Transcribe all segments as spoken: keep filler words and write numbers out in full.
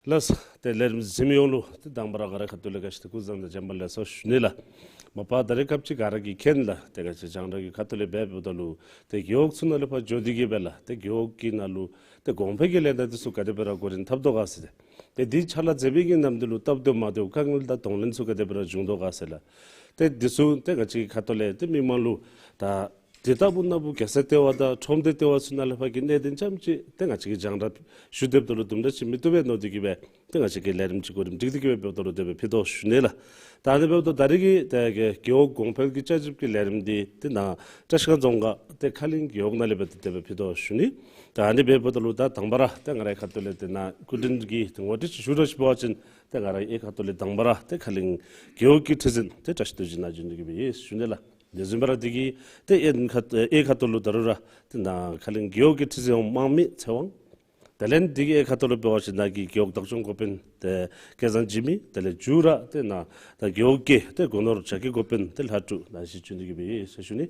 ལགས། ཏེ་ལས་རིམ་གཟིགས་མི་ཡོངས་ལུ་ཏེ་དང་པ་ར་ང་རའི་ཁ་ཐུག་ལས་ག་ཅི་ཏེ་སྐུ་གཟུགས་བཟང་དང་བྱོན་པ་ལེགས་སོ་ཞུ་ནི་ལགས། མ་པ་ད་རེས་སྐབས་ཅིག་ག་ར་གིས་མཁྱེན་ལགས། ཏེ་ང་བཅས་རྒྱང་བསྒྲགས་ཀྱི་ཁ་ཐུག་ལས་འབད་འབདཝ་ད་ལུ་ཏེ་རྒེད་འོག་ཚུ་ནང་ལས་ཕར་འགྱོ་སྟེ་གིས་སྦེ་ལགས། ཏེ་རྒེད་འོག་གི་ནང་ལུ་ཏེ་གོང་འཕེལ་གྱི་ལས་སྟངས་འདི་ཚུ་ག་དེ་སྦེ་ར་འགོ་འདྲེན་འཐབ་དོ་ག་ཟེར་ཏེ། ཏེ་འདི་ཕྱག་ལཱ་མཛད་པའི་གི་ནམ་དུས་ལུ་སྟབས་བདེཝ་མ་བདེཝ་དཀའ་ངལ་དང་གདོང་ལེན་ཚུ་ག་དེ་སྦེ་ར་འབྱུང་དོ་ག་ཟེར་ལགས། ཏེ་འདི་ཚུ་ཏེ་ང་བཅས་ཀྱི་ཁ་ཐུག་ལས་ཏེ་མི་མང་ལུ་ད་དེ་ལྟ་བུ་ན་བུ་རྒྱལ་ས་ལྟེ་བ་དང་ཁྲོམ་སྡེ་ལྟེ་བ་ཚུ་ནང་ལས་ཕར་གྱི་གནད་དོན་རྐྱངམ་ཅིག་ཏེ་ང་བཅས་ཀྱིས་རྒྱང་བསྒྲགས་ཞུ་སྡོདཔ་ད་ལུ་དུམ་གྲ་ཅིག་མི་བཏུབ་པས་མནོ་སྟེ་གིས་སྦེ་ཏེ་ང་བཅས་ཀྱིས་ལས་རིམ་ཅིག་གོ་རིམ་སྒྲིག་སྟེ་གིས་སྦེ་འབདཝ་ད་ལུ་དེ་སྦེ་ཕུལ་དོ་ཞུ་ནི་ལགས། ད་ཨ་ནི་འབདཝ་ད་ད་རེས་ཀྱི་ཏེ་རྒེད་འོག་གོང་འཕེལ་གྱི་བཅའ་ཁྲིམས་ཀྱི་ལས་རིམ་འདི་ཏེ་ནཱ་བཀྲིས་སྒང་རྫོང་ཁག་ཏེ་ཁ་གླིང་རྒེད་འོག་ནང་ལས་སྦེ་ཏེ་དེ་སྦེ་ཕུལ་དོ་ཞུ་ནི། ད་ཨ་ནི་འབདཝ་ད་ལུ་ད་དང་པ་ར་ཏེ་ང་རའི་ཁ་ཐུག་ལས་ཏེ་ནཱ་སྐུ་མགྲོན་གྱི་ཏེ་ངོ་སྤྲོད་ཅིག་ཞུ་རོགས་ཞུ་བ་ཅིན་ཏེ་ང་རའི་ཁ་ཐུག་ལས་དང་པ་ར་ཏེ་ཁ་གླིང་རྒེད་འོག་གི་ཁྲི་འཛིན་ཏེ་བཀྲ་ཤིས་རྡོ་རྗེ་ནཱ་བྱོན་ཏེ་གིས་སྦེ་ཡོད་ཞུ་ནི་ལགས། དེ་བཟུམ་སྦེ་ར་འདི་གི་ཏེ་གཡས་ཁ་གཡས་ཁ་ཐུག་ལུ་ད་རུང་ར་ཏེ་ནཱ་ཁ་གླིང་རྒེད་འོག་གི་ཁྲི་འཛིན་འོགམ་དམངས་མི་ཚེ་དབང་། དེ་ལས་འདི་གི་གཡས་ཁ་ཐུག་ལུ་འབད་བ་ཅིན་ནཱ་གི་རྒེད་འོག་བདག་སྐྱོང་འགོ་དཔོན་ཏེ་སྐལ་བཟང་འཇིགས་མེད། དེ་ལས་མཇུག་ར་ཏེ་ནཱ་ད་རྒེད་འོག་གི་ཏེ་སྒོ་ནོར་བྱ་དགའི་འགོ་དཔོན་ཏེ་ལྷ་སྤྲུལ་ནཱ་བཞུགས་བྱོན་ཏེ་གིས་སྦེ་ཡོད་ཟེར་ཞུ་ནི།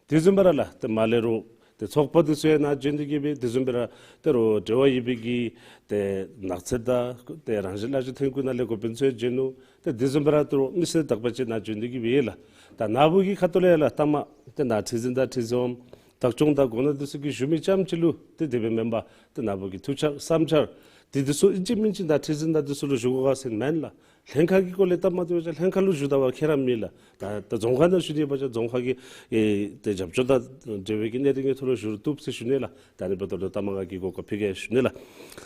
དེ་བཟུམ་སྦེ་ར་ལགས་ཏེ་མར་ལས་རུང་ཏེ་ཚོགས་པ་འདི་ཚུ་ཡང་ནཱ་བྱོན་ཏེ་གིས་སྦེ་དེ་བཟུམ་སྦེ་ར་ཏེ་རོགས་འབྲེལ་བ་ཡོད་པའི་གི་ཏེ་ནགས་ཚལ་དང་ཏེ་རང་བཞིན་བླ་སྤྱོད་ཐོན་ཁུངས་ནང་ལས་འགོ་དཔོན་ཚུ་ཡང་བྱོན་ནུག། ཏེ་དེ་བཟུམ་སྦེ་ར་ཏེ་རོགས་མི་སེར་དག་པ་ཅིག་ནཱ་བྱོན་ཏེ་གིས་སྦེ་ཡོད་ལགས། ད་ནཱ་བུ་གི་ཁ་ཐུག་ལས་ཡང་ལགས་ལྟ་མ་ཏེ་ནཱ་ཁྲི་འཛིན་དང་ཁྲི་འཛིན་འོགམ་བདག་སྐྱོང་དང་སྒོ་ནོར་འདི་ཚུ་གིས་ཞུ་མི་རྐྱངམ་ཅིག་ལུ་ཏེ་དེ་སྦེ་མེན་པར་ཏེ་ནཱ་བུ་གི་ཐུགས་འཆར་བསམ་འཆར་ཏེ་འདི་ཚུ་ཨིན་ཅི་མིན་ཅི་ད་ཁྲི་འཛིན་དང་འདི་ཚུ་ལུ་ཞུ་དགོ་ག་ཟེར་མེན་ལགས། ལྷན་ཁག་གི་སྐོར་ལས་སྟབས་མ་བདེཝ་ཅིན་ལྷན་ཁག་ལུ་ཞུ་ད་པ་ཁྱད་ར་མེད་ལགས། ད་ད་རྫོང་ཁག་ནང་ཞུ་ནི་ཡོད་པ་ཅིན་རྫོང་ཁག་གི་ཨེ་ཏེ་རྒྱབ་སྐྱོར་དང་འབྲེལ་བའི་གི་གནད་དོན་གྱི་ཐོག་ལུ་ཞུ་རུང་བཏུབ་ཟེར་ཞུ་ནི་ལགས། ད་ཨ་ནི་འབདཝ་ད་ལུ་ལྟ་མ་ང་གིས་གོ་སྐབས་ཕུལ་གེ་ཞུ་ནི་ལགས།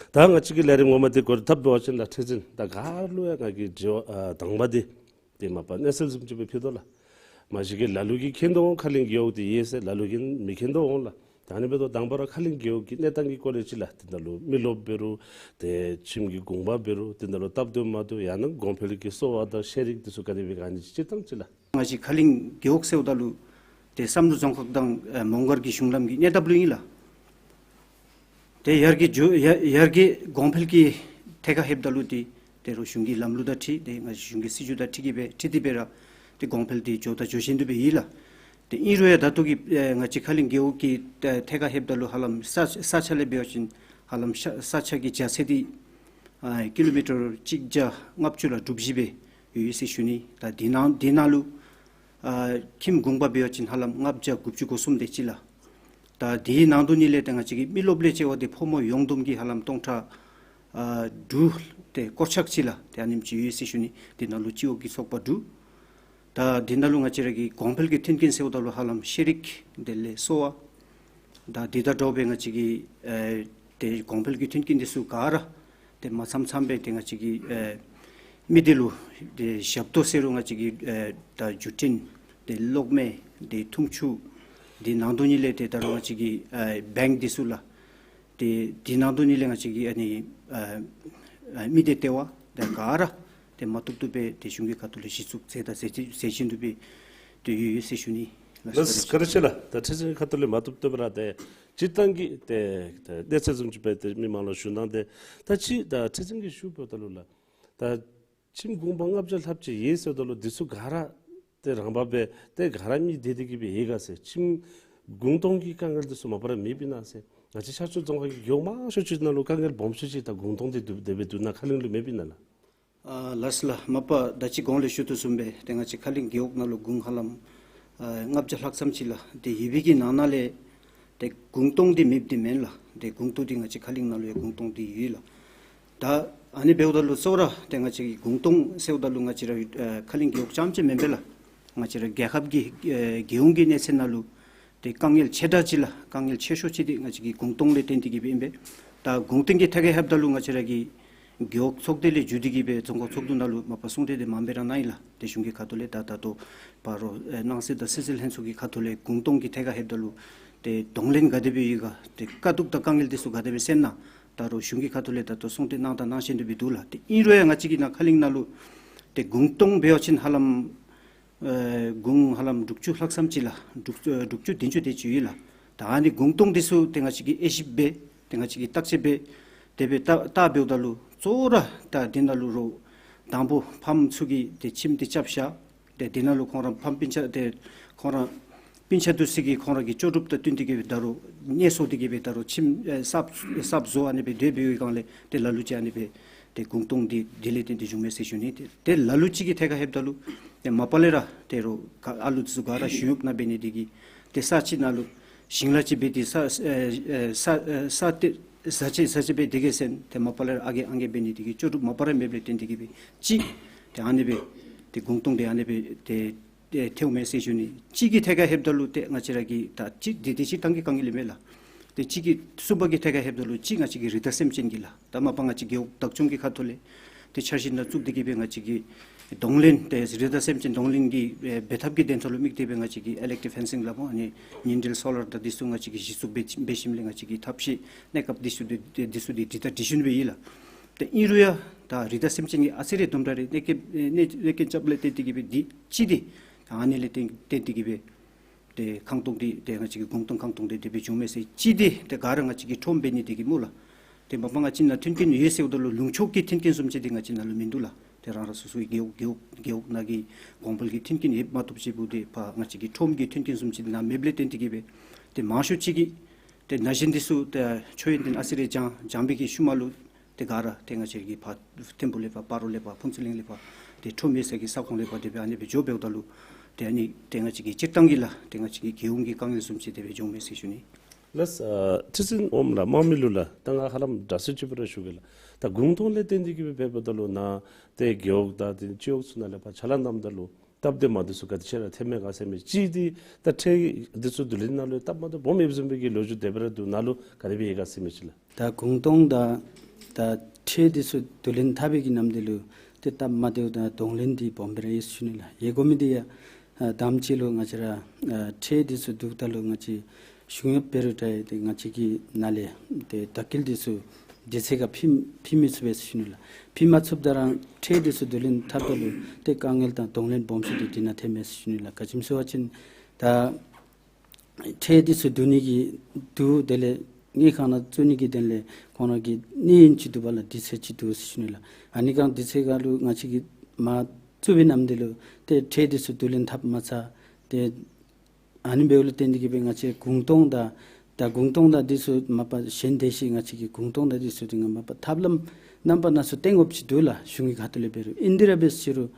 ད་ང་བཅས་ཀྱི་ལས་རིམ་ངོ་མ་འདི་འགོ་འཐབ་འབད་བ་ཅིན་ལགས་ཁྲི་འཛིན་ད་ག་ལུ་ཡང་ང་གིས་དྲི་བ་ཨ་དང་པ་འདི་ཏེ་མ་པ་གནས་ཚུལ་བཟུམ་ཅིག་སྦེ་ཕུལ་དོ་ལགས། མ་གཞི་གི་ལ་ལུ་གིས་མཁྱེན་དོ་འོང་ཁ་གླིང་རྒེད་འོག་འདི་ཡོད་ཟེར། ལ་ལུ་གིས་མི་མཁྱེན་དོ་འོང་ལགས། ད་ཨ་ནི་འབདཝ་ད་དང་པ་ར་ཁ་གླིང་རྒེད་འོག་གི་གནས་སྟངས་ཀྱི་སྐོར་ལས་ཅིག་ལགས། ཏེ་ད་ལུ་མི་རློབས་འབད་རུང་ཏེ་ཁྱིམ་གྱི་གུང་པ་འབད་རུང་ཏེ་ད་ལུ་སྟབས་བདེཝ་མ་བདེཝ་ཡང་ན་གོང་འཕེལ་གྱི་སོ་བ་དང་ཤེས་རིག་འདི་ཚུ་ག་དེ་སྦེ་ག་ནི་ཅིག་སྤྱིར་བཏང་ཅིག་ལགས། ང་བཅས་ཁ་གླིང་རྒེད་འོག་ཟེརཝ་ད་ལུ་ཏེ་བསམ་གྲུབ་རྫོང་ཁག་དང་ཨེ་མོང་སྒར་གྱི་གཞུང་ལམ་གྱི་གནས་སྟངས་ལུ་ཨིན་ལགས། ཏེ་ཡར་གྱི་འགྱོ་ཡར་ཡར་གྱི་གོང་འཕེལ་གྱི་ཐད་ཁར་ལྷོདཔ་ད་ལུ་ཏེ་ད་རུང་གཞུང་གི་ལམ་ལུགས་དང་འཁྲིལ་ཏེ་ང་བཅས་གཞུང་གི་སྲིད་བྱུས་དང་འཁྲིལ་གྱི་སྦེ་འཁྲིལ་ཏེ་སྦེ་ར་ཏེ་གོང་འཕེལ་འདི་འགྱོ་དང་འགྱོ་བཞིན་དུ་སྦེ་ཡོད་ལགས། ཏེ་ཨིན་རུང་ཡང་ད་ལྟོ་གི་ཨེ་ང་བཅས་ཁ་གླིང་རྒེད་འོག་གི་ཨེ་ཐད་ཁར་ལྷོདཔ་ད་ལུ་ཧ་ལམ་ས་ས་ཆ་ལས་འབད་བ་ཅིན་ཧ་ལམ་ས་ས་ཆ་གི་རྒྱ་ཚད་འདི་ཨ་ཀི་ལོ་མི་ཊར་གཅིག་བརྒྱ་ལྔ་བཅུ་ལ་དྲུག་ཅུ་སྦེ་ཡོད་ཡོད་ཟེར་ཞུ་ནི། ད་འདི་ནང་འདི་ནང་ལུ་ཨ་ཁྱིམ་གུང་པ་འབད་བ་ཅིན་ཧ་ལམ་ལྔ་བརྒྱ་དགུ་བཅུ་གོ་གསུམ་དེ་ཅིག་ལགས། ད་འདི་ནང་དོན་ཉིད་ལས་ཏེ་ང་བཅས་ཀྱི་མི་རློབས་ལས་བྱེད་པ་འདི་ཕོ་མོ་ཡོངས་བསྡོམས་ཀྱི་ཧ་ལམ་སྟོང་ཕྲག་ཨ་དྲུག་ཏེ་སྐོར་ཆག་ཅིག་ལགས། ཏེ་ཨ་ནེམ་ཅིག་ཡོད་ཟེར་ཞུ་ནི། འདི་ནང་ལུ་སྤྱི་འོག་གི་ཚོགས་པ་དྲུག། ད་འདི་ནང་ལུ་ང་བཅས་ར་གི་གོང་འཕེལ་གྱི་མཐུན་རྐྱེན་ཟེརཝ་ད་ལུ་ཧ་ལམ་ཤེས་རིག་དེ་ལས་གསོ་བ། ད་འདི་དང་འདྲཝ་སྦེ་ང་བཅས་ཀྱི་ཨེ་ཏེ་གོང་འཕེལ་གྱི་མཐུན་རྐྱེན་འདི་ཚུ་ག་ར་ཏེ་མ་ཚངམ་ཚངམ་སྦེ་ཏེ་ང་བཅས་ཀྱི་ཨེ་མི་སྡེ་ལུ་ཏེ་ཞབས་ཏོག་ཟེར་རུང་ང་བཅས་ཀྱི་ཨེ་ད་བརྒྱུད་འཕྲིན་ཏེ་གློག་མེ་ཏེ་འཐུང་ཆུ་འདི་ནང་དོན་ཉིད་ལས་ཏེ་ད་རུང་ང་བཅས་ཀྱི་ཨེ་བེངཀ་འདི་ཚུ་ལགས། ཏེ་འདི་ནང་དོན་ཉིད་ལས་ང་བཅས་ཀྱི་ཨ་ནི་ཨ་ཨ་མི་སྡེ་ལྟེ་བ་ཏེ་ག་ར་ཏེ་མ་བཏུབ་བཏུབ་སྦེ་ཏེ་གཞུང་གི་ཁ་ཐུག་ལས་གཞི་བཙུགས་མཛད་དང་མཛད་མཛད་བཞིན་དུ་སྦེ་ཏེ་ཡོད་ཡོད་ཟེར་ཞུ་ནི། ལགས་སོ། ལགས་སོ། བཀའ་དྲིན་ཆེ་ལགས། ད་ཁྲི་འཛིན་ཁ་ཐུག་ལས་མ་བཏུབ་བཏུབ་སྦེ་ར་ཏེ་སྤྱིར་བཏང་གི་ཏེ་ཏེ་གནས་ཚུལ་བཟུམ་ཅིག་སྦེ་ཏེ་མི་མང་ལུ་ཞུ་གནང་སྟེ། ད་ཅི་ད་ཁྲི་འཛིན་གྱིས་ཞུ་འབདཝ་ད་ལུ་ལགས། ད་ཁྱིམ་གུང་པ་ལྔ་བརྒྱ་ལྷགཔ་ཅིག་ཡོད་ཟེརཝ་ད་ལུ་འདི་ཚུ་ག་ར་ཏེ་རང་འབབ་སྦེ་ཏེ་ག་ར་མི་སྡེ་སྡེ་གིས་སྦེ་ཡོད་ག་ཟེར། ཁྱིམ་གུང་སྟོང་གི་དཀའ་ངལ་འདི་ཚུ་མ་པ་ར་མེདཔ་ཨིན་ན་ཟེར། ང་བཅས་ཤར་ཕྱོགས་རྫོང་ཁག་གི་རྒེད་འོག་མང་ཤོས་ཅིག་ནང་ལུ་དཀའ་ངལ་སྦོམ་ཤོས་ཅིག་ད་གུང་སྟོང་འདི་འདུག། དེ་སྦེ་འདུག་ན་ཁ་གླིང་ལུ་མེདཔ་ཨིན་ན་ལགས། ཨ་ལགས་སོ་ལགས། མ་པ་ད་ཅི་གོང་ལས་ཞུ་དོ་བཟུམ་སྦེ་ཏེ་ང་བཅས་ཁ་གླིང་རྒེད་འོག་ནང་ལུ་གུང་ཧ་ལམ་ཨ་ལྔ་བརྒྱ་ལྷག་ཙམ་ཅིག་ལགས། ཏེ་ཡོད་པའི་གི་ནང་ན་ལས་ཏེ་གུང་སྟོང་འདི་མེདཔ་འདི་མེན་ལགས། ཏེ་གུང་སྟོང་འདི་ང་བཅས་ཁ་གླིང་ནང་ལུ་ཡང་གུང་སྟོང་འདི་ཡོད་ལགས། ད་ཨ་ནི་འབདཝ་ད་ལུ་གཙོ་བོ་ར་ཏེ་ང་བཅས་ཀྱི་གུང་སྟོང་ཟེརཝ་ད་ལུ་ང་བཅས་ར་ཨ་ཁ་གླིང་རྒེད་འོག་རྐྱངམ་ཅིག་མེན་པས་ལགས། ང་བཅས་ར་རྒྱལ་ཁབ་ཀྱི་ཨ་རྒྱལ་ཡོངས་ཀྱི་གནས་ཚད་ནང་ལུ་ཏེ་དཀའ་ངལ་ཆེ་དྲགས་ཅིག་ལགས། དཀའ་ངལ་ཆེ་ཤོས་ཅིག་འདི་ང་བཅས་ཀྱི་གུང་སྟོང་ལས་བརྟེན་ཏེ་གིས་སྦེ་ཨིན་པས། ད་གུང་སྟོང་གི་ཐད་ཁར་ལྷོདཔ་ད་ལུ་ང་བཅས་ར་གི་རྒེད་འོག་ཚོགས་སྡེ་ལས་བརྒྱུད་དེ་གིས་སྦེ་རྫོང་ཁག་ཚོགས་འདུ་ནང་ལུ་མ་པ་གསུང་གྲོས་འདི་མངམ་སྦེ་ར་གནང་ཡི་ལགས། ཏེ་གཞུང་གི་ཁ་ཐུག་ལས་ད་ད་ལྟོ་ཕར་རོགས་ཨེ་ནང་སྲིད་དང་སྲིད་འཛིན་ལྷན་ཚོགས་ཀྱི་ཁ་ཐུག་ལས་གུང་སྟོང་གི་ཐད་ཁར་ལྷོདཔ་ད་ལུ་ཏེ་གདོང་ལེན་ག་དེ་སྦེ་ཡོད་ག། ཏེ་དཀའ་སྡུག་དང་དཀའ་ངལ་འདི་ཚུ་ག་དེ་སྦེ་སེལ་ན་ད་རོགས་གཞུང་གི་ཁ་ཐུག་ལས་ད་ལྟོ་གསུང་གྲོས་གནང་དང་གནང་བཞིན་དུ་སྦེ་འདུག་ལགས། ཏེ་ཨིན་རུང་ཡང་ང་བཅས་ཀྱི་ནཱ་ཁ་གླིང་ནང་ལུ་ཏེ་གུང་སྟོང་འབད་བ་ཅིན་ཧ་ལམ་ཨེ་གུང་ཧ་ལམ་དྲུག་ཅུ་ལྷག་ཙམ་ཅིག་ལགས། དྲུག་ཨེ་དྲུག་ཅུ་བདུན་ཅུ་དེ་ཅིག་ཡོད་ལགས། ད་ཨ་ནི་གུང་སྟོང་འདི་ཚུ་ཏེ་ང་བཅས་ཀྱིས་དབྱེ་ཞིབ་འབད་ཏེ་ང་བཅས་ཀྱིས་བརྟག་དཔྱད་འབད་དེ་སྦེ་བལྟ་བལྟ་འབདཝ་ད་ལུ་གཙོ་བོ་ར་ད་འདི་ནང་ལུ་རོགས་དང་པོ་ཕམ་ཚུ་གིས་ཏེ་ཁྱིམ་འདི་རྐྱབ་བཞག། ཏེ་འདི་ནང་ལུ་ཁོང་ར་ཕམ་སྤུན་ཆ་ཏེ་ཁོང་ར་སྤུན་ཆ་འདི་ཚུ་གིས་ཁོང་ར་གི་ལྕོགས་གྲུབ་དང་བསྟུན་ཏེ་གིས་སྦེ་ད་རོགས་ངལ་གསོ་སྟེ་གིས་སྦེ་ད་རོགས་ཁྱིམ་ཨེ་གསརཔ་གསརཔ་བཟོ་ཨ་ནི་སྦེ་སྡོད་པའི་སྒང་ལས་ཏེ་ལ་ལུ་ཅིག་ཨ་ནི་སྦེ་ ཏེ་གུང་སྟོང་འདི་དེ་ལས་བརྟེན་ཏེ་བྱུང་མས་ཟེར་ཞུ་ནི། ཏེ་ཏེ་ལ་ལུ་ཅིག་གི་ཐད་ཁར་ལྷོདཔ་ད་ལུ་ཏེ་མ་པ་ལས་ར་ཏེ་རོགས་ཨ་ལུ་ཚུ་ག་ར་ཞུ་ཡོག་ནང་འབད་ནི་དེ་གིས་ཏེ་ས་ཅིག་ནང་ལུ་ཤིང་ལ་ཅིག་འབད་དེ་ས་ཨེ་ཨེ་ས་ཨེ་ས་ཏེ་ས་ཅིག་ས་ཅིག་འབད་དེ་གི་ཟེར་ཏེ་མ་པ་ལས་ར་ཨ་རྒས་ཨང་རྒས་འབད་ནི་དེ་གིས་ལྕོགས་གྲུབ་མ་པ་ར་མེདཔ་ལས་བརྟེན་ཏེ་གི་སྦེ་ཅིག་ཏེ་ཨ་ནི་སྦེ་ཏེ་གུང་སྟོང་འདི་ཨ་ནི་སྦེ་ཏེ་ཏེ་ཐལཝ་མས་ཟེར་ཞུ་ནི། གཅིག་གི་ཐད་ཁར་ལྷོདཔ་ད་ལུ་ཏེ་ང་བཅས་ར་གི་ད་གཅིག་འདི་ཏེ་སྤྱིར་བཏང་གི་དཀའ་ངལ་ཨིན་མས་ལགས། ཏེ་གཅིག་གི་གསུམ་པ་གི་ཐད་ཁར་ལྷོདཔ་ད་ལུ་གཅིག་ང་བཅས་ཀྱི་རི་དྭགས་སེམས་ཅན་གྱི་ལགས། ད་མ་པ་ང་བཅས་རྒེད་འོག་བདག་སྐྱོང་གི་ཁ་ཐུག་ལས་ཏེ་འཆར་གཞི་ནང་བཙུགས་ཏེ་གི་སྦེ་ང་བཅས་ཀྱི་གདོང་ལེན་ཏེ་རི་དྭགས་སེམས་ཅན་གདོང་ལེན་གྱི་ཨེ་འབད་ཐབས་ཀྱི་དོན་ཐོག་ལུ་དམིགས་ཏེ་སྦེ་ང་བཅས་ཀྱི་ཨི་ལེག་ཊིག་ཕེན་སིང་ལགས་པ་ཨ་ནི་ཉིན་དྲིལ་སོ་ལར་དང་འདི་ཚུ་ང་བཅས་ཀྱིས་གཞི་བཙུགས་འབད་འབད་ཞིནམ་ལས་ང་བཅས་ཀྱིས་ཐབས་ཤེས་གནས་སྐབས་འདི་ཚུ་འདི་འདི་ཚུ་འདི་འདི་ད་འདི་ཞུ་ནི་སྦེ་ཨིན་ལགས། ཏེ་ཨིན་རུང་ཡང་ད་རི་དྭགས་སེམས་ཅན་གྱི་ཨ་ཙི་རེ་དུམ་གྲ་རེ་གནོད་སྐྱོན་ཨེ་གནོད་གནོད་སྐྱོན་རྐྱབ་ལས་བརྟེན་ཏེ་གི་སྦེ་འདི་ཅིག་འདི་ད་ཨ་ནི་ལས་བརྟེན་བརྟེན་ཏེ་གི་སྦེ་ཏེ་ཁང་སྟོང་འདི་ཏེ་ང་བཅས་ཀྱི་གུང་སྟོང་ཁང་སྟོང་འདི་དེ་སྦེ་བྱུང་མས་ཟེར། གཅིག་འདི་ཏེ་ག་ར་ང་བཅས་ཀྱིས་ཁྲོམ་འབད་ནི་དེ་གིས་སྨོ་ལགས། ཏེ་མ་པ་ང་བཅས་ནང་མཐུན་རྐྱེན་ཡོད་ཟེརཝ་ད་ལུ་ལུང་ཕྱོགས་ཀྱི་མཐུན་རྐྱེན་བཟུམ་ཅིག་འདི་ང་བཅས་ནང་ལུ་མིན་འདུག་ལགས། ཏེ་རང་རང་སོ་སོའི་རྒེད་འོག་རྒེད་འོག་རྒེད་འོག་ནང་གི་གོང་འཕེལ་གྱི་མཐུན་རྐྱེན་ཡོདཔ་མ་གཏོགས་ཅིག་པུ་ཏེ་ཕར་ང་བཅས་ཀྱི་ཁྲོམ་གྱི་མཐུན་རྐྱེན་བཟུམ་ཅིག་ནང་མེདཔ་ལས་བརྟེན་ཏེ་གི་སྦེ་ཏེ་མང་ཤོས་ཅིག་གིས་ཏེ་ན་གཞོན་འདི་ཚུ་ཏེ་ཆོས་ཡོན་ཏན་ཨ་ཙི་རེ་སྦྱང་སྦྱངས་པའི་གི་ཤུལ་མ་ལུ་ཏེ་ག་ར་ཏེ་ང་བཅས་ཀྱི་ཕར་ཐིམ་ཕུག་ལས་ཕར་སྤ་རོ་ལས་ཕར་ཕུན་ཚོགས་གླིང་ལས་ཕར་ཏེ་ཁྲོམ་ཡོད་ས་གི་ས་ཁོངས་ལས་ཕར་དེ་སྦེ་ཨ་ནི་སྦེ་འགྱོ་འབདཝ་ད་ལུ་ཏེ་ཨ་ནི་ཏེ་ང་བཅས་ཀྱི་སྤྱིར་བཏང་གི་ལགས་ཏེ་ང་བཅས་ཀྱི་རྒྱལ་ཡོངས་ཀྱི་དཀའ་ངལ་བཟུམ་ཅིག་དེ་སྦེ་བྱུང་མས་ཟེར་ཞུ་ནི། ལགས། ཨ་ཁྲི་འཛིན་འོགམ་ལགས། དམངས་མི་ལུ་ལགས་ད་ང་ཧ་ལམ་དྲག་ཤོས་ཅིག་པུ་ར་ཞུ་གེ་ལགས། ད་གུང་སྟོང་ལས་བརྟེན་ཏེ་གི་སྦེ་འབདཝ་ད་ལུ་ནཱ་ཏེ་རྒེད་འོག་དང་ཏེ་སྤྱི་འོག་ཚུ་ནང་ལས་ཕར་ཕྱག་ལཱ་གནངམ་ད་ལུ་སྟབས་བདེ་མ་བདེ་ཚུ་ག་དེ་ཅིག་ར་ཐོནམ་མས་ག་ཟེར་མི་ཅིག་འདི་ད་ཁྲལ་འདི་ཚུ་བསྡུ་ལེན་ནང་ལུ་སྟབས་མ་བདེཝ་སྦོམ་ཡོདཔ་བཟུམ་སྦེ་གི་ལོ་རྒྱུས་དེ་སྦེ་ར་འདུག། ནཱ་ལུ་ག་དེ་སྦེ་ཡོད་ག་ཟེར་མི་ཅིག་ལགས། ད་གུང་སྟོང་དང་ད་ཁྲལ་འདི་ཚུ་བསྡུ་ལེན་འཐབ་པའི་གི་ནམ་དེ་ལུ་ཏེ་སྟབས་མ་བདེཝ་དང་གདོང་ལེན་འདི་སྦོམ་སྦེ་ར་ཡོད་ཟེར་ཞུ་ནི་ལགས། ཡོད་དགོ་མི་འདི་ཡང་ཨ་དང་པ་ཅིག་ལུ་ང་བཅས་ར་ཨ་ཁྲལ་འདི་ཚུ་བསྡུཝ་ད་ལུ་ང་བཅས་གཞུང་གཡོགཔ་འབད་རུང་འདྲ་ཏེ་ང་བཅས་ཀྱི་ནང་ལས་ཏེ་དྲག་སྐྱེད་འདི་ཚུ་དུས་ཚོད་ཁར་ཕུལ་ཕུལ་མི་ཚུགས་པས་ཟེར་ཞུ་ནི་ལགས། ཕུལ་མ་ཚུགསཔ་ད་ར་ཁྲལ་འདི་ཚུ་བསྡུ་ལེན་འཐབ་ད་ལུ་ཏེ་དཀའ་ངལ་དང་གདོང་ལེན་སྦོམ་ཤོས་འདི་འདི་ནང་ཐོནམ་མས་ཟེར་ཞུ་ནི་ལགས། ག་ཅི་སྨོ་ཟེར་བ་ཅིན་ད་ཁྲལ་འདི་ཚུ་བསྡུ་ནི་གི་འདུག། དེ་ལས་དངུལ་ཁང་ནང་བཙུགས་ནི་གི་དོན་ལས་ཁོང་ར་གི་གནས་ཡུན་ཅིག་འདུག་པ་ལགས། དུས་ཚོད་ཅིག་འདུག་ཟེར་ཞུ་ནི་ལགས། ཨ་ནི་གང་དུས་ཚོད་ཁར་ལུ་ང་བཅས་ཀྱིས་མ་བཙུགས་པའི་ནམ་དེ་ལུ་ཏེ་ཁྲལ་འདི་ཚུ་བསྡུ་ལེན་འཐབ་མ་ཚར། ཏེ་ཨ་ནི་འབདཝ་ལས་བརྟེན་ཏེ་གི་སྦེ་ང་བཅས་གུང་སྟོང་དང་ད་གུང་སྟོང་དང་འདི་ཚུ་མ་པ་གཞན་དེ་ཅིག་ང་བཅས་ཀྱི་གུང་སྟོང་དང་འདི་ཚུ་འདི་ང་མ་པ་ཐབས་ལམ་རྣམ་པ་སྣ་ཚོགས་བཏོན་དགོཔ་ཅིག་འདུག་ལགས། གཞུང་གི་ཁ་ཐུག་ལས་འབད་རུང་ཨིན་དེ་ར་འབད་ཟེར་རུང་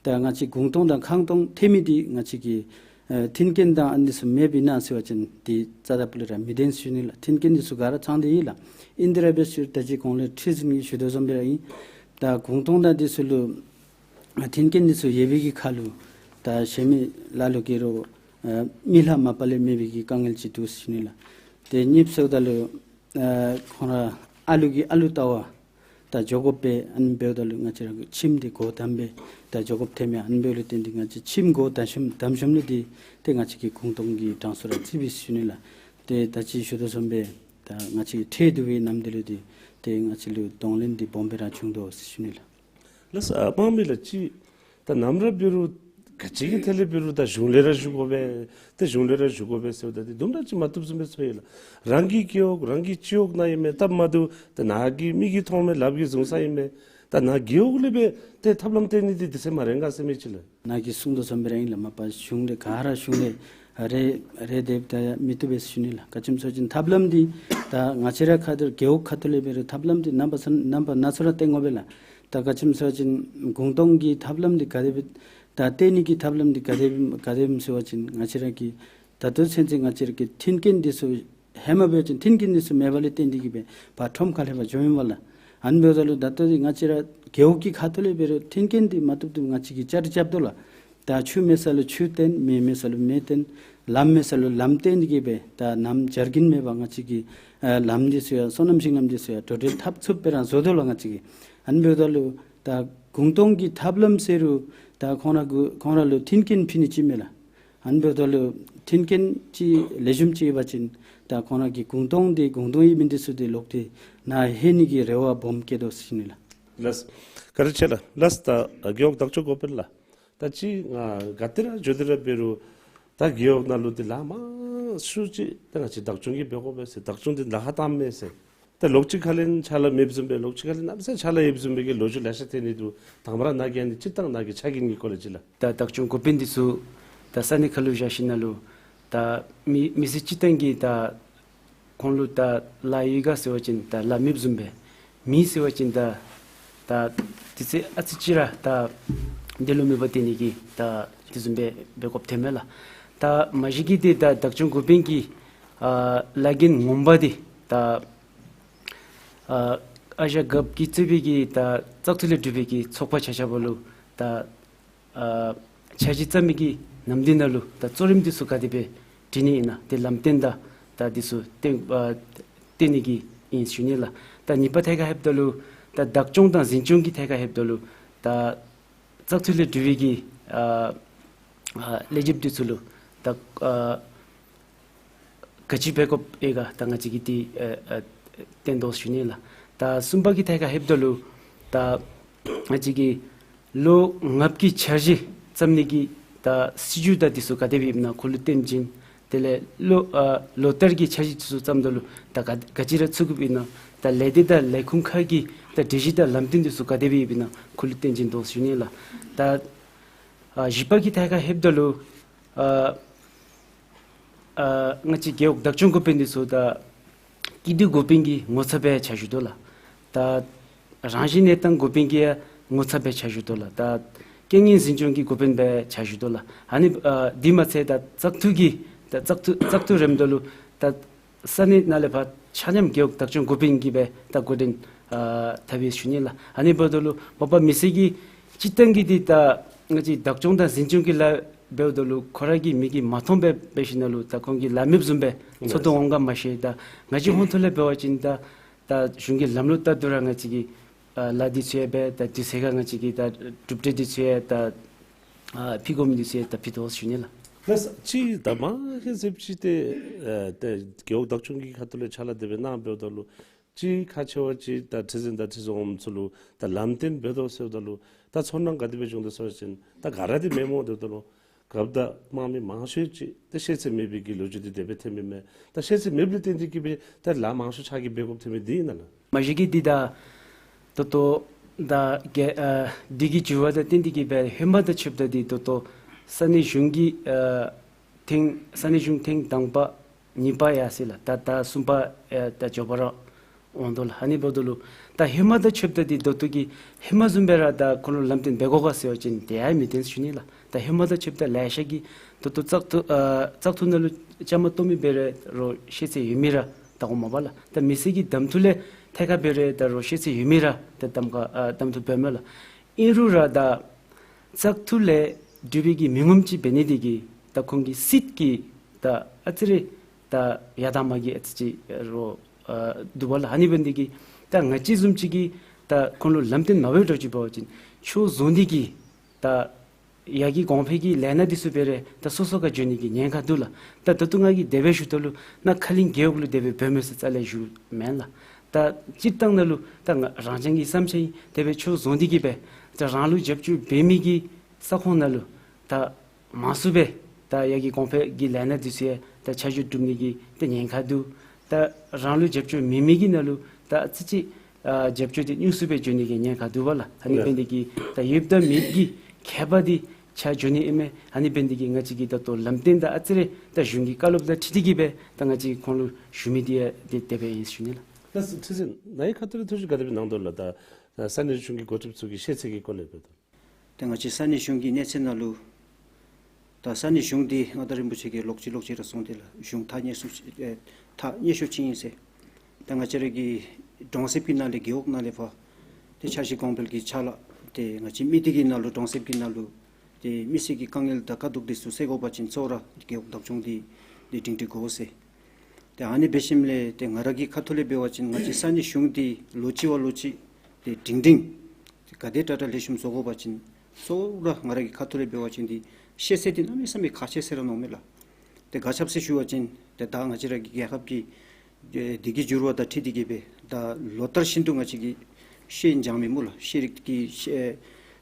ད་ང་བཅས་གུང་སྟོང་དང་ཁང་སྟོང་ཐོན་མི་འདི་ང་བཅས་ཀྱི་ཨེ་མཐུན་རྐྱེན་དང་ཨ་ནི་ཚུ་མེདཔ་ཨིན་ན་ཟེར་བ་ཅིན་འདི་རྩ་དང་པོ་ལས་ར་མི་བདེན་ཟེར་ཞུ་ནི་ལགས། མཐུན་རྐྱེན་འདི་ཚུ་ག་ར་ཚང་སྟེ་ཡོད་ལགས། ཨིན་དེ་ར་འབད་ཟེར་ད་ཅི་གོང་ལས་ཁྲི་འཛིན་གྱིས་ཞུ་དོ་བཟུམ་སྦེ་ར་ཨིན། ད་གུང་སྟོང་དང་འདི་ཚུ་ལུ་མཐུན་རྐྱེན་འདི་ཚུ་ཡོད་པའི་གི་ཁར་ལུ་ད་གཞན་མི་ལ་ལུ་གི་རོགས་ཨེ་མི་ལྷག་མ་པ་ལས་མེད་པའི་གི་དཀའ་ངལ་ཅིག་འདུག་ཟེར་ཞུ་ནི་ལགས། ཏེ་གཉིས་པ་ཟེརཝ་ད་ལུ་ཨེ་ཁོང་ར་ཨ་ལུ་གིས་ཨ་ལུ་ལྟ་བར་ད་འགྱོ་དགོ་པས། ཨ་ནི་འབདཝ་ད་ལུ་ང་བཅས་ར་གི་ཁྱིམ་འདི་སྒོ་བསྡམ་སྦེ་ད་འགྱོ་དགོཔ་ཐོནམ་མས། ཨ་ནི་འབདཝ་ལས་བརྟེན་ཏེ་ང་བཅས་ཁྱིམ་སྒོ་བསྡམ་ཞིནམ་བསྡམ་ཞིནམ་ལས་འདི་ཏེ་ང་བཅས་ཀྱི་གུང་སྟོང་གི་གྲངས་སུ་ར་བརྩིས་པས་ཟེར་ཞུ་ནི་ལགས། ཏེ་ད་ཅི་ཞུ་དོ་བཟུམ་སྦེ་ད་ང་བཅས་ཁྲལ་བསྡུ་བའི་ནམ་དེ་ལུ་འདི་ཏེ་ང་བཅས་ལུ་གདོང་ལེན་འདི་སྦོམ་སྦེ་ར་བྱུང་དོ་ཟེར་ཞུ་ནི་ལགས། ལགས་སོ། ཨ་དམངས་མི་ལགས་ཅིག་ད་ནམ་ར་འབད་རུང་ག་ཅི་གི་ཐད་ལས་འབད་རུང་ད་གཞུང་ལས་ར་ཞུ་དགོ་པས། ཏེ་གཞུང་ལས་ར་ཞུ་དགོ་པས་ཟེརཝ་ད་འདི་དུམ་གྲ་ཅིག་མ་བཏུབ་བཟུམ་སྦེ་ཚོར་ཡི་ལགས། རང་གི་རྒེད་འོག་རང་གི་སྤྱི་འོག་ནང་ཨིན་མས། སྟབས་མ་བདེཝ་ད་ནཱ་གིས་མིག་གིས་མཐོང་མས། ལགཔ་གིས་བཟུང་ས་ཨིན་མས། ད་ནཱ་རྒེད་འོག་ལས་སྦེ་ཏེ་ཐབས་ལམ་བཏོན་ནི་འདི་དུས་ཚོད་མ་རན་ག་ཟེར་མི་ཅིག་ལགས། ནཱ་གིས་གསུངས་དོ་བཟུམ་སྦེ་ར་ཨིན་ལགས། མ་པ་གཞུང་ལས་ག་ར་གཞུང་ལས་རེ་རེ་དེ་ད་མི་བཏུབ་པས་ཟེར་ཞུ་ནི་ལགས། ག་ཅི་སྨོ་ཟེར་བ་ཅིན་ཐབས་ལམ་འདི་ད་ང་བཅས་ར་ཁ་ཐུག་རྒེད་འོག་ཁ་ཐུག་ལས་འབད་རུང་ཐབས་ལམ་འདི་རྣམ་པ་ཚ་རྣམ་པ་སྣ་ཚོགས་ར་བཏོན་དགོ་པས་ལགས། ད་ག་ཅི་སྨོ་ཟེར་བ་ཅིན་གུང་སྟོང་གི་ཐབས་ལམ་འདི་ག་དེ་སྦེ་ད་བཏོན་ནི་གི་ཐབས་ལམ་འདི་ག་དེ་ག་དེ་སྦེ་ཟེར་བ་ཅིན་ང་བཅས་ར་གི་ད་ལྟོ་ཚུན་ཚོད་ང་བཅས་ར་གི་མཐུན་རྐྱེན་འདི་ཚུ་ཧེ་མ་འབད་བ་ཅིན་མཐུན་རྐྱེན་འདི་ཚུ་མེད་པ་ལས་བརྟེན་ཏེ་གི་སྦེ་ཕར་ཁྲོམ་ཁ་ལས་ཕར་འགྱོཝ་ཨིན་པས་ལགས། ཨ་ནི་འབདཝ་ད་ལུ་ད་ལྟོ་འདི་ང་བཅས་ར་རྒེད་འོག་གི་ཁ་ཐུག་ལས་འབད་རུང་མཐུན་རྐྱེན་འདི་མ་བཏུབ་བཏུབ་ང་བཅས་ཀྱིས་བཅའ་སྒྲིག་རྐྱབ་དོ་ལགས། ད་ཆུ་མེད་ས་ལུ་ཆུ་བཏོན། མེ་མེད་ས་ལུ་མེ་བཏོན། ལམ་མེད་ས་ལུ་ལམ་བཏོན་ཏེ་གི་སྦེ་ད་ནམ་འབྱར་དགུན་མེད་པར་ང་བཅས་ཀྱིས་ཨ་ལམ་འདི་ཚུ་ཡང་སོ་ནམ་ཞིང་ལམ་འདི་ཚུ་ཡང་འགྲོ་འགྲུལ་འཐབ་ཚུགསཔ་སྦེ་ར་བཟོ་དོ་ལགས་ང་བཅས་ཀྱིས། ཨ་ནི་འབདཝ་ད་ལུ་ད་གུང་སྟོང་གི་ཐབས་ལམ་ཟེར་རུང་ད་ཁོང་ར་གུ་ཁོང་ར་ལུ་མཐུན་རྐྱེན་ཕུལ་ནི་ཅིག་མས་ལགས། ཨ་ནི་འབདཝ་ད་ལུ་མཐུན་རྐྱེན་ཅིག་ལེགས་ཤོམ་ཅིག་ཡོད་པ་ཅིན་ད་ཁོང་ར་གི་གུང་སྟོང་འདི་གུང་སྟོང་ཨིན་མི་འདི་ཚུ་འདི་ལོག་སྟེ་ནཱ་ལྷོད་ནི་གི་རེ་བ་སྦོམ་བསྐྱེད་དོ་ཟེར་ཞུ་ནི་ལགས། ལགས། བཀའ་དྲིན་ཆེ་ལགས། ལགས། ད་རྒེད་འོག་བདག་སྐྱོང་འགོ་དཔོན་ལགས། ད་ཅི་ང་ག་ཏེ་ར་འགྱོ་སྟེ་ར་འབད་རུང་ད་རྒེད་འོག་ནང་ལུ་འདི་ལཱ་མང་ཤོས་ཅིག་ད་ང་བཅས་བདག་སྐྱོང་གིས་འབད་དགོ་པས་ཟེར། བདག་སྐྱོང་འདི་ལཱ་ཁག་བཏངམ་མས་ཟེར། ད་ལོགས་ཅིག་ཁ་ལས་ཕྱག་ལཱ་མེདཔ་བཟུམ་སྦེ་ལོགས་ཅིག་ཁ་ལས་གནམ་མེད་ས་མེད་ཕྱག་ལཱ་ཡོདཔ་བཟུམ་སྦེ་གི་ལོ་རྒྱུས་ལེ་ཤ་ཐོན་ནི་འདུག། དང་པ་ར་ནཱ་གི་ཨ་ནི་སྤྱིར་བཏང་ནཱ་གི་ཕྱག་འགན་གྱི་སྐོར་ལས་ཅིག་ལགས། ད་བདག་སྐྱོང་འགོ་དཔོན་འདི་ཚུ་ད་ས་གནས་ཁར་ལུ་བཞག་ཞིནམ་ལས་ད་མི་མི་སེར་སྤྱིར་བཏང་གི་ད་ཁོང་ལུ་ད་ལཱ་ཡོད་ག་ཟེར་བ་ཅིན་ད་ལཱ་མེདཔ་བཟུམ་སྦེ། མི་ཟེར་བ་ཅིན་ད་ ད་དུས་ཚོད་ཨ་ཙི་ཅིག་ར་ད་དེ་ལུ་མེད་པ་སྟོན་ནི་གི་ད་དེ་བཟུམ་སྦེ་འབད་དགོཔ་ཐོནམ་མས་ལགས། ད་མ་གཞི་གིས་འདི་ད་བདག་སྐྱོང་འགོ་དཔོན་གྱི་ཨ་ལཱ་འགན་ངོ་མ་འདི་ད་ཨ་ཨ་ཞང་རྒཔོ་གིས་གཙོས་པའི་གི་ད་བཙག་འཐུ་ལས་གྲུབ་པའི་གི་ཚོགས་པ་ཆ་ཁྱབ་ལུ་ད་ཨ་འཆར་གཞི་བརྩམ་མི་གི་ནམ་དུས་ནང་ལུ་ད་གཙོ་རིམ་འདི་ཚུ་ག་དེ་སྦེ་སྒྲིག་ནི་ཨིན་ན་ཏེ་ལམ་སྟོན་དང་ད་འདི་ཚུ་སྟོན་ཨ་སྟོན་ནི་གི་ཨིན་ཞུ་ནི་ལགས། ད་གཉིས་པ་ཐད་ཁར་ལྷོདཔ་ད་ལུ་ད་བདག་སྐྱོང་དང་འཛིན་སྐྱོང་གི་ཐད་ཁར་ལྷོདཔ་ད་ལུ་ད་བཙག་འཐུ་ལས་གྲུབ་པའི་གི་ཨ་ཨ་ལས་བྱེདཔ་འདི་ཚུ་ལུ་ད་ཨ་ག་ཅི་འབད་དགོཔ་ཨིན་ག་ད་ང་བཅས་ཀྱིས་འདི་ཨ་ཨ་སྟོན་དོ་ཞུ་ནི་ལགས། ད་གསུམ་པ་གི་ཐད་ཁར་ལྷོདཔ་ད་ལུ་ད་ང་བཅས་ཀྱིས་ལོ་ལྔ་པ་གི་འཆར་གཞི་བརྩམ་ནི་གི་ད་སྲིད་བྱུས་དང་འདི་ཚུ་ག་དེ་སྦེ་ཨིན་ན་ཁོ་ལུ་སྟོན་བྱིན། དེ་ལས་ལོ་ཨ་ལོ་བསྟར་གྱི་འཆར་གཞི་འདི་ཚུ་བརྩམ་ད་ལུ་ད་ག་ག་ཅི་ར་ཚུད་དགོཔ་ཨིན་ན། ད་ལས་སྡེ་དང་ལས་ཁུངས་ཁག་གི་ད་སྒྲིག་གཞི་དང་ལམ་སྟོན་འདི་ཚུ་ག་དེ་སྦེ་ཨིན་ན་ཁོ་ལུ་སྟོན་བྱིན་དོ་ཞུ་ནི་ལགས། ད་ཨ་བཞི་པ་གི་ཐད་ཁར་ལྷོདཔ་ད་ལུ་ཨ་ཨ་ང་བཅས་རྒེད་འོག་བདག་སྐྱོང་འགོ་དཔོན་འདི་ཚུ་ད་སྐྱིད་སྡུག་འགོ་དཔོན་གྱི་ངོ་ཚབ་སྦེ་ཕྱག་ཞུ་དོ་ལགས། ད་རང་བཞིན་གནས་སྟངས་འགོ་དཔོན་གྱི་ཡང་ངོ་ཚབ་སྦེ་ཕྱག་ཞུ་དོ་ལགས། ད་རྐྱེན་ངན་འཛིན་སྐྱོང་གི་འགོ་དཔོན་སྦེ་ཕྱག་ཞུ་དོ་ལགས། ཨ་ནི་ཨ་འདི་མ་ཚད་ད་བཙག་འཐུ་གི་ད་བཙག་འཐུ་བཙག་འཐུ་རནམ་ད་ལུ་ད་ས་གནས་ནང་ལས་ཕར་ཆ་མཉམ་རྒེད་འོག་བདག་སྐྱོང་འགོ་དཔོན་གྱིས་སྦེ་ད་འགོ་འདྲེན་ཨ་འཐབ་ཡི་ཞུ་ནི་ལགས། ཨ་ནི་འབདཝ་ད་ལུ་མ་པ་མི་སེར་གྱིས་སྤྱིར་བཏང་གི་འདི་ད་ང་བཅས་བདག་སྐྱོང་དང་འཛིན་སྐྱོང་གི་ལཱ་འབདཝ་ད་ལུ་ཁོ་ར་གི་མིག་གིས་མ་མཐོང་སྦེ་འབད་ཞིནམ་ལས་ད་ཁོང་གིས་ལཱ་མེདཔ་བཟུམ་སྦེ་ཚོར་དོ་འོང་ག་མ་ཤེས། ད་ང་བཅས་ཧོངས་ཐོག་ལས་འབད་བ་ཅིན་ད་ད་གཞུང་གི་ལམ་ལུགས་ལྟར་དུ་ར་ང་བཅས་ཀྱིས་ཨ་ལཱ་འདི་ཚུ་ཡང་འབད། ད་དུས་ཚོད་ཁར་ང་བཅས་ཀྱིས་ད་གྲུབ་འབྲས་འདི་ཚུ་ཡང་ད་ཨ་ཕུལ་དགོ་མི་འདི་ཚུ་ཡང་ད་ཕུལ་དོ་ཞུ་ནི་ལགས། ལགས་སོ། ཅིག་ད་མ་ཧེ་ཟེབ་ཅིག་ཏེ་ཨ་ཏེ་རྒེད་འོག་བདག་སྐྱོང་གི་ཁ་ཐུག་ལས་ཕྱག་ལཱ་དེ་སྦེ་གནང་འབདཝ་ད་ལུ་ཅིག་ཁག་ཆེ་བ་ཅིག་ད་ཁྲི་འཛིན་དང་ཁྲི་འཛིན་འོགམ་ཚུ་ལུ་ད་ལམ་སྟོན་འབད་དོ་ཟེརཝ་ད་ལུ་ད་ཚོར་སྣང་ག་དེ་སྦེ་བྱུང་དོ་ཟེར་བ་ཅིན་ད་ག་ར་འདི་མེནམ་འོང་དོ་ད་ལུ་རྒཔོ་དང་དམངས་མི་མང་ཤོས་ཅིག་ཏེ་ཤེས་ཚད་མེད་པའི་གི་ལོ་རྒྱུས་འདི་དེ་སྦེ་ཐོན་མི་མས། ད་ཤེས་ཚད་མེདཔ་ལུ་བརྟེན་ཏེ་གིས་སྦེ་ད་ལཱ་མང་ཤོས་ཕྱག་གིས་འབད་དགོཔ་ཐོན་མི་འདི་ཨིན་ན་ལགས། མ་གཞི་གིས་འདི་ད་ད་ལྟོ་ད་གི་ཨ་འདི་གི་འགྱུར་བ་དང་བསྟུན་ཏེ་གིས་སྦེ་ཧེ་མ་དང་ཕྱདཔ་ད་འདི་ད་ལྟོ་ས་གནས་གཞུང་གི་ཨ་ཐེངས་ས་གནས་གཞུང་ཐེངས་དང་པ་གཉིས་པ་ཡར་སོ་ཡི་ལགས། ད་ད་གསུམ་པ་ཨ་ད་མགྱོགས་པ་ར་འོང་དོ་ལགས། ཨ་ནི་འབདཝ་ད་ལུ་ད་ཧེ་མ་དང་ཕྱདཔ་ད་འདི་ད་ལྟོ་གི་ཧེ་མ་བཟུམ་སྦེ་ར་ད་ཁོང་ལུ་ལམ་སྟོན་འབད་དགོ་ག་ཟེར་བ་ཅིན་དེ་ཡང་མི་བཏུབ་ཟེར་ཞུ་ནི་ལགས། ད་ཧེ་མ་དང་ཕྱདཔ་ད་ལེ་ཤ་གིས་ད་ལྟོ་བཙག་འཐུ་ཨ་བཙག་འཐུ་ནང་ལུ་བཅའ་མར་གཏོགས་མི་འབད་རུང་ཤེས་ཚད་ཡོད་མི་ར་བཏང་དགོ་མས་པ་ལགས། ད་མི་སེར་གྱི་གདམ་འཐུ་ལས་ཐད་ཁར་འབད་རུང་ད་རུང་ཤེས་ཚད་ཡོད་མི་ར་ད་གདམ་ཁ་ཨ་གདམ་འཐུ་འབདཝ་མས་ལགས། ཨིན་རུང་ར་ད་བཙག་འཐུ་ལས་གྲུབ་པའི་གི་མི་ངོམ་ཅིག་འབད་ནི་འདི་གིས་ད་ཁོང་གི་སྲིད་ཀྱི་ད་ཨ་ཙི་རེ་ད་ཡར་དང་མར་གྱི་ཨ་ཙི་ཅིག་རོགས་ཨ་འདུག་པ་ལགས། ཨ་ནི་འབད་ནི་འདི་གིས་ད་ང་བཅས་བཟུམ་ཅིག་གིས་ད་ཁོང་ལུ་ལམ་སྟོན་མ་འབད་དོ་ཅིག་འབད་བ་ཅིན་ཕྱོགས་བཟུང་སྟེ་གིས་ད་ཡར་གྱི་གོང་འཕེལ་གྱི་ལས་སྣ་འདི་ཚུ་འབད་རུང་ད་སོ་སོ་ཁར་འགྱོ་ནི་གི་ཉེན་ཁ་འདུག་ལགས། ད་ད་ལྟོ་ང་གིས་དེ་སྦེ་ཞུ་དོ་ལུ་ནཱ་ཁ་གླིང་རྒེད་འོག་ལུ་དེ་སྦེ་འབདཝ་མས་ཟེར་རྩ་ལས་ཞུ་མེན་ལགས། ད་སྤྱིར་བཏང་ནང་ལུ་ད་ང་རང་རྐྱང་གི་བསམ་འཆར་ཨིན། དེ་སྦེ་ཕྱོགས་བཟུང་སྟེ་གིས་སྦེ་ད་རང་ལུ་རྒྱབ་སྐྱོར་འབད་མི་གི་ས་ཁོངས་ནང་ལུ་ད་མང་སུ་སྦེ་ད་ཡར་གྱི་གོང་འཕེལ་གྱི་ལས་སྣ་འདི་ཚུ་ཡང་ད་ཆ་འཇོག་གྲུབ་ནི་གི་ད་ཉེན་ཁ་འདུག། ད་རང་ལུ་རྒྱབ་སྐྱོར་མེད་མི་གི་ནང་ལུ་ད་ཨ་ཙི་ཅིག་ཨ་རྒྱབ་སྐྱོར་འདི་ཉུང་སུ་སྦེ་འགྱོ་ནི་གི་ཉེན་ཁ་འདུག་པ་ལགས། ཨ་ནི་འབད་ནི་འདི་གིས་ད་ཡོདཔ་དང་མེདཔ་གི་ཁྱད་པར་འདི་ཆ་འཇོག་ནི་ཨིན་མས། ཨ་ནི་འབད་ནི་འདི་གིས་ང་བཅས་ཀྱིས་ད་ལྟོ་ལམ་སྟོན་ད་ཨ་ཙི་རེ་ད་གཞུང་གི་བཀའ་སློབ་དང་འཁྲིལ་ཏེ་གིས་སྦེ་ད་ང་བཅས་ཁོང་ལུ་ཞུ་མི་འདི་ཡང་འདི་དེ་སྦེ་ཨིན་ཞུ་ནི་ལགས། ལགས་སོ། ཁྲི་འཛིན་ནཱ་གི་ཁ་ཐུག་ལས་ཐུགས་བཞེད་ག་དེ་སྦེ་གནང་དོ་ལགས། ད་ས་གནས་གཞུང་གི་འགོ་ཁྲིདཔ་ཚུ་གི་ཤེས་ཚད་ཀྱི་སྐོར་ལས་འབདཝ་ད། ཏེ་ང་བཅས་ས་གནས་གཞུང་གི་གནས་ཚད་ནང་ལུ་ད་ས་གནས་གཞུང་འདི་མངའ་བདག་རིན་པོ་ཆེ་གིས་ལོག་ཅི་ལོག་ཅི་ར་གསུངས་ཏེ་ལགས། གཞུང་ཐག་ཉེ་སུ་ཨེ་ཐག་ཉེ་ཤོས་ཅིག་ཨིན་ཟེར། ད་ང་བཅས་ར་གི་གྲོང་གསེབ་ཀྱི་ནང་ལས་རྒེད་འོག་ནང་ལས་ཕར་ཏེ་འཆར་གཞི་གོང་འཕེལ་གྱི་ཕྱག་ལཱ་ཏེ་ང་བཅས་མི་སྡེ་གི་ནང་ལུ་གྲོང་གསེབ་ཀྱི་ནང་ལུ་ཏེ་མི་སེར་གྱི་དཀའ་ངལ་དང་དཀའ་སྡུག་འདི་ཚུ་སེལ་དགོ་པ་ཅིན་གཙོ་བོ་ར་རྒེད་འོག་བདག་སྐྱོང་འདི་འདི་སྒྲིང་སྒྲི་དགོ་ཟེར། ཏེ་ཨ་ནི་འབད་ཞིནམ་ལས་ཏེ་ང་ར་གི་ཁ་ཐུག་ལས་འབད་བ་ཅིན་ང་བཅས་ས་གནས་གཞུང་འདི་ལོ་གཅིག་བ་ལོ་གཅིག་ཏེ་སྒྲིང་སྒྲིང་ཏེ་ག་དེ་དྲག་དྲག་ལེགས་ཤོམ་བཟོ་དགོ་པ་ཅིན་གཙོ་བོ་ར་ང་ར་གི་ཁ་ཐུག་ལས་འབད་བ་ཅིན་འདི་ཤེས་ཚད་འདི་གནམ་མེད་ས་མེད་ཁག་ཆེ་ཟེར་ར་མནོཝ་མས་ལགས། ཏེ་ག་ཅི་སྦེ་ཟེར་ཞུ་བ་ཅིན་ཏེ་ད་ང་བཅས་ར་གི་རྒྱལ་ཁབ་ཀྱི་ཨེ་འདི་གི་འགྱུར་བ་དང་འཁྲིལ་ཏེ་གིས་སྦེ་ད་ལོ་ལྟར་བཞིན་དུ་ང་བཅས་ཀྱི་ཤེལ་འགྱངས་མི་སྨོ་ལགས། ཤེལ་རིགས་ཀྱི་ཤེ་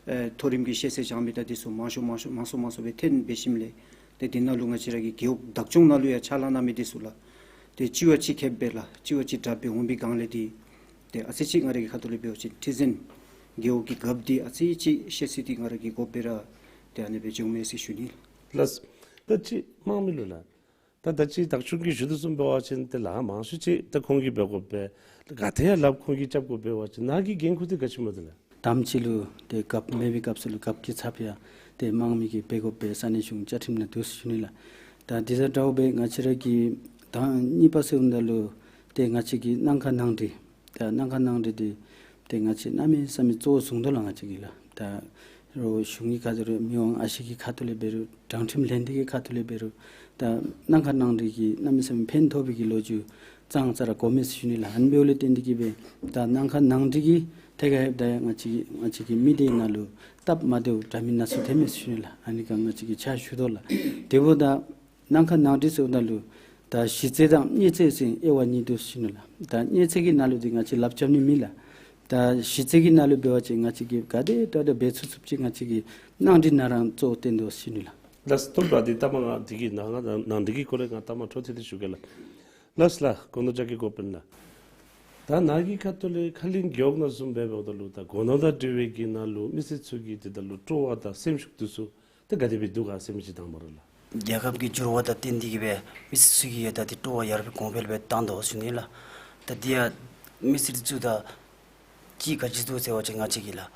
ཨེ་མཐོ་རིམ་གྱི་ཤེས་ཚད་འགྱངས་མི་དང་འདི་ཚུ་མང་ཤོས་མང་ཤོས་མང་སུ་མང་སུ་སྦེ་ཐོན་འབད་ཞིནམ་ལས་ཏེ་འདི་ནང་ལུ་ང་བཅས་ར་གི་རྒེད་འོག་བདག་སྐྱོང་ནང་ལུ་ཡང་ཕྱག་ལཱ་གནང་མི་འདི་ཚུ་ལགས། ཏེ་གཅིག་བ་གཅིག་ཁེབས་སྦེ་ལགས། གཅིག་བ་གཅིག་དྲག་སྦེ་འོང་པའི་སྒང་ལས་འདི་ཏེ་ཨ་ཙི་ཅིག་ང་ར་གི་ཁ་ཐུག་ལས་འབད་བ་ཅིན་ཁྲི་འཛིན་རྒེད་འོག་གི་རྒཔོ་འདི་ཨ་ཙི་ཅིག་ཤེས་ཚད་འདི་ང་ར་གིས་དགོཔ་སྦེ་ར་ཏེ་ཨ་ནི་སྦེ་བྱུངམ་མས་ཟེར་ཞུ་ནི། ལགས། ད་ཅི་དམངས་མི་ལུ་ལགས། ད་ད་ཅི་བདག་སྐྱོང་གིས་ཞུ་དོ་བཟུམ་འབད་བ་ཅིན་ཏེ་ལཱ་མང་ཤོས་ཅིག་ད་ཁོང་གིས་འབད་དགོ་པས། ག་ཏེ་ཡང་ལགཔ་ཁོང་གིས་རྐྱབ་དགོ་པས་འབད་བ་ཅིན་ནཱ་གི་འགན་ཁུར་འདི་ག་ཅི་སྨོ་ཏེ་ལགས། དམ་ཅིག་ལུ་ཏེ་རྒཔོ་མེད་པའི་སྐབས་སུ་ལུ་རྒཔོ་གི་ཚབ་ཡང་ཏེ་དམངས་མི་གིས་འབད་དགོ་པའི་ས་གནས་གཞུང་བཅའ་ཁྲིམས་ནང་འདུག་ཟེར་ཞུ་ནི་ལགས། ད་དེ་དང་འདྲཝ་སྦེ་ང་བཅས་ར་གི་དང་གཉིས་པ་ཟེརཝ་ད་ལུ་ཏེ་ང་བཅས་ཀྱི་གནང་ཁག་གནང་འདྲི། ད་གནང་ཁག་གནང་འདྲི་འདི་ཏེ་ང་བཅས་གནམ་མེད་ས་མེད་གཙོ་བོ་བཟུང་དོ་ལགས། ང་བཅས་ཀྱིས་ལགས། ད་རོགས་གཞུང་གི་ཁ་ཐུག་ལས་མི་དབང་ཨ་ཞེ་གི་ཁ་ཐུག་ལས་འབད་རུང་དྲང་ཁྲིམས་ལྷན་སྡེ་གི་ཁ་ཐུག་ལས་འབད་རུང་ད་གནང་ཁག་གནང་འདྲི་གིས་གནམ་མེད་ས་མེད་ཕན་ཐོགས་པའི་གི་ལོ་རྒྱུས་ཙང་ཙ་ར་གོ་མས་ཟེར་ཞུ་ནི་ལགས། ཨ་ནི་འབདཝ་ལས་བརྟེན་ཏེ་གིས་སྦེ་ད་གནང་ཁག་གནང་འདྲི་གི་ཐད་ཁར་ལྷོདཔ་ད་ཡང་ང་བཅས་ང་བཅས་ཀྱི་མི་སྡེ་ནང་ལུ་སྟབས་མ་བདེཝ་འདྲ་མིན་སྣ་ཚོགས་ཐོན་མས་ཟེར་ཞུ་ནི་ལགས། ཨ་ནི་ཁར་ང་བཅས་ཀྱིས་ཕྱག་ཞུ་དོ་ལགས། དེ་འབདཝ་ད་གནང་ཁག་གནང་འདྲི་ཟེརཝ་ད་ལུ་ད་གཞི་རྩ་དང་དངུལ་རྩ་ཟེར་དབྱེ་བ་གཉིས་འདུག་ཟེར་ཞུ་ནི་ལགས། ད་དངུལ་རྩ་གི་ནང་ལུ་འདི་ང་བཅས་ལགཔ་རྐྱབ་ནི་མེད་ལགས། ད་གཞི་རྩ་གི་ནང་ལུ་འབད་བ་ཅིན་ང་བཅས་ཀྱིས་ག་དེ་དྲག་དྲག་འབད་ཚུགས་ཚུགསཔ་ཅིག་ང་བཅས་ཀྱིས་གནང་འདྲི་ནང་ར་གཙོ་བོ་བཏོན་དོ་ཟེར་ཞུ་ནི་ལགས། ལགས་སོ། ད་འདི་ལྟ་མ་ང་འདི་གི་ནང་ང་ནང་འདི་གི་སྐོར་ལས་ང་ལྟ་མ་འཕྲོ་མཐུད་དེ་ཞུ་གེ་ལགས། ལགས་ལགས། སྒོ་ནོར་རྒྱ་སྐྱེད་འགོ་དཔོན་ལགས། ད་ནཱ་གི་ཁ་ཐུག་ལས་ཁ་གླིང་རྒེད་འོག་ནང་བཟུམ་སྦེ་འབདཝ་ད་ལུ་ད་སྒོ་ནོར་དང་འབྲེལ་བའི་གི་ནང་ལུ་མི་སེར་ཚུ་གི་དེ་ད་ལུ་སྤྲོ་བ་དང་སེམས་ཤུགས་འདི་ཚུ་ཏེ་ག་དེ་སྦེ་འདུག་ག་ཟེར་མི་ཅིག་དང་པ་ར་ལགས། རྒྱལ་ཁབ་ཀྱི་འགྱུར་བ་དང་བསྟུན་ཏེ་གིས་སྦེ་མི་སེར་ཚུ་གི་ཡང་ད་ཏེ་སྤྲོ་བ་ཡར་སྦེ་གོང་འཕེལ་སྦེ་བཏང་དོ་ཟེར་ཞུ་ནི་ལགས། ད་འདི་ཡང་མི་སེར་ཚུ་ད་ཅིག་ག་ཅི་འདུག་ཟེར་བ་ཅིན་ང་བཅས་ཀྱིས་ལགས།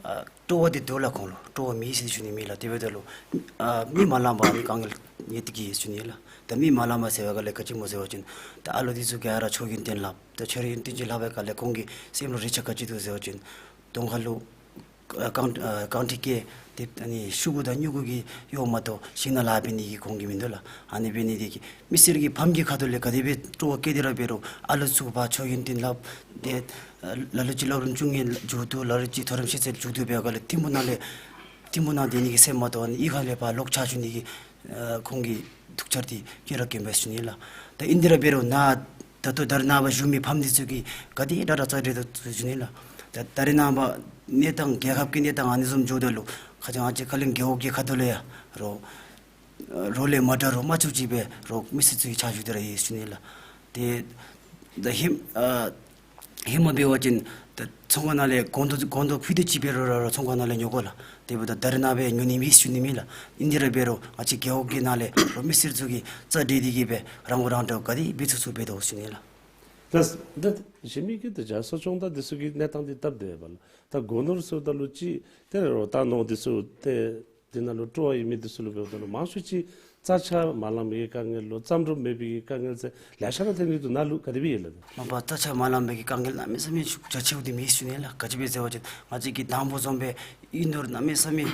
ཨ་སྤྲོ་བ་འདི་འདུག་ལགས། ཁོང་ལུ་སྤྲོ་བ་མེད་ཟེར་ཞུ་ནི་མེད་ལགས། དེ་འབདཝ་ད་ལུ་ཨ་མི་མ་ལང་པར་ཨ་ནི་དཀའ་ངལ་ཡོད་དེ་གིས་ཟེར་ཞུ་ནི་ལགས། ད་མི་མ་ལང་པར་ཟེར་བའི་སྐབས་ལས་ག་ཅི་སྨོ་ཟེར་བ་ཅིན་ད་ཨ་ལོ་འདི་ཚུ་ག་ར་མཆོད་ཡོན་ཏན་ལྷབ། ད་མཆོད་ཡོན་ཏན་ཅིག་ལྷབ་པའི་སྐབས་ལས་ཁོང་གི་སེམས་ལུ་རེ་ཆ་ག་ཅི་འདུག་ཟེར་བ་ཅིན་གདོང་ཁ་ལུ་ཨ་རྐང་ཨ་རྐང་ཁྲི་བཀལ་ཏེ་ཨ་ནི་ཤོག་གུ་དང་སྨྱུ་གུ་གིས་གཡོགས་མ་གཏོགས་ཤིང་ནགས་ལཱ་འབད་ནི་གི་ཁོང་གིས་མིན་འདུག་ལགས། ཨ་ནི་འབད་ནི་དེ་གིས་མི་སེར་གྱི་ཕམ་གྱི་ཁ་ཐུག་ལས་ག་དེ་སྦེ་སྤྲོ་བ་བསྐྱེད་དེ་ར་འབད་རུང་ཨ་ལོ་ཚུ་ཕར་མཆོད་ཡོན་ཏན་ལྷབ་སྟེ་ལ་ལུ་ཅིག་སློབ་རིམ་བཅུ་ལྔ་མཇུག་བསྡུ། ལ་ལུ་ཅིག་མཐོ་རིམ་ཤེས་ཚད་མཇུག་བསྡུ་བའི་སྐབས་ལས་ཐིམ་ཕུག་ནང་ལས་ཐིམ་ཕུག་ནང་སྡོད་ནི་གི་སེམས་མ་གཏོགས་ཨ་ནི་གཡུས་ཁ་ལས་ཕར་ལོག་ཆ་བཅུག་ནི་གི་ཨ་ཁོང་གི་ཐུགས་འཆར་འདི་ཁྱོད་ར་མཁྱེན་པས་ཟེར་ཞུ་ནི་ལགས། ད་ཨིན་དེ་ར་འབད་རུང་ནཱ་ད་ལྟོ་ད་རེས་ནངས་པ་བཞུགས་མི་ཕམ་འདི་ཚུ་གིས་ག་དེ་དྲག་དྲག་རྩ་འདྲེན་འདུག་ཟེར་ཞུ་ནི་ལགས། ད་ད་རེས་ནངས་པ་གནས་སྟངས་རྒྱལ་ཁབ་ཀྱི་གནས་སྟངས་ཨ་ནི་བཟུམ་འགྱོཝ་ད་ལུ་ཁ་ཙ་ང་བཅས་ཁ་གླིང་རྒེད་འོག་གི་ཁ་ཐུག་ལས་ཡང་རོགས་རོགས་ལས་མ་དྲག་རོགས་མ་ཆུང་ཅིག་སྦེ་རོགས་མི་སེར་ཚུ་གིས་ཕྱག་ཞུ་སྟེ་ར་ཡོད་ཟེར་ཞུ་ནི་ལགས། ཏེ་ད་ཧེ་ཨ་ཧེ་མ་འབད་བ་ཅིན་ད་ཚོང་ཁང་ནང་ལས་སྒོང་རྡོག་སྒོང་རྡོག་ཕུད་དེ་ཅིག་འབད་རུང་ར་རོགས་ཚོང་ཁང་ནང་ལས་ཉོ་དགོ་ལགས། དེ་འབདཝ་ད་ད་རེས་ནངས་པ་ཉོ་ནི་མེད་ཟེར་ཞུ་ནི་མེད་ལགས། ཨིན་དེ་ར་འབད་རུང་ང་བཅས་རྒེད་འོག་གི་ནང་ལས་རོགས་མི་སེར་ཚུ་གིས་རྩ་འདྲེན་ཏེ་གིས་སྦེ་རང་མགོ་རང་འདྲོངས་ག་དེ་འབད་ཚུགས་ཚུགས་འབད་དོ་ཟེར་ཞུ་ནི་ལགས། ད་ད་གཞན་མི་གི་ད་བྱ་གསོ་སྐྱོང་དང་འདི་ཚུ་གི་གནས་སྟངས་འདི་སྟབས་བདེ་བས་ལགས། ད་སྒོ་ནོར་ཟེརཝ་ད་ལུ་ཅིག་ཏེ་རོགས་རྟ་ནོར་འདི་ཚུ་ཏེ་འདི་ནང་ལུ་སྤྲོ་བ་ཡོད་མི་འདི་ཚུ་ལུ་འབདཝ་ད་ལུ་མང་ཤོས་ཅིག་རྩྭ་ཆག་མ་ལང་མི་གི་དཀའ་ངལ་ལོ་རྩྭ་འབྲོག་མེད་པའི་གི་དཀའ་ངལ་ཟེར་ལེ་ཤ་ར་ཐོན་གྱི་འདུག། ནཱ་ལུ་ག་དེ་སྦེ་ཡོད་ལགས། མ་པ་རྩྭ་ཆག་མ་ལང་མི་གི་དཀའ་ངལ་གནམ་མེད་ས་མེད་ཤུགས་རྒྱ་ཆེཝ་འདི་མེད་ཟེར་ཞུ་ནི་ལགས། ག་ཅི་སྦེ་ཟེར་བ་ཅིན་ང་བཅས་ཀྱིས་དང་པ་བཟུམ་སྦེ་ཨིན་རུང་གནམ་མེད་ས་མེད་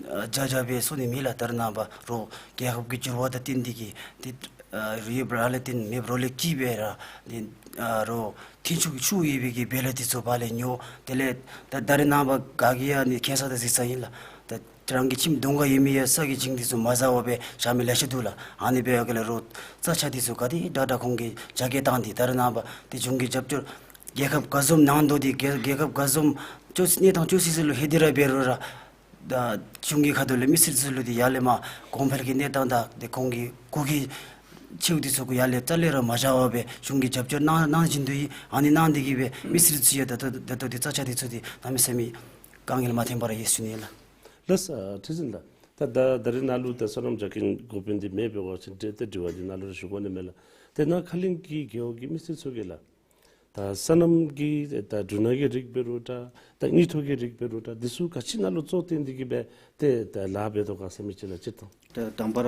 ཨ་རྒྱ་རྒྱ་སྦེ་སོང་ནི་མེད་ལགས། ད་རེས་ནངས་པ་རོགས་རྒྱལ་ཁབ་ཀྱི་འགྱུར་བ་དང་བསྟུན་ཏེ་གིས་ཏེ་ཨ་རོགས་ཡོདཔ་ར་ལས་བརྟེན་མེདཔ་རོགས་ལས་སྐྱིད་སྦེ་ར་ཏེ་ཨ་རོགས་ཐོན་ཤུགས་ཤུགས་ཡོད་པའི་གི་བེ་ལ་འདི་ཚུ་ཕར་ལས་ཉོ། དེ་ལས་ད་ད་རེས་ནངས་པ་ག་གིས་ཡང་ཨ་ནི་ཁྱད་ས་དང་གཟིགས་ས་ཨིན་ལགས། ད་རང་གི་ཁྱིམ་གདོང་ཁར་ཡོད་མི་ཡང་ས་གི་བྱིངས་འདི་ཚུ་མ་ཟ་བར་སྦེ་བཞག་མི་ལེ་ཤ་འདུག་ལགས། ཨ་ནི་འབད་བའི་སྐབས་ལས་རོགས་རྩྭ་ཆག་འདི་ཚུ་ག་དེ་དྲག་དྲག་ཁོང་གིས་རྒྱ་སྐྱེད་བཏང་སྟེ་ད་རེས་ནངས་པ་ཏེ་གཞུང་གི་རྒྱབ་སྐྱོར་རྒྱལ་ཁབ་ག་བཟུམ་ནང་དོག་འདི་རྒྱལ་རྒྱལ་ཁབ་ག་བཟུམ་ཅོག་གནས་སྟངས་ཅོག་སི་སི་ལུ་ལྷོད་དེ་ར་འབད་རུང་ར་ད་གཞུང་གི་ཁ་ཐུག་ལས་མི་སེར་ཚུ་ལུ་འདི་ཡར་ལས་མར་གོང་འཕེལ་གྱི་གནས་སྟངས་དང་ཏེ་ཁོང་གི་གུ་གི་ཆེཝ་འདི་ཚུ་གུ་ཡར་ལས་རྩ་ལས་ར་མ་བཞག་པར་སྦེ་གཞུང་གི་རྒྱབ་སྐྱོར་གནང་གནང་བཞིན་དུ་ཡོད། ཨ་ནི་གནང་སྟེ་གིས་སྦེ་མི་སེར་ཚུ་ཡང་ད་ལྟོ་ད་ལྟོ་འདི་རྩྭ་ཆག་འདི་ཚུ་འདི་གནམ་མེད་ས་མེད་དཀའ་ངལ་མ་ཐོན་པར་ཡོད་ཟེར་ཞུ་ནི་ལགས། ལགས་སོ། ཁྲི་འཛིན་ལགས། ད་ད་ད་རེས་ནཱ་ལུ་ད་སོ་ནམ་རྒྱ་སྐྱེད་འགོ་དཔོན་འདི་མེདཔ་འབད་བ་ཅིན་ཏེ་ཏེ་དྲི་བ་འདི་ནཱ་ལུ་ར་ཞུ་དགོ་ནི་མས་ལགས། ཏེ་ནཱ་ཁ་གླིང་གི་རྒེད་འོག་གི་མི་སེར་ཚུ་གིས་ལགས། ད་སོ་ནམ་གྱི་ད་འབྲུ་སྣ་གི་རིགས་འབད་རུང་འདྲ་ད་དངུལ་ཐོག་གི་རིགས་འབད་རུང་འདྲ་འདི་ཚུ་ག་ཅི་ནང་ལུ་གཙོ་བོ་བཏོན་ཏེ་གིས་སྦེ་ཏེ་ད་ལཱ་འབད་དོ་ག་ཟེར་མི་ཅིག་ལགས་སྤྱིར་བཏང་། ད་དང་པ་ར་